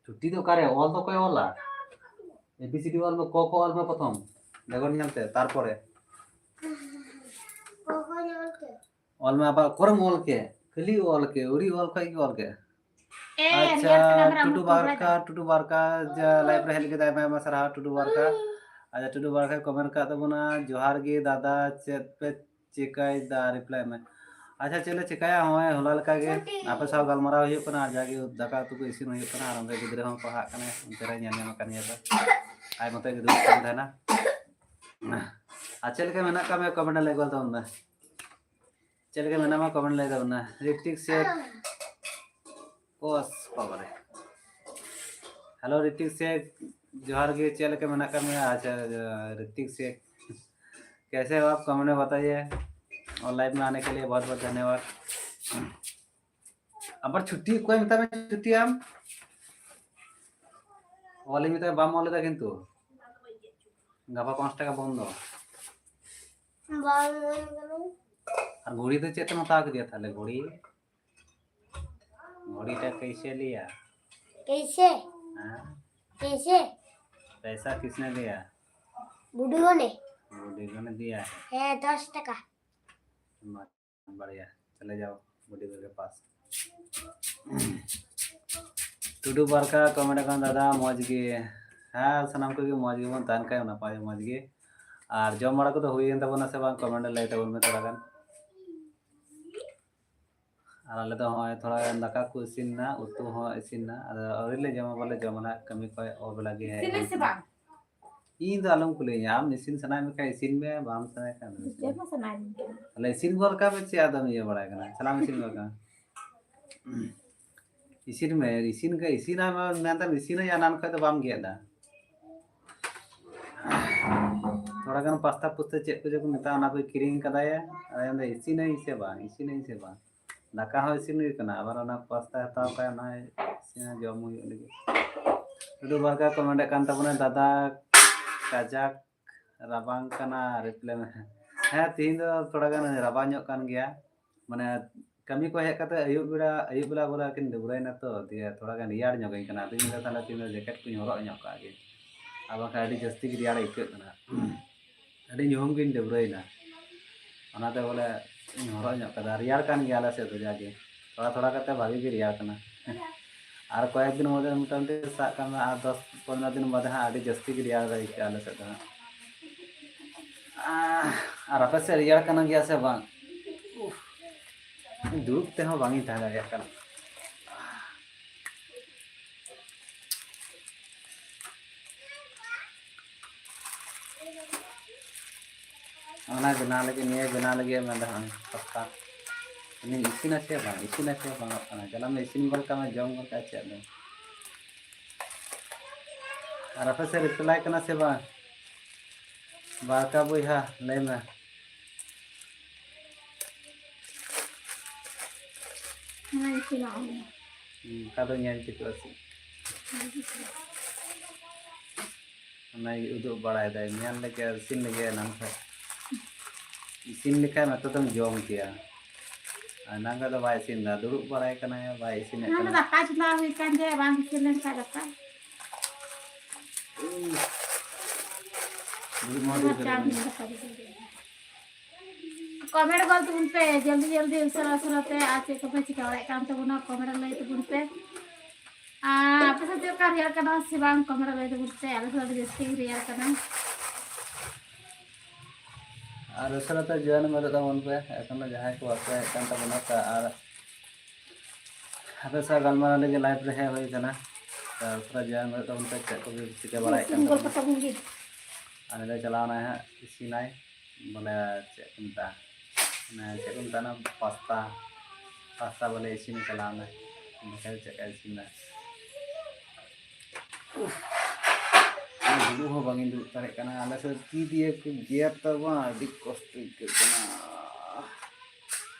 ᱪᱷᱩᱴᱤ ᱫᱚ ᱚᱠᱟᱨᱮ? ᱚᱞ ᱫᱚ ᱚᱠᱚᱭ ᱚᱞᱟ? A B C D ᱚᱞ ᱢᱮ, ᱠᱚ ᱠᱚ ᱚᱞ ᱢᱮ ᱯᱨᱚᱛᱷᱚᱢ, ᱰᱟᱭᱜᱚᱱ ᱧᱮᱞᱛᱮ, ᱛᱟᱨᱯᱚᱨᱮ ᱠᱚ ᱠᱚ ᱧᱮᱞᱛᱮ᱾ ᱚᱞ ᱢᱮ, ᱟᱵᱟᱨ ᱚᱠᱟᱨᱮᱢ ᱚᱞ ᱠᱮᱫ? ᱠᱷᱟᱹᱞᱤ ᱚᱞ ᱠᱮᱫ, ᱟᱹᱣᱨᱤ ᱚᱞ ᱠᱷᱚᱡ ᱜᱮ ᱚᱞ ᱠᱮᱫ᱾ ᱮ, ᱟᱪᱪᱷᱟ, ᱧᱮᱞ ᱠᱮᱫᱟᱢ ᱨᱟᱢ ᱴᱩᱰᱩ ᱵᱟᱨᱠᱟ, ᱴᱩᱰᱩ ᱵᱟᱨᱠᱟ ᱡᱟ live ᱨᱮ ᱦᱮᱡ ᱞᱟᱹᱜᱤᱫ, ᱟᱭᱢᱟ ᱟᱭᱢᱟ ᱥᱟᱨᱦᱟᱣ ᱴᱩᱰᱩ ᱵᱟᱨᱠᱟ᱾ ᱟᱪᱪᱷᱟ, ᱴᱩᱰᱩ ᱵᱟᱨᱠᱟ comment ᱠᱟᱜ ᱛᱟᱵᱚᱱᱟ, "ᱡᱚᱦᱟᱨ ᱜᱮ ᱫᱟᱫᱟ, ᱪᱮᱫ ᱯᱮ ᱪᱮᱠᱟᱭᱮᱫᱟ? Reply ᱢᱮ᱾" ᱟᱪᱪᱷᱟ, ᱪᱮᱫ ᱞᱮ ᱪᱮᱠᱟᱭᱟ? ᱦᱚᱸᱜᱼᱚᱭ ᱦᱚᱞᱟ ᱞᱮᱠᱟ ᱜᱮ ᱟᱯᱮ ᱥᱟᱶ ᱜᱟᱞᱢᱟᱨᱟᱣ ᱦᱩᱭᱩᱜ ᱠᱟᱱᱟ, ᱟᱨ ᱡᱟᱜᱮ ᱫᱟᱠᱟ ᱩᱛᱩ ᱠᱚ ᱤᱥᱤᱱ ᱦᱩᱭᱩᱜ ᱠᱟᱱᱟ, ᱟᱨ ᱚᱸᱰᱮ ᱜᱤᱫᱽᱨᱟᱹ ᱦᱚᱸ ᱯᱟᱲᱦᱟᱜ ᱠᱟᱱᱟᱭ, ᱚᱱᱛᱮ ᱨᱮ ᱧᱮᱞ ᱧᱟᱢᱚᱜ ᱠᱟᱱ ᱜᱮᱭᱟ ᱯᱮ᱾ ᱟᱡ ᱢᱚᱛᱚᱡ ᱜᱮ ᱫᱩᱲᱩᱵ ᱠᱟᱱ ᱛᱟᱦᱮᱱᱟ᱾ ᱟᱨ ᱪᱮᱫ ᱞᱮᱠᱟ ᱢᱮᱱᱟᱜ ᱠᱟᱜ ᱢᱮᱭᱟ? Comment ᱞᱟᱹᱭ ᱜᱚᱫ ᱛᱟᱵᱚᱱ ᱢᱮ᱾ ᱪᱮᱫ ᱞᱮᱠᱟ ᱢᱮᱱᱟᱢᱟ? Comment ᱞᱟᱹᱭ ᱛᱟᱵᱚᱱᱟ᱾ ᱨᱤᱛᱤᱠ ᱥᱮᱠ, ᱚᱥ, ᱵᱟᱵᱟᱨᱮ᱾ Hello ᱨᱤᱛᱤᱠ ᱥᱮᱠ, ᱡᱚᱦᱟᱨ ᱜᱮ, ᱪᱮᱫ ᱞᱮᱠᱟ ᱢᱮᱱᱟᱜ ᱠᱟᱜ ᱢᱮᱭᱟ? ᱟᱪᱪᱷᱟ, ᱨᱤᱛᱤᱠ ᱥᱮᱠ, कैसे हो आप? Comment में बताइए। और live में आने के लिए बहुत बहुत धन्यवाद। ᱟᱵᱟᱨ ᱪᱷᱩᱴᱤ ᱚᱠᱚᱭ ᱢᱮᱛᱟᱢᱟ ᱪᱷᱩᱴᱤᱭᱟᱢ? ᱚᱞᱤᱧ ᱢᱮᱛᱟᱭ, ᱵᱟᱢ ᱚᱞ ᱞᱮᱫᱟ ᱠᱤᱱᱛᱩ᱾ ᱜᱟᱯᱟ ᱯᱟᱸᱪ ᱴᱟᱠᱟ ᱵᱚᱱᱫᱚ᱾ ᱵᱟᱝ ᱚᱞ ᱠᱟᱱᱟ᱾ ᱟᱨ ᱜᱷᱩᱲᱤ ᱫᱚ ᱪᱮᱫ ᱛᱮᱢ ᱦᱟᱛᱟᱣ ᱠᱮᱫᱮᱭᱟ ᱛᱟᱦᱞᱮ ᱜᱷᱩᱲᱤ? घड़ी का कैसे लिया? कैसे? हाँ? कैसे? पैसा किसने दिया? बुढ़ियों ने। बुढ़ियों ने दिया है। ᱦᱮᱸ, ᱫᱚᱥ ᱴᱟᱠᱟ᱾ बढ़िया, चले जाओ बुढ़ियों के पास। ᱴᱩᱰᱩ ᱵᱟᱨᱠᱟ comment ᱠᱟᱱ ᱫᱟᱫᱟ, ᱢᱚᱡᱽ ᱜᱮ᱾ ᱦᱮᱸ, ᱥᱟᱱᱟᱢ ᱠᱚᱜᱮ ᱢᱚᱡᱽ ᱜᱮᱵᱚᱱ ᱛᱟᱦᱮᱱ ᱠᱷᱟᱡ ᱱᱟᱯᱟᱭ ᱢᱚᱡᱽ ᱜᱮ᱾ ᱟᱨ ᱡᱚᱢ ᱵᱟᱲᱟ ᱠᱚᱫᱚ ᱦᱩᱭᱮᱱ ᱛᱟᱵᱚᱱᱟ ᱥᱮ ᱵᱟᱝ? Comment ᱨᱮ ᱞᱟᱹᱭ ᱛᱟᱵᱚᱱ ᱢᱮ ᱛᱷᱚᱲᱟ ᱜᱟᱱ᱾ ᱟᱨ ᱟᱞᱮ ᱫᱚ ᱦᱚᱸᱜᱼᱚᱭ ᱛᱷᱚᱲᱟ ᱜᱟᱱ ᱫᱟᱠᱟ ᱠᱚ ᱤᱥᱤᱱ ᱱᱟ, ᱩᱛᱩ ᱦᱚᱸ ᱤᱥᱤᱱ ᱱᱟ, ᱟᱫᱚ ᱟᱹᱣᱨᱤ ᱞᱮ ᱡᱚᱢᱟ, ᱵᱟᱞᱮ ᱡᱚᱢᱟ ᱱᱟᱜ, ᱠᱟᱹᱢᱤ ᱠᱷᱚᱡ ᱚᱵᱮᱞᱟ ᱜᱮ ᱦᱮᱡ ᱤᱥᱤᱱ ᱥᱮ ᱦᱩᱭ ᱠᱟᱱᱟ᱾ ᱵᱟᱝ? ᱤᱧ ᱫᱚ ᱟᱞᱚᱢ ᱠᱩᱞᱤᱧᱟ, ᱟᱢ ᱤᱥᱤᱱ ᱥᱟᱱᱟᱭᱮᱫ ᱢᱮᱠᱷᱟᱱ ᱤᱥᱤᱱ ᱢᱮ, ᱵᱟᱢ ᱥᱟᱱᱟᱭ ᱠᱷᱟᱱ ᱫᱚ ᱤᱥᱤᱱ ᱤᱥᱤᱱ ᱢᱮ᱾ ᱢᱟ ᱥᱟᱱᱟᱭᱤᱧ ᱠᱟᱱᱟ᱾ ᱛᱟᱦᱞᱮ ᱤᱥᱤᱱ ᱜᱚᱫ ᱠᱟᱜ ᱢᱮ, ᱪᱮᱫ ᱟᱫᱚᱢ ᱤᱭᱟᱹ ᱵᱟᱲᱟᱭ ᱠᱟᱱᱟ? ᱪᱟᱞᱟᱜ ᱢᱮ ᱤᱥᱤᱱ ᱜᱚᱫ ᱠᱟᱜ ᱢᱮ᱾ ᱤᱥᱤᱱ ᱢᱮ, ᱤᱥᱤᱱ ᱠᱟᱜ, ᱤᱥᱤᱱ ᱟᱢ ᱢᱮᱱᱛᱮᱢ ᱤᱥᱤᱱᱟ, ᱮᱱᱟᱱ ᱠᱷᱚᱡ ᱫᱚ ᱵᱟᱢ ᱜᱮᱫ ᱫᱟ᱾ ᱛᱷᱚᱲᱟ ᱜᱟᱱ ᱯᱟᱥᱛᱟ ᱯᱩᱥᱛᱟ ᱪᱮᱫ ᱠᱚᱪᱚ ᱠᱚ ᱢᱮᱛᱟᱜᱼᱟ, ᱚᱱᱟ ᱠᱚᱭ ᱠᱤᱨᱤᱧ ᱠᱟᱫᱟᱭᱟ᱾ ᱟᱫᱚ ᱢᱮᱱᱫᱟ, "ᱤᱥᱤᱱᱟᱹᱧ ᱥᱮ ᱵᱟᱝ, ᱤᱥᱤᱱᱟᱹᱧ ᱥᱮ ᱵᱟᱝ?" ᱫᱟᱠᱟ ᱦᱚᱸ ᱤᱥᱤᱱ ᱦᱩᱭ ᱠᱟᱱᱟ, ᱟᱵᱟᱨ ᱚᱱᱟ ᱯᱟᱥᱛᱟ ᱦᱟᱛᱟᱣ ᱠᱟᱜ, ᱚᱱᱟ ᱤᱥᱤᱱ ᱡᱚᱢ ᱦᱩᱭᱩᱜ ᱞᱟᱹᱜᱤᱫ᱾ ᱴᱩᱰᱩ ᱵᱟᱨᱠᱟ comment ᱠᱟᱱ ᱛᱟᱵᱚᱱᱟ, ᱫᱟᱫᱟ ᱠᱟᱡᱟᱠ ᱨᱟᱵᱟᱝ ᱠᱟᱱᱟ, ᱨᱤᱯᱞᱟᱭ ᱢᱮ᱾ ᱦᱮᱸ, ᱛᱤᱦᱤᱧ ᱫᱚ ᱛᱷᱚᱲᱟ ᱜᱟᱱ ᱨᱟᱵᱟᱝ ᱧᱚᱜ ᱠᱟᱱ ᱜᱮᱭᱟ᱾ ᱢᱟᱱᱮ, ᱠᱟᱹᱢᱤ ᱠᱚ ᱦᱮᱡ ᱠᱟᱛᱮ ᱟᱹᱭᱩᱵ ᱵᱮᱲᱟ, ᱟᱹᱭᱩᱵ ᱵᱮᱲᱟ ᱵᱚᱞᱮ ᱟᱨᱠᱤᱧ ᱰᱟᱹᱵᱽᱨᱟᱹᱭᱮᱱᱟ ᱛᱚ, ᱫᱤᱭᱮ ᱛᱷᱚᱲᱟ ᱜᱟᱱ ᱨᱮᱭᱟᱲ ᱧᱚᱜ ᱟᱹᱧ ᱠᱟᱱᱟ᱾ ᱟᱫᱚᱧ ᱢᱮᱱᱫᱟ, "ᱛᱟᱦᱞᱮ ᱛᱤᱦᱤᱧ ᱫᱚ ᱡᱮᱠᱮᱴ ᱠᱚᱧ ᱦᱚᱨᱚᱜ ᱧᱚᱜ ᱠᱟᱜ ᱜᱮ, ᱟᱨ ᱵᱟᱝᱠᱷᱟᱱ ᱟᱹᱰᱤ ᱡᱟᱹᱥᱛᱤ ᱜᱮ ᱨᱮᱭᱟᱲ ᱟᱹᱭᱠᱟᱹᱜ ᱠᱟᱱᱟ᱾" ᱟᱹᱰᱤ ᱧᱩᱦᱩᱢ ᱜᱤᱧ ᱰᱟᱹᱵᱽᱨᱟᱹᱭᱮᱱᱟ, ᱚᱱᱟᱛᱮ ᱵᱚᱞᱮ ᱤᱧ ᱦᱚᱨᱚᱜ ᱧᱚᱜ ᱠᱟᱫᱟ᱾ ᱨᱮᱭᱟᱲ ᱠᱟᱱ ᱜᱮᱭᱟ ᱟᱞᱮ ᱥᱮᱫ ᱫᱚ ᱡᱟᱜᱮ, ᱛᱷᱚᱲᱟ ᱛᱷᱚᱲᱟ ᱠᱟᱛᱮ ᱵᱷᱟᱜᱮ ᱜᱮ ᱨᱮᱭᱟᱲ ᱠᱟᱱᱟ᱾ ᱟᱨ ᱠᱚᱭᱮᱠ ᱫᱤᱱ ᱢᱚᱫᱽᱫᱷᱮ, ᱢᱚᱴᱟᱢᱩᱴᱤ ᱥᱟᱵ ᱠᱟᱜ ᱢᱮ, ᱟᱨ ᱫᱚᱥ ᱯᱚᱱᱨᱚ ᱫᱤᱱ ᱵᱟᱫᱮ ᱦᱟᱸᱜ ᱟᱹᱰᱤ ᱡᱟᱹᱥᱛᱤ ᱜᱮ ᱨᱮᱭᱟᱲ ᱫᱚ ᱟᱹᱭᱠᱟᱹᱜᱼᱟ ᱟᱞᱮ ᱥᱮᱫ ᱫᱚ ᱦᱟᱸᱜ᱾ ᱟᱨ ᱟᱯᱮ ᱥᱮᱫ ᱨᱮᱭᱟᱲ ᱠᱟᱱᱟ ᱜᱮᱭᱟ ᱥᱮ ᱵᱟᱝ? ᱩᱯᱷ, ᱫᱩᱲᱩᱵ ᱛᱮᱦᱚᱸ ᱵᱟᱝ ᱤᱧ ᱛᱟᱦᱮᱸ ᱫᱟᱲᱮᱭᱟᱜ ᱠᱟᱱᱟ᱾ ᱚᱱᱟ ᱵᱮᱱᱟᱣ ᱞᱟᱹᱜᱤᱫ, ᱱᱤᱭᱟᱹ ᱵᱮᱱᱟᱣ ᱞᱟᱹᱜᱤᱫ ᱢᱮᱱᱫᱟ ᱦᱟᱸᱜ ᱯᱟᱥᱛᱟ᱾ ᱤᱧ ᱤᱥᱤᱱᱟ ᱥᱮ ᱵᱟᱝ, ᱤᱥᱤᱱᱟ ᱥᱮ ᱵᱟᱝ ᱠᱟᱱᱟ, ᱪᱟᱞᱟᱜ ᱢᱮ ᱤᱥᱤᱱ ᱜᱚᱫ ᱠᱟᱜ ᱢᱮ, ᱡᱚᱢ ᱜᱚᱫ ᱠᱟᱜ ᱪᱮᱫ ᱫᱚ᱾ ᱟᱨ ᱟᱯᱮ ᱥᱮᱫ ᱨᱤᱯᱞᱟᱭ ᱠᱟᱱᱟ ᱥᱮ ᱵᱟᱝ? ᱵᱟᱨᱠᱟ ᱵᱚᱭᱦᱟ, ᱞᱟᱹᱭ ᱢᱮ᱾ ᱚᱱᱟ ᱤᱥᱤᱱᱚᱜ ᱚᱱᱟ᱾ ᱦᱩᱸ, ᱚᱱᱠᱟ ᱫᱚ ᱧᱮᱞ ᱴᱷᱤᱠᱚᱜᱼᱟ ᱥᱮ᱾ ᱚᱱᱟᱭ ᱩᱫᱩᱜ ᱵᱟᱲᱟᱭᱮᱫᱟᱭ, ᱧᱮᱞ ᱞᱮᱜᱮ, ᱤᱥᱤᱱ ᱞᱮᱜᱮ ᱮᱱᱟᱝ ᱠᱷᱚᱡ᱾ ᱤᱥᱤᱱ ᱞᱮᱠᱷᱟᱡ ᱱᱚᱛᱮ ᱫᱚᱢ ᱡᱚᱢ ᱠᱮᱭᱟ᱾ ᱟᱨ ᱮᱱᱟᱝ ᱠᱷᱚᱡ ᱫᱚ ᱵᱟᱭ ᱤᱥᱤᱱ ᱮᱫᱟ, ᱫᱩᱲᱩᱵ ᱵᱟᱲᱟᱭ ᱠᱟᱱᱟᱭ, ᱵᱟᱭ ᱤᱥᱤᱱᱮᱫ ᱚᱱᱟ ᱫᱚ ᱠᱟᱱᱟ᱾ ᱫᱟᱠᱟ ᱪᱚᱸᱫᱟ ᱦᱩᱭ ᱠᱟᱱ ᱡᱮ ᱵᱟᱝ ᱤᱥᱤᱱ ᱞᱮᱱ ᱠᱷᱟᱡ ᱫᱟᱠᱟ᱾ ᱫᱩᱲᱩᱵ ᱢᱟ ᱟᱨ ᱫᱩᱲᱩᱵ ᱪᱟ ᱠᱟᱱᱟ᱾ ᱧᱩ ᱠᱟᱛᱮ ᱜᱮ᱾ ᱠᱚᱢᱮᱱᱴ ᱜᱚᱫ ᱛᱟᱵᱚᱱ ᱯᱮ, ᱡᱚᱞᱫᱤ ᱡᱚᱞᱫᱤ, ᱩᱥᱟᱹᱨᱟ ᱩᱥᱟᱹᱨᱟ ᱛᱮ, ᱟᱨ ᱪᱮᱫ ᱠᱚᱯᱮ ᱪᱤᱠᱟᱹ ᱵᱟᱲᱟᱭᱮᱫ ᱠᱟᱱ ᱛᱟᱵᱚᱱᱟ, ᱠᱚᱢᱮᱱᱴ ᱞᱟᱹᱭ ᱛᱟᱵᱚᱱ ᱯᱮ᱾ ᱟᱨ ᱟᱯᱮ ᱥᱮᱫ ᱪᱮᱫ ᱞᱮᱠᱟ ᱨᱮᱭᱟᱲ ᱠᱟᱱᱟ ᱥᱮ ᱵᱟᱝ, ᱠᱚᱢᱮᱱᱴ ᱞᱟᱹᱭ ᱛᱟᱵᱚᱱ ᱯᱮ᱾ ᱟᱞᱮ ᱥᱮᱫ ᱟᱹᱰᱤ ᱡᱟᱹᱥᱛᱤ ᱜᱮ ᱨᱮᱭᱟᱲ ᱠᱟᱱᱟ᱾ ᱟᱨ ᱩᱥᱟᱹᱨᱟ ᱛᱮ ᱡᱚᱭᱮᱱ ᱜᱚᱫᱚᱜ ᱛᱟᱵᱚᱱ ᱯᱮ, ᱮᱠᱷᱚᱱ ᱫᱚ ᱡᱟᱦᱟᱸᱭ ᱠᱚ ᱵᱟᱠᱚ ᱦᱮᱡ ᱠᱟᱱ ᱛᱟᱵᱚᱱᱟ ᱛᱚ, ᱟᱨ ᱟᱯᱮ ᱥᱟᱶ ᱜᱟᱞᱢᱟᱨᱟᱣ ᱞᱟᱹᱜᱤᱫ ᱞᱟᱭᱤᱵᱷ ᱨᱮ ᱦᱮᱡ ᱦᱩᱭ ᱠᱟᱱᱟ᱾ ᱛᱚ ᱩᱥᱟᱹᱨᱟ ᱡᱚᱭᱮᱱ ᱜᱚᱫᱚᱜ ᱛᱟᱵᱚᱱ ᱯᱮ, ᱪᱮᱫ ᱠᱚᱯᱮ ᱪᱤᱠᱟᱹ ᱵᱟᱲᱟᱭᱮᱫ ᱠᱟᱱ ᱤᱥᱤᱱ ᱜᱚᱞᱯᱚ ᱛᱟᱵᱚᱱᱟ᱾ ᱛᱟᱵᱚᱱ ᱜᱮ᱾ ᱟᱨ ᱱᱤᱛᱚᱜ ᱪᱟᱞᱟᱣ ᱮᱱᱟᱭ ᱦᱟᱸᱜ, ᱤᱥᱤᱱᱟᱭ, ᱵᱚᱞᱮ ᱪᱮᱫ ᱠᱚ ᱢᱮᱛᱟᱜᱼᱟ, ᱚᱱᱮ ᱪᱮᱫ ᱠᱚ ᱢᱮᱛᱟᱜᱼᱟ, ᱚᱱᱟ ᱯᱟᱥᱛᱟ, ᱯᱟᱥᱛᱟ ᱵᱚᱞᱮ ᱤᱥᱤᱱᱮ ᱪᱟᱞᱟᱣ ᱮᱱᱟ᱾ ᱫᱮᱠᱷᱟ ᱡᱟᱠ ᱪᱮᱫ ᱞᱮᱠᱟᱭ ᱤᱥᱤᱱ ᱮᱫᱟ᱾ ᱩᱯᱷ, ᱫᱩᱲᱩᱵ ᱦᱚᱸ ᱵᱟᱝ ᱤᱧ ᱫᱩᱲᱩᱵ ᱫᱟᱲᱮᱭᱟᱜ ᱠᱟᱱᱟ᱾ ᱟᱞᱮ ᱥᱮᱫ ᱛᱤ ᱫᱤᱭᱮ ᱠᱚ ᱜᱮᱨ ᱛᱟᱵᱚᱱᱟ, ᱟᱹᱰᱤ ᱠᱚᱥᱴᱚ ᱟᱹᱭᱠᱟᱹᱜ ᱠᱟᱱᱟ᱾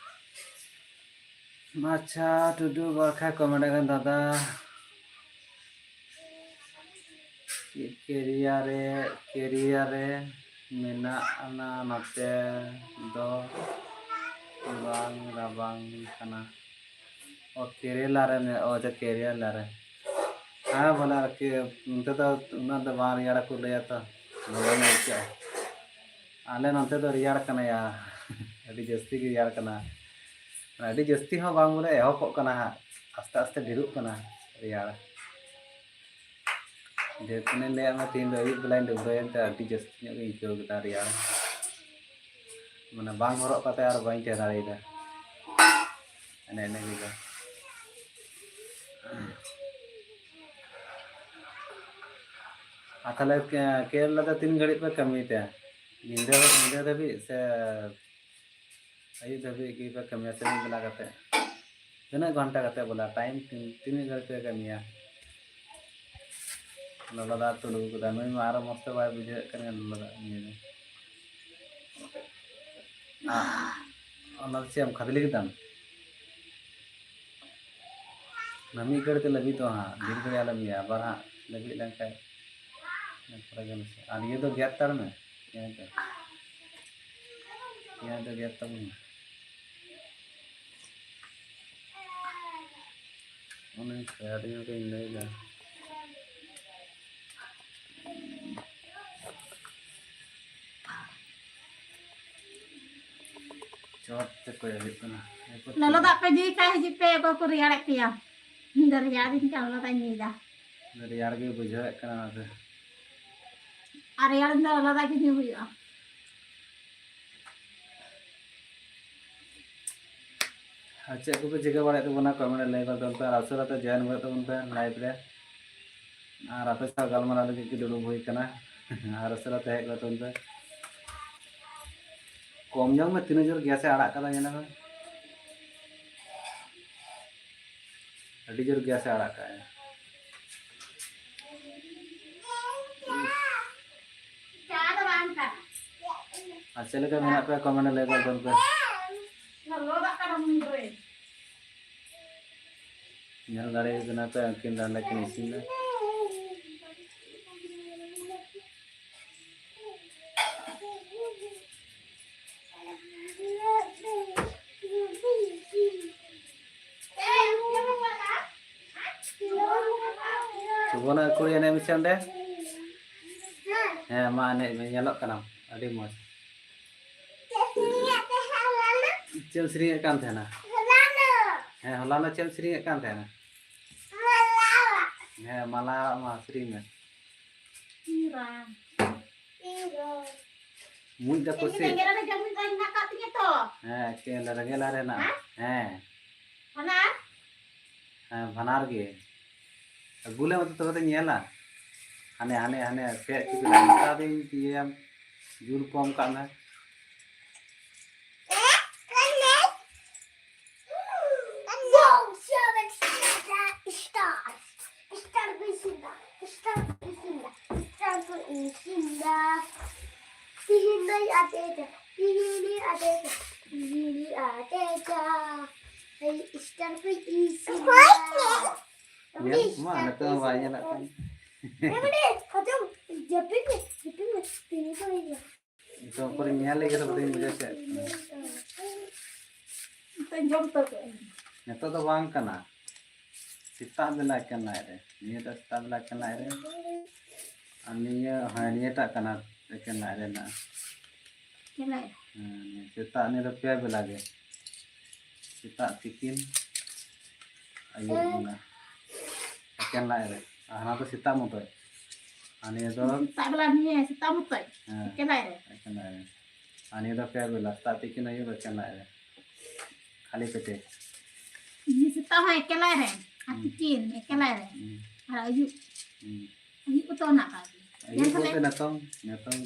ᱢᱟᱪᱷᱟ ᱴᱩᱰᱩ ᱵᱟᱠᱷᱟ ᱠᱚᱢᱮᱱᱴ ᱟᱠᱟᱱ ᱫᱟᱫᱟ᱾ ᱠᱮᱨᱤᱭᱟᱨ ᱨᱮ, ᱠᱮᱨᱤᱭᱟᱨ ᱨᱮ᱾ ᱢᱮᱱᱟᱜ ᱟᱱᱟ ᱱᱚᱛᱮ ᱫᱚ ᱵᱟᱝ ᱨᱟᱵᱟᱝ ᱠᱟᱱᱟ᱾ ᱚ, ᱠᱮᱨᱮᱞᱟ ᱨᱮ ᱢᱮ-, ᱚ, ᱟᱪᱪᱷᱟ, ᱠᱮᱨᱮᱞᱟ ᱨᱮ᱾ ᱦᱮᱸ, ᱵᱚᱞᱮ ᱟᱨᱠᱤ ᱚᱱᱛᱮ ᱫᱚ ᱩᱱᱟᱹᱜ ᱫᱚ ᱵᱟᱝ ᱨᱮᱭᱟᱲᱟ ᱠᱚ ᱞᱟᱹᱭᱟ ᱛᱚ, ᱞᱚᱞᱚ ᱧᱚᱜ ᱟᱹᱭᱠᱟᱹᱜᱼᱟ᱾ ᱟᱞᱮ ᱱᱚᱛᱮ ᱫᱚ ᱨᱮᱭᱟᱲ ᱠᱟᱱᱟ ᱭᱟ, ᱟᱹᱰᱤ ᱡᱟᱹᱥᱛᱤ ᱜᱮ ᱨᱮᱭᱟᱲ ᱠᱟᱱᱟ᱾ ᱟᱹᱰᱤ ᱡᱟᱹᱥᱛᱤ ᱦᱚᱸ ᱵᱟᱝ, ᱵᱚᱞᱮ ᱮᱦᱚᱵᱚᱜ ᱠᱟᱱᱟ ᱦᱟᱸᱜ, ᱟᱥᱛᱮ ᱟᱥᱛᱮ ᱰᱷᱮᱨᱚᱜ ᱠᱟᱱᱟ ᱨᱮᱭᱟᱲ᱾ ᱡᱮ ᱛᱤᱱᱟᱹᱧ ᱞᱟᱹᱭᱟᱫ ᱢᱮ, ᱛᱮᱦᱮᱧ ᱫᱚ ᱟᱹᱭᱩᱵ ᱵᱮᱞᱟᱧ ᱰᱟᱹᱵᱽᱨᱟᱹᱭᱮᱱ ᱛᱮ ᱟᱹᱰᱤ ᱡᱟᱹᱥᱛᱤ ᱧᱚᱜ ᱜᱤᱧ ᱟᱹᱭᱠᱟᱹᱣ ᱠᱮᱫᱟ ᱨᱮᱭᱟᱲ᱾ ᱢᱟᱱᱮ ᱵᱟᱝ ᱦᱚᱨᱚᱜ ᱠᱟᱛᱮ ᱟᱨ ᱵᱟᱹᱧ ᱛᱟᱦᱮᱸ ᱫᱟᱲᱮᱭᱟᱫᱟ᱾ ᱮᱱᱮ ᱮᱱᱮ ᱜᱮ᱾ ᱟᱨ ᱛᱟᱦᱞᱮ ᱠᱮ-, ᱠᱮᱨᱟᱞᱟ ᱫᱚ ᱛᱤᱱ ᱜᱷᱟᱹᱲᱤᱡ ᱯᱮ ᱠᱟᱹᱢᱤ ᱛᱮ? ᱧᱤᱫᱟᱹ, ᱧᱤᱫᱟᱹ ᱫᱷᱟᱹᱵᱤᱡ ᱥᱮ ᱟᱹᱭᱩᱵ ᱫᱷᱟᱹᱵᱤᱡ ᱜᱮ ᱯᱮ ᱠᱟᱹᱢᱤᱭᱟ ᱥᱮ ᱢᱤᱫ ᱵᱮᱞᱟ ᱠᱟᱛᱮ? ᱛᱤᱱᱟᱹᱜ ᱜᱷᱚᱱᱴᱟ ᱠᱟᱛᱮ ᱵᱚᱞᱮ ᱴᱟᱭᱤᱢ ᱛᱤᱱ-, ᱛᱤᱱᱟᱹᱜ ᱜᱷᱟᱹᱲᱤᱡ ᱯᱮ ᱠᱟᱹᱢᱤᱭᱟ? ᱞᱚᱞᱚ ᱫᱟᱜ ᱛᱩᱲᱩ ᱠᱟᱫᱟ, ᱱᱩᱭ ᱢᱟ ᱟᱨᱚ ᱢᱚᱡᱽ ᱛᱮ ᱵᱟᱭ ᱵᱩᱡᱷᱟᱹᱣᱮᱫ ᱠᱟᱱᱟ ᱞᱚᱞᱚ ᱫᱟᱜ ᱧᱩ ᱫᱚ᱾ ᱟᱦ, ᱚᱱᱟ ᱫᱚ ᱪᱮᱫ ᱮᱢ ᱠᱷᱟᱫᱽᱞᱮ ᱠᱮᱫᱟᱢ? ᱚᱱᱟ ᱢᱤᱫ ᱜᱷᱟᱹᱲᱤ ᱛᱮ ᱞᱟᱹᱵᱤᱫᱚᱜᱼᱟ ᱦᱟᱸᱜ, ᱰᱷᱮᱨ ᱜᱷᱟᱹᱲᱤ ᱟᱞᱚᱢ ᱤᱭᱟᱹᱭᱟ, ᱟᱵᱟᱨ ᱦᱟᱸᱜ ᱞᱟᱹᱵᱤᱫ ᱞᱮᱱᱠᱷᱟᱱ ᱤᱱᱟᱹ ᱯᱚᱨᱮ ᱜᱮ ᱱᱟᱥᱮ᱾ ᱟᱨ ᱱᱤᱭᱟᱹ ᱫᱚ ᱜᱮᱫ ᱛᱟᱲ ᱢᱮ, ᱱᱤᱭᱟᱹ ᱫᱚ, ᱱᱤᱭᱟᱹ ᱫᱚ ᱜᱮᱫ ᱛᱟᱵᱚᱱ ᱢᱮ᱾ ᱚᱱᱮ ᱚᱱᱠᱟ ᱟᱹᱰᱤ ᱦᱚᱲ ᱠᱚᱧ ᱞᱟᱹᱭᱫᱟ᱾ ᱪᱚᱴ ᱛᱮ ᱠᱚᱭᱚᱜ ᱦᱩᱭᱩᱜ ᱠᱟᱱᱟ᱾ ᱞᱚᱞᱚ ᱫᱟᱜ ᱯᱮ ᱧᱩᱭ ᱠᱷᱟᱡ ᱦᱤᱡᱩᱜ ᱯᱮ, ᱚᱠᱚᱭ ᱠᱚ ᱨᱮᱭᱟᱲᱮᱫ ᱯᱮᱭᱟ᱾ ᱤᱧ ᱫᱚ ᱨᱮᱭᱟᱲ ᱤᱧ ᱠᱟᱱᱟ, ᱞᱚᱞᱚ ᱫᱟᱜ ᱤᱧ ᱧᱩᱭᱫᱟ᱾ ᱨᱮᱭᱟᱲ ᱜᱮ ᱵᱩᱡᱷᱟᱹᱣᱮᱫ ᱠᱟᱱᱟ ᱚᱱᱟᱛᱮ᱾ ᱟᱨ ᱨᱮᱭᱟᱲ ᱫᱤᱱ ᱫᱚ ᱞᱚᱞᱚ ᱫᱟᱜ ᱜᱮ ᱧᱩ ᱦᱩᱭᱩᱜᱼᱟ᱾ ᱟᱨ ᱪᱮᱫ ᱠᱚᱯᱮ ᱪᱤᱠᱟᱹ ᱵᱟᱲᱟᱭᱮᱫ ᱛᱟᱵᱚᱱᱟ, comment ᱨᱮ ᱞᱟᱹᱭ ᱜᱚᱫ ᱛᱟᱵᱚᱱ ᱯᱮ᱾ ᱟᱨ ᱩᱥᱟᱹᱨᱟ ᱛᱮ join ᱜᱚᱫ ᱛᱟᱵᱚᱱ ᱯᱮ live ᱨᱮ᱾ ᱟᱨ ᱟᱯᱮ ᱥᱟᱶ ᱜᱟᱞᱢᱟᱨᱟᱣ ᱞᱟᱹᱜᱤᱫ ᱜᱮ ᱫᱩᱲᱩᱵ ᱦᱩᱭ ᱠᱟᱱᱟ᱾ ᱟᱨ ᱩᱥᱟᱹᱨᱟ ᱛᱮ ᱦᱮᱡ ᱜᱚᱫ ᱛᱟᱵᱚᱱ ᱯᱮ᱾ ᱠᱚᱢ ᱧᱚᱜ ᱢᱮ, ᱛᱤᱱᱟᱹᱜ ᱡᱳᱨ gas ᱮ ᱟᱲᱟᱜ ᱠᱟᱫᱟ ᱧᱮᱞ ᱢᱮ᱾ ᱟᱹᱰᱤ ᱡᱳᱨ gas ᱮ ᱟᱲᱟᱜ ᱠᱟᱜᱼᱟ᱾ ᱟᱨ ᱪᱮᱫ ᱞᱮᱠᱟ ᱢᱮᱱᱟᱜ ᱯᱮᱭᱟ, comment ᱨᱮ ᱞᱟᱹᱭ ᱜᱚᱫ ᱯᱮ᱾ ᱧᱮᱞ ᱫᱟᱲᱮᱭᱟᱠᱚ ᱠᱟᱱᱟ ᱯᱮ, ᱩᱱᱠᱤᱱ ᱫᱚ ᱚᱸᱰᱮ ᱠᱤᱱ ᱤᱥᱤᱱ ᱫᱟ᱾ ᱵᱚᱱᱟ ᱠᱩᱲᱤ ᱮᱱᱮᱡ ᱢᱮᱥᱮ ᱚᱸᱰᱮ᱾ ᱦᱮᱸ, ᱢᱟ ᱮᱱᱮᱡ ᱢᱮ, ᱧᱮᱞᱚᱜ ᱠᱟᱱᱟᱢ ᱟᱹᱰᱤ ᱢᱚᱡᱽ᱾ ᱪᱮᱫ ᱮᱢ ᱥᱮᱨᱮᱧᱮᱫ ᱠᱟᱱ ᱛᱟᱦᱮᱱᱟ? ᱦᱮᱸ, ᱦᱚᱞᱟᱱᱚᱜ ᱪᱮᱫ ᱮᱢ ᱥᱮᱨᱮᱧᱮᱫ ᱠᱟᱱ ᱛᱟᱦᱮᱱᱟ? ᱦᱮᱸ, ᱢᱟᱞᱟ ᱢᱟ ᱥᱮᱨᱮᱧ ᱢᱮ᱾ ᱢᱩᱡ ᱫᱟ ᱠᱩᱥᱤ᱾ ᱦᱮᱸ, ᱮᱠᱮᱱ ᱨᱮᱸᱜᱮ ᱞᱟᱨᱮ ᱦᱮᱱᱟᱜᱼᱟ᱾ ᱦᱮᱸ᱾ ᱦᱮᱸ, ᱵᱷᱟᱱᱟᱨ ᱜᱮ᱾ ᱟᱹᱜᱩ ᱞᱮ ᱢᱟᱛᱚ ᱛᱚᱵᱮ ᱛᱚᱧ ᱧᱮᱞᱟ᱾ ᱦᱟᱱᱮ, ᱦᱟᱱᱮ, ᱦᱟᱱᱮ ᱯᱮ ᱪᱩᱯᱤ ᱫᱟᱜ ᱢᱮᱛᱟ ᱫᱤᱧ ᱤᱭᱟᱹᱭᱟᱢ, ᱡᱩᱞ ᱠᱚᱢ ᱠᱟᱜ ᱢᱮ᱾ Star. Star ᱠᱚ ᱤᱥᱤᱱ ᱫᱟ, star ᱠᱚ ᱤᱥᱤᱱ ᱫᱟ, star ᱠᱚ ᱤᱥᱤᱱ ᱫᱟ᱾ ᱛᱤᱦᱤᱧ ᱫᱚᱭ ᱟᱴᱮᱫᱟ, ᱛᱤᱦᱤᱧ ᱫᱚᱭ ᱟᱴᱮᱫᱟ, ᱛᱤᱦᱤᱧ ᱫᱚᱭ ᱟᱴᱮᱫᱟ᱾ ᱮᱭ star ᱠᱚ ᱤᱥᱤᱱ ᱫᱟ᱾ ᱧᱮᱞ ᱢᱟ, ᱱᱤᱛᱚᱜ ᱦᱚᱸ ᱵᱟᱭ ᱧᱮᱞᱚᱜ ᱠᱟᱱᱟ᱾ ᱮ ᱢᱟᱱᱮ, ᱦᱚᱡᱚᱢ, ᱡᱟᱹᱯᱤᱫ ᱢᱮ, ᱡᱟᱹᱯᱤᱫ ᱢᱮ, ᱛᱤᱦᱤᱧ ᱫᱚ ᱦᱩᱭᱩᱜᱼᱟ᱾ ᱱᱤᱛᱚᱜ ᱠᱚᱨᱮ ᱧᱮᱞ ᱞᱮᱜᱮ ᱛᱚ ᱵᱟᱹᱧ ᱵᱩᱡᱷᱟᱹᱣ ᱠᱮᱫ᱾ ᱱᱤᱛᱚᱜ ᱡᱚᱢ ᱩᱛᱟᱹᱨ ᱠᱮᱫ ᱟᱹᱧ᱾ ᱱᱤᱛᱚᱜ ᱫᱚ ᱵᱟᱝ ᱠᱟᱱᱟ, ᱥᱮᱛᱟᱜ ᱵᱮᱞᱟ ᱮᱠᱮᱱ ᱞᱟᱡ ᱨᱮ, ᱱᱤᱭᱟᱹᱴᱟᱜ ᱥᱮᱛᱟᱜ ᱵᱮᱞᱟ ᱮᱠᱮᱱ ᱞᱟᱡ ᱨᱮ, ᱟᱨ ᱱᱤᱭᱟᱹ, ᱦᱮᱸ, ᱱᱤᱭᱟᱹᱴᱟᱜ ᱠᱟᱱᱟ ᱮᱠᱮᱱ ᱞᱟᱡ ᱨᱮ ᱦᱮᱱᱟᱜᱼᱟ᱾ ᱪᱮᱫ ᱞᱟᱡ ᱨᱮ? ᱦᱮᱸ, ᱱᱤᱭᱟᱹ ᱥᱮᱛᱟᱜ, ᱱᱤᱭᱟᱹ ᱫᱚ ᱯᱮ ᱵᱮᱞᱟ ᱜᱮ, ᱥᱮᱛᱟᱜ, ᱛᱤᱠᱤᱱ, ᱟᱹᱭᱩᱵ ᱵᱮᱞᱟ, ᱮᱠᱮᱱ ᱞᱟᱡ ᱨᱮ᱾ ᱟᱨ ᱦᱟᱱᱟ ᱫᱚ ᱥᱮᱛᱟᱜ ᱢᱚᱛᱚᱡ, ᱟᱨ ᱱᱤᱭᱟᱹ ᱫᱚ ᱥᱮᱛᱟᱜ ᱵᱮᱞᱟ, ᱱᱤᱭᱟᱹ ᱥᱮᱛᱟᱜ ᱢᱚᱛᱚᱡ᱾ ᱦᱮᱸ᱾ ᱮᱠᱮᱱ ᱞᱟᱡ ᱨᱮ᱾ ᱮᱠᱮᱱ ᱞᱟᱡ ᱨᱮ᱾ ᱟᱨ ᱱᱤᱭᱟᱹ ᱫᱚ ᱯᱮ ᱵᱮᱞᱟ, ᱥᱮᱛᱟᱜ, ᱛᱤᱠᱤᱱ, ᱟᱹᱭᱩᱵ ᱮᱠᱮᱱ ᱞᱟᱡ ᱨᱮ, ᱠᱷᱟᱹᱞᱤ ᱯᱮᱴᱮ᱾ ᱱᱤᱭᱟᱹ ᱥᱮᱛᱟᱜ ᱦᱚᱸ ᱮᱠᱮᱱ ᱞᱟᱡ ᱨᱮ, ᱟᱨ ᱦᱩᱸ᱾ ᱛᱤᱠᱤᱱ ᱮᱠᱮᱱ ᱞᱟᱡ ᱨᱮ, ᱦᱩᱸ᱾ ᱟᱨ ᱟᱹᱭᱩᱵ, ᱦᱩᱸ᱾ ᱟᱹᱭᱩᱵ ᱠᱚᱛᱮ ᱚᱱᱟ ᱠᱟᱜ ᱜᱮ᱾ ᱟᱹᱭᱩᱵ ᱧᱮᱞ ᱠᱟᱛᱮ ᱠᱟᱛᱮ᱾ ᱱᱤᱛᱚᱝ, ᱱᱤᱛᱚᱝ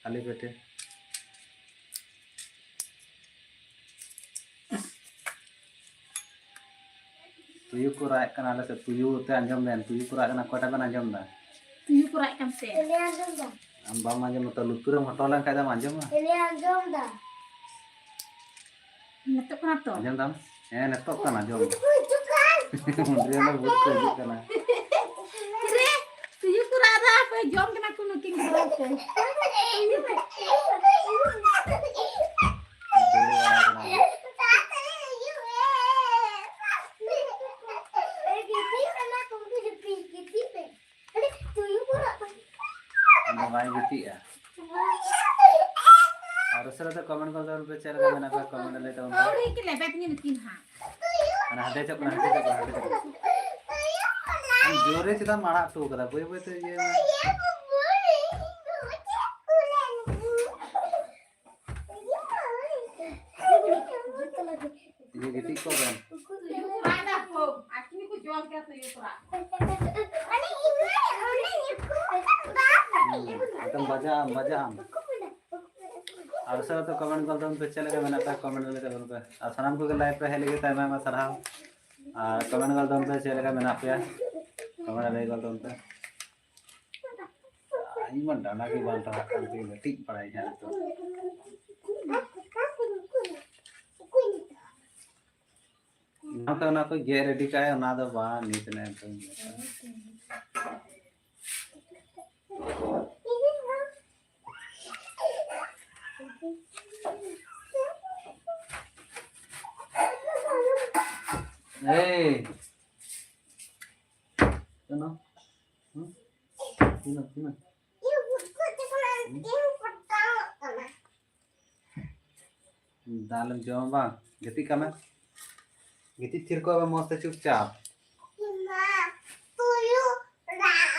ᱠᱷᱟᱹᱞᱤ ᱯᱮᱴᱮ᱾ ᱛᱩᱭᱩ ᱠᱚ ᱨᱟᱜ ᱮᱫ ᱠᱟᱱᱟ ᱟᱞᱮ ᱥᱮᱫ᱾ ᱛᱩᱭᱩ ᱛᱮ ᱟᱸᱡᱚᱢ ᱵᱮᱱ, ᱛᱩᱭᱩ ᱠᱚ ᱨᱟᱜ ᱠᱟᱱᱟ᱾ ᱚᱠᱚᱭᱴᱟᱜ ᱵᱮᱱ ᱟᱸᱡᱚᱢ ᱮᱫᱟ? ᱛᱩᱭᱩ ᱠᱚ ᱨᱟᱜ ᱠᱟᱱ ᱥᱮ? ᱟᱢ ᱵᱟᱢ ᱟᱸᱡᱚᱢ ᱫᱟ? ᱞᱩᱛᱩᱨ ᱨᱮᱢ ᱦᱚᱴᱚ ᱞᱮᱱ ᱠᱷᱟᱡ ᱫᱚᱢ ᱟᱸᱡᱚᱢᱟ᱾ ᱱᱤᱛᱚᱜ ᱠᱟᱱᱟ ᱛᱚ? ᱟᱸᱡᱚᱢ ᱫᱟᱢ? ᱦᱮᱸ, ᱱᱤᱛᱚᱜ ᱠᱟᱱᱟ, ᱟᱸᱡᱚᱢ ᱢᱮ᱾ ᱢᱩᱱᱰᱨᱤ ᱨᱮ ᱵᱷᱩᱛ ᱠᱚ ᱦᱤᱡᱩᱜ ᱠᱟᱱᱟ᱾ ᱨᱮ, ᱛᱩᱭᱩ ᱠᱚ ᱨᱟᱜ ᱫᱟ, ᱦᱟᱯᱮ ᱡᱚᱢ ᱠᱟᱱᱟ ᱠᱚ ᱱᱩᱠᱤᱱ ᱫᱚ ᱦᱟᱯᱮ᱾ ᱵᱟᱭ ᱜᱤᱛᱤᱡᱼᱟ᱾ ᱟᱨ ᱩᱥᱟᱹᱨᱟ ᱛᱮ comment ᱠᱚ ᱛᱟᱵᱚᱱ ᱯᱮ, ᱪᱮᱫ ᱞᱮᱠᱟ ᱢᱮᱱᱟᱜ ᱯᱮᱭᱟ comment ᱞᱟᱹᱭ ᱛᱟᱵᱚᱱ ᱯᱮ᱾ ᱟᱹᱣᱲᱤ ᱜᱮ ᱞᱮᱵᱮᱫ ᱤᱧ ᱱᱩᱠᱤᱱ ᱦᱟᱸᱜ᱾ ᱢᱟᱱᱮ ᱦᱟᱸᱰᱮ ᱪᱟᱜ ᱠᱟᱱᱟ, ᱦᱟᱸᱰᱮ ᱪᱟᱜ ᱠᱟᱱᱟ, ᱦᱟᱸᱰᱮ ᱪᱟᱜ ᱠᱟᱱᱟ᱾ ᱟᱢ ᱡᱳᱨᱮ ᱪᱮᱫᱟᱜ ᱮᱢ ᱟᱲᱟᱜ ᱦᱚᱴᱚ ᱠᱟᱫᱟ? ᱵᱟᱹᱭ ᱵᱟᱹᱭ ᱛᱮ ᱤᱭᱟᱹ ᱢᱮ᱾ ᱤᱭᱟᱹ ᱜᱤᱛᱤᱡ ᱠᱚᱜ ᱵᱮᱱ᱾ ᱮᱠᱫᱚᱢ ᱵᱟᱡᱟᱜ ᱟᱢ, ᱵᱟᱡᱟᱜ ᱟᱢ᱾ ᱟᱨ ᱩᱥᱟᱹᱨᱟ ᱛᱮ comment ᱜᱚᱫ ᱛᱟᱵᱚᱱ ᱯᱮ, ᱪᱮᱫ ᱞᱮᱠᱟ ᱢᱮᱱᱟᱜ ᱯᱮᱭᱟ comment ᱞᱟᱹᱭ ᱛᱟᱵᱚᱱ ᱯᱮ᱾ ᱟᱨ ᱥᱟᱱᱟᱢ ᱠᱚᱜᱮ live ᱨᱮ ᱦᱮᱡ ᱞᱟᱹᱜᱤᱫ ᱛᱮ ᱟᱭᱢᱟ ᱟᱭᱢᱟ ᱥᱟᱨᱦᱟᱣ᱾ ᱟᱨ comment ᱜᱚᱫ ᱛᱟᱵᱚᱱ ᱯᱮ, ᱪᱮᱫ ᱞᱮᱠᱟ ᱢᱮᱱᱟᱜ ᱯᱮᱭᱟ, comment ᱞᱟᱹᱭ ᱜᱚᱫ ᱛᱟᱵᱚᱱ ᱯᱮ᱾ ᱤᱧ ᱢᱟ ᱰᱟᱸᱰᱟ ᱜᱮ ᱵᱟᱝ ᱴᱟᱨᱦᱟᱜ ᱠᱟᱱ ᱛᱤᱧ, ᱜᱤᱛᱤᱡ ᱵᱟᱲᱟᱭ ᱦᱟᱸᱜ ᱱᱤᱛᱚᱜ᱾ ᱚᱱᱟᱛᱮ ᱚᱱᱟ ᱠᱚ ᱜᱮᱫ ready ᱠᱟᱜᱼᱟᱭ, ᱚᱱᱟ ᱫᱚ ᱵᱟᱝ ᱱᱤᱛ ᱱᱮ ᱱᱤᱛᱚᱜ᱾ ᱮᱭ, ᱪᱚᱞᱚ᱾ ᱦᱩᱸ? ᱛᱤᱱᱟᱹᱜ, ᱛᱤᱱᱟᱹᱜ? ᱫᱟᱞᱮᱢ ᱡᱚᱢᱟ ᱵᱟᱝ? ᱜᱤᱛᱤᱡ ᱠᱟᱜ ᱢᱮ᱾ ᱜᱤᱛᱤᱡ ᱛᱷᱤᱨ ᱠᱚᱜ ᱢᱮ ᱢᱚᱡᱽ ᱛᱮ ᱪᱩᱯᱪᱟᱯ᱾ ᱢᱟ, ᱛᱩᱭᱩ ᱨᱟᱜ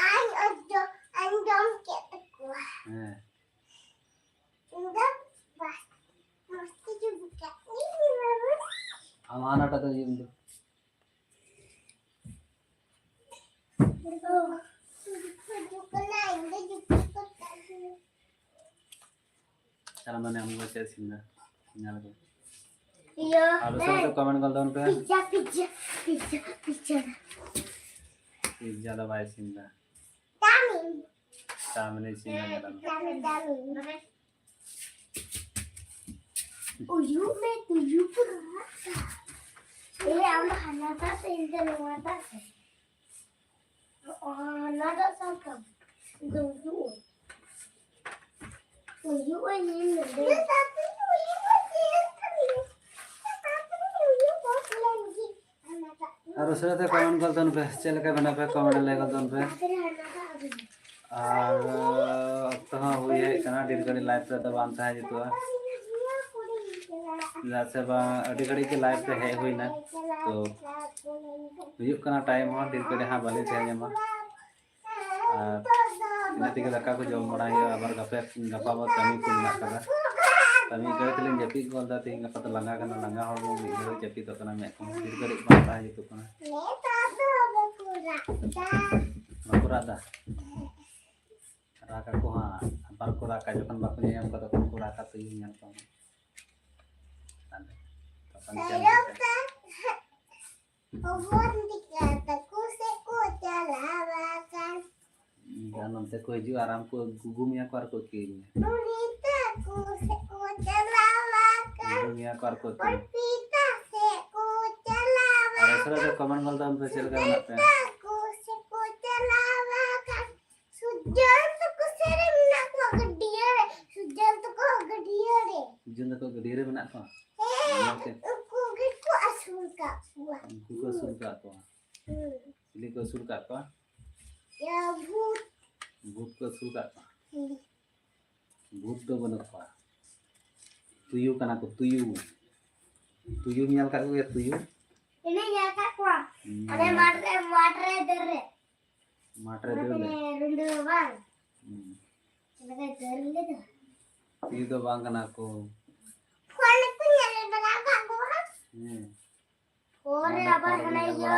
ᱟᱸᱡᱚ-, ᱟᱸᱡᱚᱢ ᱠᱮᱫ ᱛᱟᱠᱚᱣᱟ᱾ ᱦᱮᱸ᱾ ᱤᱧ ᱫᱚ ᱵᱟᱥ, ᱢᱚᱡᱽ ᱛᱮ ᱪᱩᱯᱪᱟᱯ᱾ ᱟᱢ ᱦᱟᱱᱟᱴᱟᱜ ᱫᱚ ᱤᱭᱟᱹ ᱫᱚ᱾ ᱛᱟᱨ ᱢᱟᱱᱮ ᱟᱢ ᱫᱚ ᱪᱮᱫ ᱤᱥᱤᱱ ᱫᱟ? ᱧᱮᱞ ᱠᱚ᱾ ᱤᱭᱟᱹ, ᱟᱨ ᱩᱥᱟᱹᱨᱟ ᱛᱮ comment ᱜᱚᱞ ᱛᱟᱵᱚᱱ ᱯᱮ᱾ Pizza, pizza, pizza, pizza. Pizza ᱫᱚ ᱵᱟᱭ ᱤᱥᱤᱱ ᱫᱟ᱾ ᱪᱟᱣᱢᱤᱱ᱾ ᱪᱟᱣᱢᱤᱱ ᱤᱥᱤᱱ ᱫᱟ, ᱧᱮᱞ ᱢᱮ᱾ Chowmein, chowmein. ᱩᱭᱩᱜ ᱢᱮ, ᱛᱩᱭᱩ ᱠᱚ ᱨᱟᱜ ᱫᱟ᱾ ᱮ, ᱟᱢ ᱫᱚ ᱦᱟᱱᱟᱴᱟᱜ ᱥᱮᱫ, ᱤᱧ ᱫᱚ ᱱᱚᱣᱟᱴᱟᱜ ᱥᱮᱫ᱾ ᱚ, ᱦᱟᱱᱟᱴᱟᱜ ᱥᱟᱵ ᱠᱟᱢ᱾ ᱤᱧ ᱫᱚ ᱩᱭᱩᱜ ᱟᱹᱧ᱾ ᱩᱭᱩᱜ ᱟᱹᱧ ᱤᱧ ᱱᱚᱰᱮ᱾ ᱟᱨ ᱩᱥᱟᱹᱨᱟ ᱛᱮ comment ᱜᱚᱞ ᱛᱟᱵᱚᱱ ᱯᱮ, ᱪᱮᱫ ᱞᱮᱠᱟ ᱢᱮᱱᱟᱜ ᱯᱮ, comment ᱨᱮ ᱞᱟᱹᱭ ᱜᱚᱞ ᱛᱟᱵᱚᱱ ᱯᱮ᱾ ᱟᱨ ᱦᱮᱡ ᱠᱟᱱᱟ, ᱰᱷᱮᱨ ᱜᱷᱟᱹᱲᱤᱡ live ᱨᱮᱫᱚ ᱵᱟᱝ ᱛᱟᱦᱮᱸ ᱡᱩᱛᱩᱜᱼᱟ᱾ ᱪᱮᱫᱟᱜ ᱥᱮ ᱵᱟᱝ, ᱟᱹᱰᱤ ᱜᱷᱟᱹᱲᱤᱡ ᱜᱮ live ᱨᱮ ᱦᱮᱡ ᱦᱩᱭᱱᱟ, ᱛᱚ ᱦᱩᱭᱩᱜ ᱠᱟᱱᱟ time ᱦᱚᱸ, ᱰᱷᱮᱨ ᱜᱷᱟᱹᱲᱤᱡ ᱦᱟᱸᱜ ᱵᱟᱹᱞᱤᱧ ᱛᱟᱦᱮᱸ ᱧᱟᱢᱟ᱾ ᱟᱨ ᱤᱱᱟᱹ ᱛᱮᱜᱮ ᱫᱟᱠᱟ ᱠᱚ ᱡᱚᱢ ᱵᱟᱲᱟ ᱦᱩᱭᱩᱜᱼᱟ, ᱟᱵᱟᱨ ᱜᱟᱯᱟ, ᱜᱟᱯᱟ ᱟᱵᱟᱨ ᱠᱟᱹᱢᱤ ᱠᱚ ᱢᱮᱱᱟᱜ ᱠᱟᱫᱟ᱾ ᱠᱟᱹᱢᱤ ᱠᱟᱹᱢᱤ ᱛᱮᱞᱤᱧ ᱡᱟᱹᱯᱤᱫ ᱜᱚᱫ ᱫᱟ, ᱛᱮᱦᱮᱧ ᱜᱟᱯᱟ ᱫᱚ ᱞᱟᱸᱜᱟ ᱠᱟᱱᱟ, ᱞᱟᱸᱜᱟ ᱦᱚᱲᱢᱚ ᱢᱤᱫ ᱜᱷᱟᱹᱲᱤᱡ ᱡᱟᱹᱯᱤᱫᱚᱜ ᱠᱟᱱᱟ, ᱢᱮᱫ ᱠᱚᱦᱚᱸ ᱰᱷᱮᱨ ᱜᱷᱟᱹᱲᱤᱡ ᱵᱟᱝ ᱛᱟᱦᱮᱸ ᱡᱩᱛᱩᱜ ᱠᱟᱱᱟ᱾ ᱵᱟᱠᱚ ᱨᱟᱜ ᱫᱟ? ᱨᱟᱜ ᱟᱠᱚ ᱦᱟᱸᱜ, ᱟᱵᱟᱨ ᱠᱚ ᱨᱟᱜᱟ, ᱡᱚᱠᱷᱚᱱ ᱵᱟᱠᱚ ᱧᱮᱧᱟᱢ ᱠᱚᱣᱟ ᱛᱚᱠᱷᱚᱱ ᱠᱚ ᱨᱟᱜᱟ, ᱛᱩᱭᱩ ᱧᱮᱞ ᱠᱚᱢ᱾ ᱛᱟᱦᱞᱮ ᱛᱚᱠᱷᱚᱱ ᱪᱮᱫ ᱮᱢ ᱪᱤᱠᱟᱹᱭᱟ? ᱦᱚᱯᱚᱱ ᱛᱤᱠᱟ ᱛᱟᱠᱚ ᱥᱮᱫ ᱠᱚ ᱪᱟᱞᱟᱣ ᱟᱠᱟᱱ᱾ ᱟᱨ ᱱᱚᱱᱛᱮ ᱠᱚ ᱦᱤᱡᱩᱜᱼᱟ, ᱟᱨ ᱟᱢ ᱠᱚ ᱜᱩᱜᱩ ᱢᱮᱭᱟ ᱠᱚ ᱟᱨ ᱠᱚ ᱟᱹᱛᱠᱤᱨ ᱢᱮᱭᱟ᱾ ᱩᱱᱤ ᱛᱟᱠᱚ ᱥᱮᱫ ᱠᱚ ᱪᱟᱞᱟᱣ ᱟᱠᱟᱱ᱾ ᱜᱩᱜᱩ ᱢᱮᱭᱟ ᱠᱚ ᱟᱨ ᱠᱚ ᱟᱹᱛᱠᱤᱨ ᱢᱮᱭᱟ᱾ ᱯᱤᱛᱟ ᱥᱮᱫ ᱠᱚ ᱪᱟᱞᱟᱣ ᱟᱨ ᱩᱥᱟᱹᱨᱟ ᱛᱮ ᱟᱠᱟᱱ᱾ Comment ᱜᱚᱞ ᱛᱟᱵᱚᱱ ᱯᱮ, ᱪᱮᱫ ᱞᱮᱠᱟ ᱢᱮᱱᱟᱜ ᱯᱮᱭᱟ? ᱛᱟᱠᱚ ᱥᱮᱫ ᱠᱚ ᱪᱟᱞᱟᱣ ᱟᱠᱟᱱ᱾ ᱥᱩᱡᱚᱱ ᱛᱟᱠᱚ ᱥᱮᱫ ᱨᱮ ᱢᱮᱱᱟᱜ ᱠᱚᱣᱟ ᱜᱟᱹᱰᱭᱟᱹ ᱨᱮ᱾ ᱥᱩᱡᱚᱱ ᱛᱟᱠᱚ ᱜᱟᱹᱰᱭᱟᱹ ᱨᱮ᱾ ᱥᱩᱡᱚᱱ ᱛᱟᱠᱚ ᱜᱟᱹᱰᱭᱟᱹ ᱨᱮ ᱢᱮᱱᱟᱜ ᱠᱚᱣᱟ? ᱦᱮᱸ, ᱧᱮᱞ ᱯᱮ᱾ ᱩᱱᱠᱩ ᱜᱮᱠᱚ ᱟᱹᱥᱩᱞ ᱠᱟᱜ ᱠᱚᱣᱟ᱾ ᱩᱱᱠᱩ ᱠᱚ ᱟᱹᱥᱩᱞ ᱠᱟᱜ ᱠᱚᱣᱟ᱾ ᱦᱩᱸ᱾ ᱪᱤᱞᱤ ᱠᱚ ᱟᱹᱥᱩᱞ ᱠᱟᱜ ᱠᱚᱣᱟ? ᱭᱟ, ᱵᱷᱩᱛ᱾ ᱵᱷᱩᱛ ᱠᱚ ᱟᱹᱥᱩᱞ ᱠᱟᱜ ᱠᱚᱣᱟ? ᱦᱩᱸ᱾ ᱵᱷᱩᱛ ᱫᱚ ᱵᱟᱹᱱᱩᱜ ᱠᱚᱣᱟ, ᱛᱩᱭᱩ ᱠᱟᱱᱟ ᱠᱚ, ᱛᱩᱭᱩ᱾ ᱛᱩᱭᱩᱢ ᱧᱮᱞ ᱠᱟᱜ ᱠᱚᱜᱮᱭᱟ, ᱛᱩᱭᱩ? ᱤᱧ ᱧᱮᱞ ᱠᱟᱜ ᱠᱚᱣᱟ᱾ ᱦᱩᱸ, ᱟᱞᱮ ᱧᱮᱞ ᱢᱟᱴᱷ ᱠᱟᱜ ᱨᱮ, ᱢᱟᱴᱷ ᱨᱮ ᱫᱟᱹᱲ ᱨᱮ᱾ ᱢᱟᱴᱷ ᱨᱮ ᱫᱟᱹᱲ ᱨᱮ? ᱢᱟᱱᱮ ᱨᱩᱸᱰᱟᱹ ᱵᱟᱝ? ᱦᱩᱸ᱾ ᱚᱸᱰᱮ ᱫᱟᱹᱲ ᱞᱮᱫᱟ᱾ ᱛᱩᱭᱩ ᱫᱚ ᱵᱟᱝ ᱠᱟᱱᱟ ᱠᱚ᱾ ᱯᱷᱳᱱ ᱨᱮᱠᱚ ᱧᱮᱞ ᱵᱟᱲᱟ ᱠᱟᱜ ᱠᱚᱣᱟ᱾ ᱦᱮᱸ᱾ ᱯᱷᱳᱱ ᱨᱮ ᱟᱵᱟᱨ ᱦᱟᱱᱮ ᱤᱭᱟᱹ,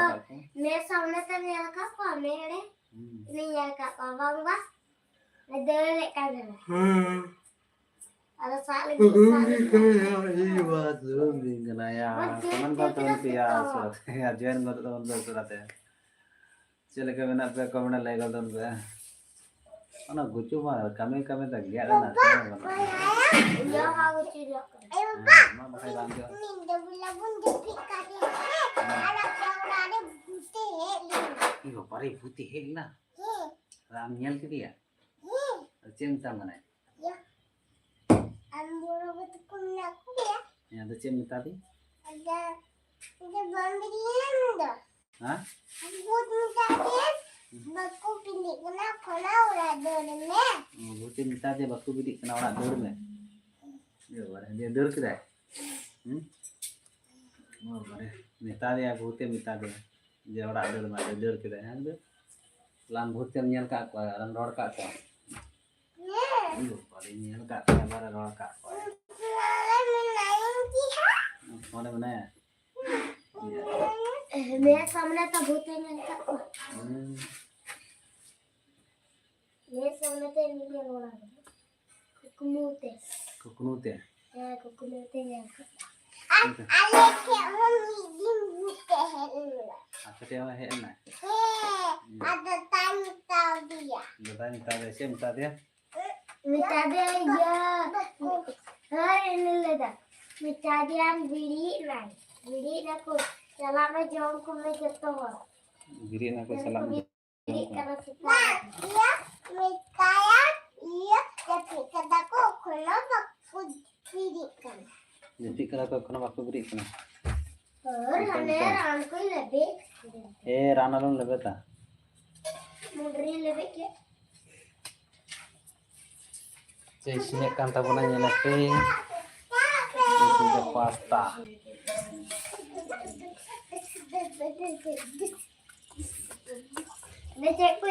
ᱢᱮ ᱥᱟᱢᱱᱮ ᱛᱮᱢ ᱧᱮᱞ ᱟᱠᱟᱫ ᱠᱚᱣᱟ? ᱢᱮ ᱮᱲᱮ? ᱦᱩᱸ᱾ ᱤᱧᱤᱧ ᱧᱮᱞ ᱟᱠᱟᱫ ᱠᱚᱣᱟ, ᱵᱟᱝ ᱵᱟ? ᱫᱟᱹᱲᱮᱫ ᱠᱟᱱ ᱛᱟᱦᱮᱱᱟ᱾ ᱦᱮᱸ᱾ ᱟᱫᱚ ᱥᱟᱵ ᱞᱟᱹᱜᱤᱫ, ᱥᱟᱵ ᱞᱟᱹᱜᱤᱫ᱾ ᱤᱧ ᱵᱟ ᱫᱩᱲᱩᱵ ᱫᱤᱧ ᱠᱟᱱᱟ ᱭᱟ᱾ ᱵᱟᱝ, ᱠᱚᱢᱮᱱᱴ ᱵᱟᱝ ᱛᱟᱵᱚᱱ ᱯᱮᱭᱟ, ᱫᱟᱹᱲ ᱟᱨ ᱡᱚᱭᱮᱱ ᱜᱚᱫᱚᱜ ᱛᱟᱵᱚᱱ ᱯᱮ ᱩᱥᱟᱹᱨᱟ ᱛᱮ᱾ ᱪᱮᱫ ᱞᱮᱠᱟ ᱢᱮᱱᱟᱜ ᱯᱮᱭᱟ? ᱠᱚᱢᱮᱱᱴ ᱞᱟᱹᱭ ᱜᱚᱫ ᱛᱟᱵᱚᱱ ᱯᱮ᱾ ᱚᱱᱟ ᱜᱩᱪᱩ ᱢᱟ ᱠᱟᱹᱢᱤ ᱠᱟᱹᱢᱤ ᱛᱮ ᱜᱮᱫ ᱮᱱᱟ, ᱪᱮᱫ ᱦᱚᱸ ᱵᱟᱹᱱᱩᱜᱼᱟ᱾ ᱤᱧᱟᱹᱜ ᱦᱚᱸ ᱜᱩᱪᱩ ᱡᱚᱜ ᱠᱟᱱᱟ᱾ ᱮ ᱵᱟᱵᱟ, ᱦᱮᱸ, ᱢᱟ ᱵᱟᱠᱷᱟᱡ ᱵᱟᱝ ᱡᱚᱜ᱾ ᱢᱤᱫ ᱧᱤᱫᱟᱹ ᱵᱮᱞᱟ ᱵᱚᱱ ᱡᱟᱹᱯᱤᱫ ᱠᱟᱜ ᱛᱟᱦᱮᱸ, ᱦᱮᱸ᱾ ᱟᱨ ᱟᱯᱮ ᱚᱲᱟᱜ ᱨᱮ ᱵᱷᱩᱛᱮ ᱦᱮᱡ ᱞᱮᱱᱟ᱾ ᱮ ᱵᱟᱵᱟ ᱨᱮ, ᱵᱷᱩᱛᱮ ᱦᱮᱡ ᱞᱮᱱᱟ? ᱦᱮᱸ᱾ ᱟᱨ ᱟᱢ ᱧᱮᱞ ᱠᱮᱫᱮᱭᱟ? ᱦᱮᱸ᱾ ᱟᱫᱚ ᱪᱮᱫ ᱮᱢ ᱢᱮᱛᱟᱢ ᱠᱟᱱᱟᱭ? ᱭᱟ᱾ ᱟᱢ ᱵᱚᱲᱚ ᱜᱚ ᱛᱟᱠᱚ ᱢᱮᱱᱟᱜ ᱠᱚᱜᱮᱭᱟ᱾ ᱦᱮᱸ, ᱟᱫᱚ ᱪᱮᱫ ᱮᱢ ᱢᱮᱛᱟ ᱫᱮᱭᱟ? ᱟᱫᱚ, ᱟᱫᱚ ᱵᱟᱢ ᱵᱮᱨᱮᱫ ᱞᱮᱱ ᱫᱚ᱾ ᱦᱮᱸ? ᱵᱷᱩᱛ ᱢᱮᱛᱟ ᱫᱮᱭᱟ᱾ ᱵᱟᱠᱚ ᱵᱤᱞᱤᱜ ᱠᱟᱱᱟ, ᱠᱷᱚᱱᱟ ᱚᱲᱟᱜ ᱫᱟᱹᱲ ᱢᱮ᱾ ᱚ, ᱵᱷᱩᱛᱮ ᱢᱮᱛᱟ ᱫᱮᱭᱟ, "ᱵᱟᱠᱚ ᱵᱤᱞᱤᱜ ᱠᱟᱱᱟ, ᱚᱲᱟᱜ ᱫᱟᱹᱲ ᱢᱮ᱾" ᱮ ᱵᱟᱵᱟ ᱨᱮ, ᱫᱤᱭᱮ ᱫᱟᱹᱲ ᱠᱮᱫᱟᱭ? ᱦᱩᱸ? ᱚ, ᱵᱟᱵᱟ ᱨᱮ, ᱢᱮᱛᱟ ᱫᱮᱭᱟ, ᱵᱷᱩᱛᱮ ᱢᱮᱛᱟ ᱫᱮᱭᱟ ᱡᱮ, "ᱚᱲᱟᱜ ᱫᱟᱹᱲ ᱢᱮ", ᱟᱫᱚ ᱫᱟᱹᱲ ᱠᱮᱫᱟᱭ᱾ ᱦᱮᱸ, ᱟᱫᱚ ᱞᱟᱢ ᱵᱷᱩᱛ ᱮᱢ ᱧᱮᱞ ᱠᱟᱜ ᱠᱚᱣᱟ ᱟᱨᱮᱢ ᱨᱚᱲ ᱠᱟᱜ ᱠᱚᱣᱟ? ᱦᱮᱸ᱾ ᱤᱧ ᱫᱚ ᱵᱟᱹᱧ ᱧᱮᱞ ᱠᱟᱜ ᱠᱚᱣᱟ, ᱮᱵᱟᱨᱮ ᱨᱚᱲ ᱠᱟᱜ ᱠᱚᱣᱟ᱾ ᱚᱸᱰᱮ ᱢᱮᱱᱟᱭᱟ? ᱚᱸᱰᱮ ᱢᱮᱱᱟᱭᱟ? ᱦᱮᱸ, ᱢᱮᱭᱟ ᱥᱟᱢᱱᱮ ᱛᱚ ᱵᱷᱩᱛ ᱮ ᱧᱮᱞ ᱠᱟᱜ ᱠᱚᱣᱟ᱾ ᱦᱩᱸ᱾ ᱢᱮᱭᱟ ᱥᱟᱢᱱᱮ ᱛᱮ ᱧᱮᱞ ᱵᱟᱲᱟ ᱠᱟᱫᱟ᱾ ᱠᱩᱠᱢᱩ ᱛᱮ᱾ ᱠᱩᱠᱢᱩ ᱛᱮ? ᱦᱮᱸ, ᱠᱩᱠᱢᱩ ᱛᱮ ᱧᱮᱞ ᱠᱟᱫᱟ᱾ ᱟᱨ ᱟᱪᱪᱷᱟ᱾ ᱟᱞᱮ ᱴᱷᱮᱡ ᱦᱚᱸ ᱢᱤᱫ ᱫᱤᱱ ᱵᱷᱩᱛ ᱮ ᱦᱮᱡ ᱞᱮᱱᱟ᱾ ᱟᱯᱮ ᱴᱷᱮᱡ ᱦᱚᱸ ᱦᱮᱡ ᱞᱮᱱᱟ? ᱦᱮᱸ, ᱦᱩᱸ᱾ ᱟᱨ ᱫᱟᱫᱟᱭ ᱢᱮᱛᱟ ᱫᱮᱭᱟ᱾ ᱫᱟᱫᱟᱭ ᱢᱮᱛᱟ ᱫᱮᱭᱟ, ᱪᱮᱫ ᱢᱮᱛᱟ ᱫᱮᱭᱟ? ᱢᱮᱛᱟ ᱫᱮᱭᱟ, ᱤᱭᱟᱹ, ᱵᱟᱠᱚ᱾ ᱦᱳᱭ, ᱤᱧ ᱞᱟᱹᱭ ᱫᱟ᱾ ᱢᱮᱛᱟ ᱫᱮᱭᱟᱢ, ᱵᱤᱲᱤ ᱮᱱᱟᱭ᱾ ᱵᱤᱲᱤ ᱮᱱᱟ ᱠᱚ, ᱪᱟᱞᱟᱜ ᱢᱮ, ᱡᱚᱢ ᱠᱚᱢᱮ ᱡᱚᱛᱚ ᱦᱚᱲ᱾ ᱵᱤᱲᱤ ᱮᱱᱟ ᱠᱚ, ᱪᱟᱞᱟᱜ ᱢᱮ, ᱡᱚᱢ ᱠᱚᱢᱮ᱾ ᱵᱤᱲᱤᱜ ᱠᱟᱱᱟ ᱥᱮᱛᱟᱜ᱾ ᱵᱟ, ᱤᱭᱟᱹ, ᱢᱮᱛᱟᱭᱟ, ᱤᱭᱟᱹ, ᱡᱟᱹᱯᱤᱫ ᱠᱟᱫᱟ ᱠᱚ, ᱮᱠᱷᱚᱱᱳ ᱵᱟᱠᱚ ᱵᱤᱨᱤᱫ ᱠᱟᱱᱟ᱾ ᱡᱟᱹᱯᱤᱫ ᱠᱟᱱᱟ ᱠᱚ, ᱮᱠᱷᱚᱱᱳ ᱵᱟᱠᱚ ᱵᱮᱨᱮᱫ ᱠᱟᱱᱟ᱾ ᱦᱳᱭ, ᱚᱱᱠᱟ ᱦᱟᱱᱮ ᱜᱮᱛᱚ᱾ ᱨᱟᱱ ᱠᱚᱭ ᱞᱮᱵᱮᱫ ᱠᱮᱫᱟ᱾ ᱮ, ᱨᱟᱱ ᱟᱞᱚᱢ ᱞᱮᱵᱮᱫᱟ᱾ ᱢᱩᱰᱨᱤ ᱞᱮᱵᱮᱫ ᱠᱮᱫ᱾ ᱪᱮᱫ ᱤᱥᱤᱱᱮᱫ ᱠᱟᱱ ᱛᱟᱵᱚᱱᱟ, ᱧᱮᱞ ᱟᱯᱮ᱾ This is the pasta. ᱫᱮ ᱪᱮᱫ ᱠᱚ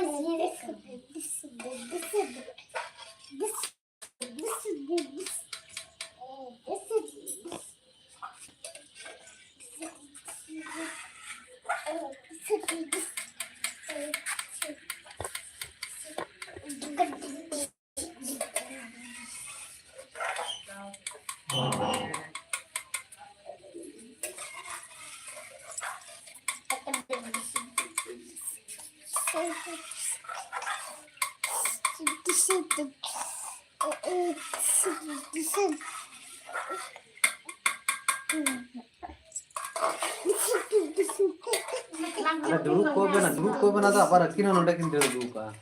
ᱤᱥᱤᱱᱮᱫ ᱠᱟᱱᱟ? ᱟᱨᱮ, ᱫᱩᱲᱩᱵ ᱠᱚᱜ ᱵᱮᱱ, ᱫᱩᱲᱩᱵ ᱠᱚᱜ ᱵᱮᱱ, ᱟᱫᱚ ᱟᱵᱟᱨ ᱟᱹᱠᱤᱱ ᱦᱚᱸ ᱱᱚᱰᱮ ᱠᱤᱱ ᱫᱟᱹᱲ ᱟᱹᱜᱩ ᱠᱟᱜᱼᱟ᱾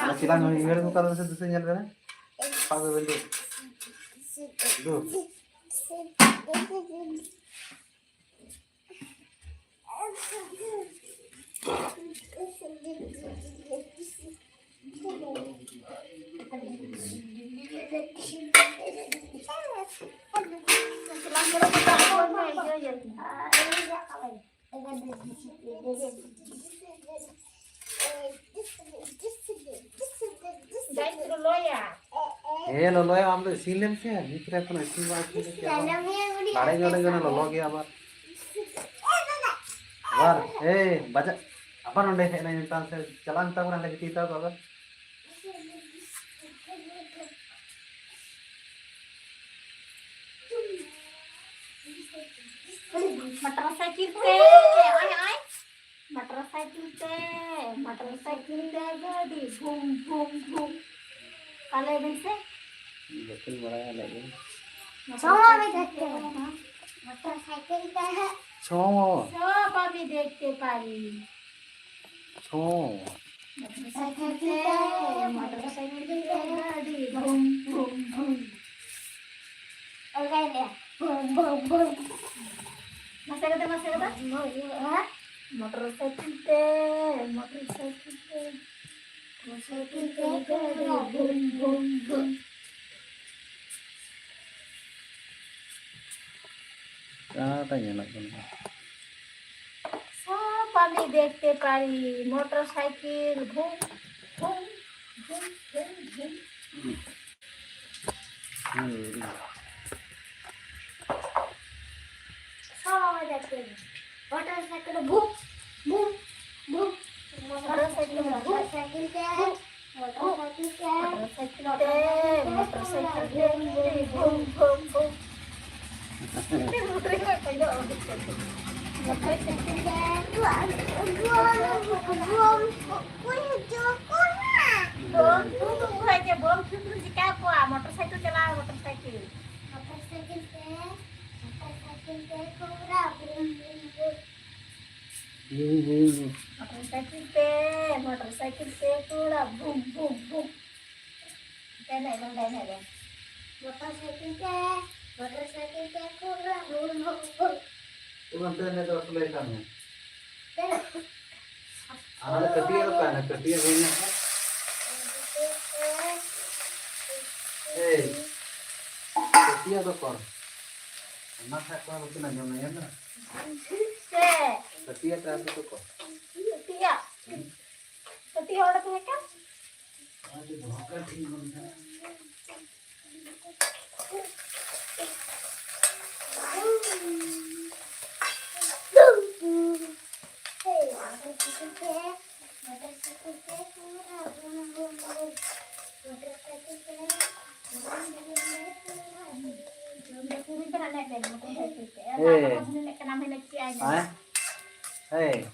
ᱟᱨ ᱪᱮᱞᱟᱝ ᱦᱚᱸ ᱩᱭᱦᱟᱹᱨ ᱟᱹᱜᱩ ᱠᱟᱜ ᱵᱮᱱ ᱥᱮ, ᱫᱤᱥᱟᱹ ᱧᱮᱞ ᱵᱮᱱ᱾ ᱥᱟᱵ ᱵᱮᱱ ᱫᱩ᱾ ᱫᱩ᱾ ᱦᱮᱸ, ᱞᱚᱞᱚᱭᱟ, ᱟᱢ ᱫᱚ ᱤᱥᱤᱱ ᱞᱮᱢ ᱥᱮ, ᱱᱤᱛ ᱨᱮ ᱮᱠᱷᱚᱱᱳ ᱤᱥᱤᱱ ᱵᱟᱝ ᱤᱥᱤᱱ ᱞᱮ ᱪᱮᱫ ᱦᱚᱸ ᱵᱟᱝ᱾ ᱞᱟᱲᱮᱡ ᱧᱚᱜ ᱞᱮᱱ ᱠᱷᱟᱱ ᱞᱚᱞᱚ ᱜᱮᱭᱟ ᱟᱵᱟᱨ᱾ ᱟᱵᱟᱨ, ᱮᱭ, ᱵᱟᱡᱟᱜ, ᱟᱵᱟᱨ ᱱᱚᱸᱰᱮ ᱦᱮᱡ ᱮᱱᱟᱭ ᱱᱮᱛᱟᱨ ᱥᱮ, ᱪᱟᱞᱟᱣ ᱢᱮᱛᱟ ᱠᱚ ᱠᱟᱱᱟ, ᱜᱤᱛᱤᱡ ᱦᱟᱛᱟᱲ ᱠᱚᱜ ᱵᱮᱱ᱾ ᱢᱚᱴᱚᱨ ᱥᱟᱭᱠᱮᱞ ᱛᱮ, ᱚᱭ, ᱚᱭ᱾ ᱢᱚᱴᱚᱨ ᱥᱟᱭᱠᱮᱞ ᱛᱮ, ᱢᱚᱴᱚᱨ ᱥᱟᱭᱠᱮᱞ ᱛᱮ ᱜᱟᱹᱰᱤ, ᱵᱷᱩᱢ, ᱵᱷᱩᱢ, ᱵᱷᱩᱢ᱾ ᱛᱟᱦᱞᱮ ᱞᱟᱹᱭ ᱵᱮᱱ ᱥᱮ? ᱵᱟᱹᱠᱤᱱ ᱵᱟᱲᱟᱭᱟ, ᱞᱟᱹᱭ ᱵᱮᱱ᱾ ᱢᱚᱴᱚᱨ ᱥᱟᱭᱠᱮᱞ ᱛᱮ, ᱢᱚᱴᱚᱨ ᱥᱟᱭᱠᱮᱞ ᱛᱮ᱾ ᱪᱷᱚ᱾ সব আমি দেখতে পারি। ᱪᱷᱚ᱾ ᱢᱚᱴᱚᱨ ᱥᱟᱭᱠᱮᱞ ᱛᱮ, ᱢᱚᱴᱚᱨ ᱥᱟᱭᱠᱮᱞ ᱛᱮ ᱜᱟᱹᱰᱤ, ᱵᱷᱩᱢ, ᱵᱷᱩᱢ, ᱵᱷᱩᱢ᱾ ᱚᱱᱠᱟᱭ ᱞᱟᱹᱭᱟ, ᱵᱷᱩᱢ, ᱵᱷᱩᱢ, ᱵᱷᱩᱢ᱾ ᱢᱟᱥᱮ ᱠᱟᱛᱮ, ᱢᱟᱥᱮ ᱠᱟᱛᱮ᱾ ᱢᱚᱡᱽ ᱦᱩᱭᱩᱜᱼᱟ᱾ ᱢᱚᱴᱚᱨ ᱥᱟᱭᱠᱮᱞ ᱛᱮ, ᱢᱚᱴᱚᱨ ᱥᱟᱭᱠᱮᱞ ᱛᱮ, ᱢᱚᱴᱚᱨ ᱥᱟᱭᱠᱮᱞ ᱛᱮ ᱜᱟᱹᱰᱤ, ᱵᱷᱩᱢ, ᱵᱷᱩᱢ, ᱵᱷᱩᱢ᱾ ᱚᱠᱟᱴᱟᱜ ᱧᱮᱞᱚᱜ ᱠᱟᱱᱟ? সব আমি দেখতে পারি। মোটর সাইকেল, ভুম, ভুম, ভুম, ভুম, ভুম। হুম। সব আমি দেখতে পারি। মোটর সাইকেল, ভুম, ভুম, ভুম। মোটর সাইকেল, ভুম। মোটর সাইকেল, ভুম। ᱢᱚᱴᱚᱨ ᱥᱟᱭᱠᱮᱞ ᱛᱮ, ᱢᱚᱴᱚᱨ ᱥᱟᱭᱠᱮᱞ ᱛᱮ, ᱵᱷᱩᱢ, ᱵᱷᱩᱢ, ᱵᱷᱩᱢ᱾ ᱢᱚᱴᱚᱨ ᱥᱟᱭᱠᱮᱞ ᱛᱮ, ᱵᱷᱩᱢ, ᱵᱷᱩᱢ, ᱵᱷᱩᱢ᱾ ᱵᱚᱢ, ᱵᱚᱢ, ᱵᱚᱢ, ᱵᱚᱢ ᱪᱤᱠᱟ ᱠᱚᱣᱟ? ᱢᱚᱴᱚᱨ ᱥᱟᱭᱠᱮᱞ ᱪᱟᱞᱟᱣ, ᱢᱚᱴᱚᱨ ᱥᱟᱭᱠᱮᱞ᱾ ᱢᱚᱴᱚᱨ ᱥᱟᱭᱠᱮᱞ ᱛᱮ, ᱢᱚᱴᱚᱨ ᱥᱟᱭᱠᱮᱞ ᱛᱮ ᱠᱚᱲᱟ, ᱵᱷᱩᱢ, ᱵᱷᱩᱢ, ᱵᱷᱩᱢ᱾ ᱵᱷᱩᱢ, ᱵᱷᱩᱢ, ᱵᱷᱩᱢ᱾ ᱢᱚᱴᱚᱨ ᱥᱟᱭᱠᱮᱞ ᱛᱮ, ᱢᱚᱴᱚᱨ ᱥᱟᱭᱠᱮᱞ ᱛᱮ ᱠᱚᱲᱟ, ᱵᱷᱩᱢ, ᱵᱷᱩᱢ, ᱵᱷᱩᱢ᱾ ᱫᱮᱱ, ᱫᱮᱱ, ᱫᱮᱱ, ᱫᱮᱱ᱾ ᱢᱚᱴᱚᱨ ᱥᱟᱭᱠᱮᱞ ᱛᱮ, ᱢᱚᱴᱚᱨ ᱥᱟᱭᱠᱮᱞ ᱛᱮ ᱠᱚᱲᱟ, ᱵᱷᱩᱢ, ᱵᱷᱩᱢ, ᱵᱷᱩᱢ᱾ ᱮᱢᱟᱱ ᱛᱮ ᱱᱮ ᱫᱚ ᱟᱥᱚᱞᱮ ᱠᱟᱱ ᱜᱮ᱾ ᱟᱨ ᱚᱱᱟ ᱠᱟᱹᱴᱤᱡ ᱫᱚ ᱚᱠᱟᱭᱮᱱᱟ? ᱠᱟᱹᱴᱤᱡ ᱦᱩᱭ ᱮᱱᱟ᱾ ᱮᱭ, ᱠᱟᱹᱴᱤᱡ ᱫᱚ ᱚᱠᱚᱨ? ᱚᱱᱟ ᱠᱷᱟᱡ ᱠᱚ ᱵᱟᱹᱠᱤᱱ ᱟᱸᱡᱚᱢ ᱧᱟᱢᱟ᱾ ᱥᱮ᱾ ᱠᱟᱹᱴᱤᱡ ᱟᱜ ᱛᱟᱨ ᱠᱚ ᱠᱚ᱾ ᱠᱟᱹᱴᱤᱡ ᱟᱜ᱾ ᱠᱟᱹᱴᱤᱡ ᱦᱚᱲ ᱛᱟᱦᱮᱸ ᱠᱟᱱ᱾ ᱟᱨ ᱫᱚᱦᱚ ᱠᱟᱜ ᱴᱷᱤᱠ ᱵᱟᱝ ᱠᱟᱱᱟ᱾ ᱦᱮᱸ᱾ ᱦᱮᱸ᱾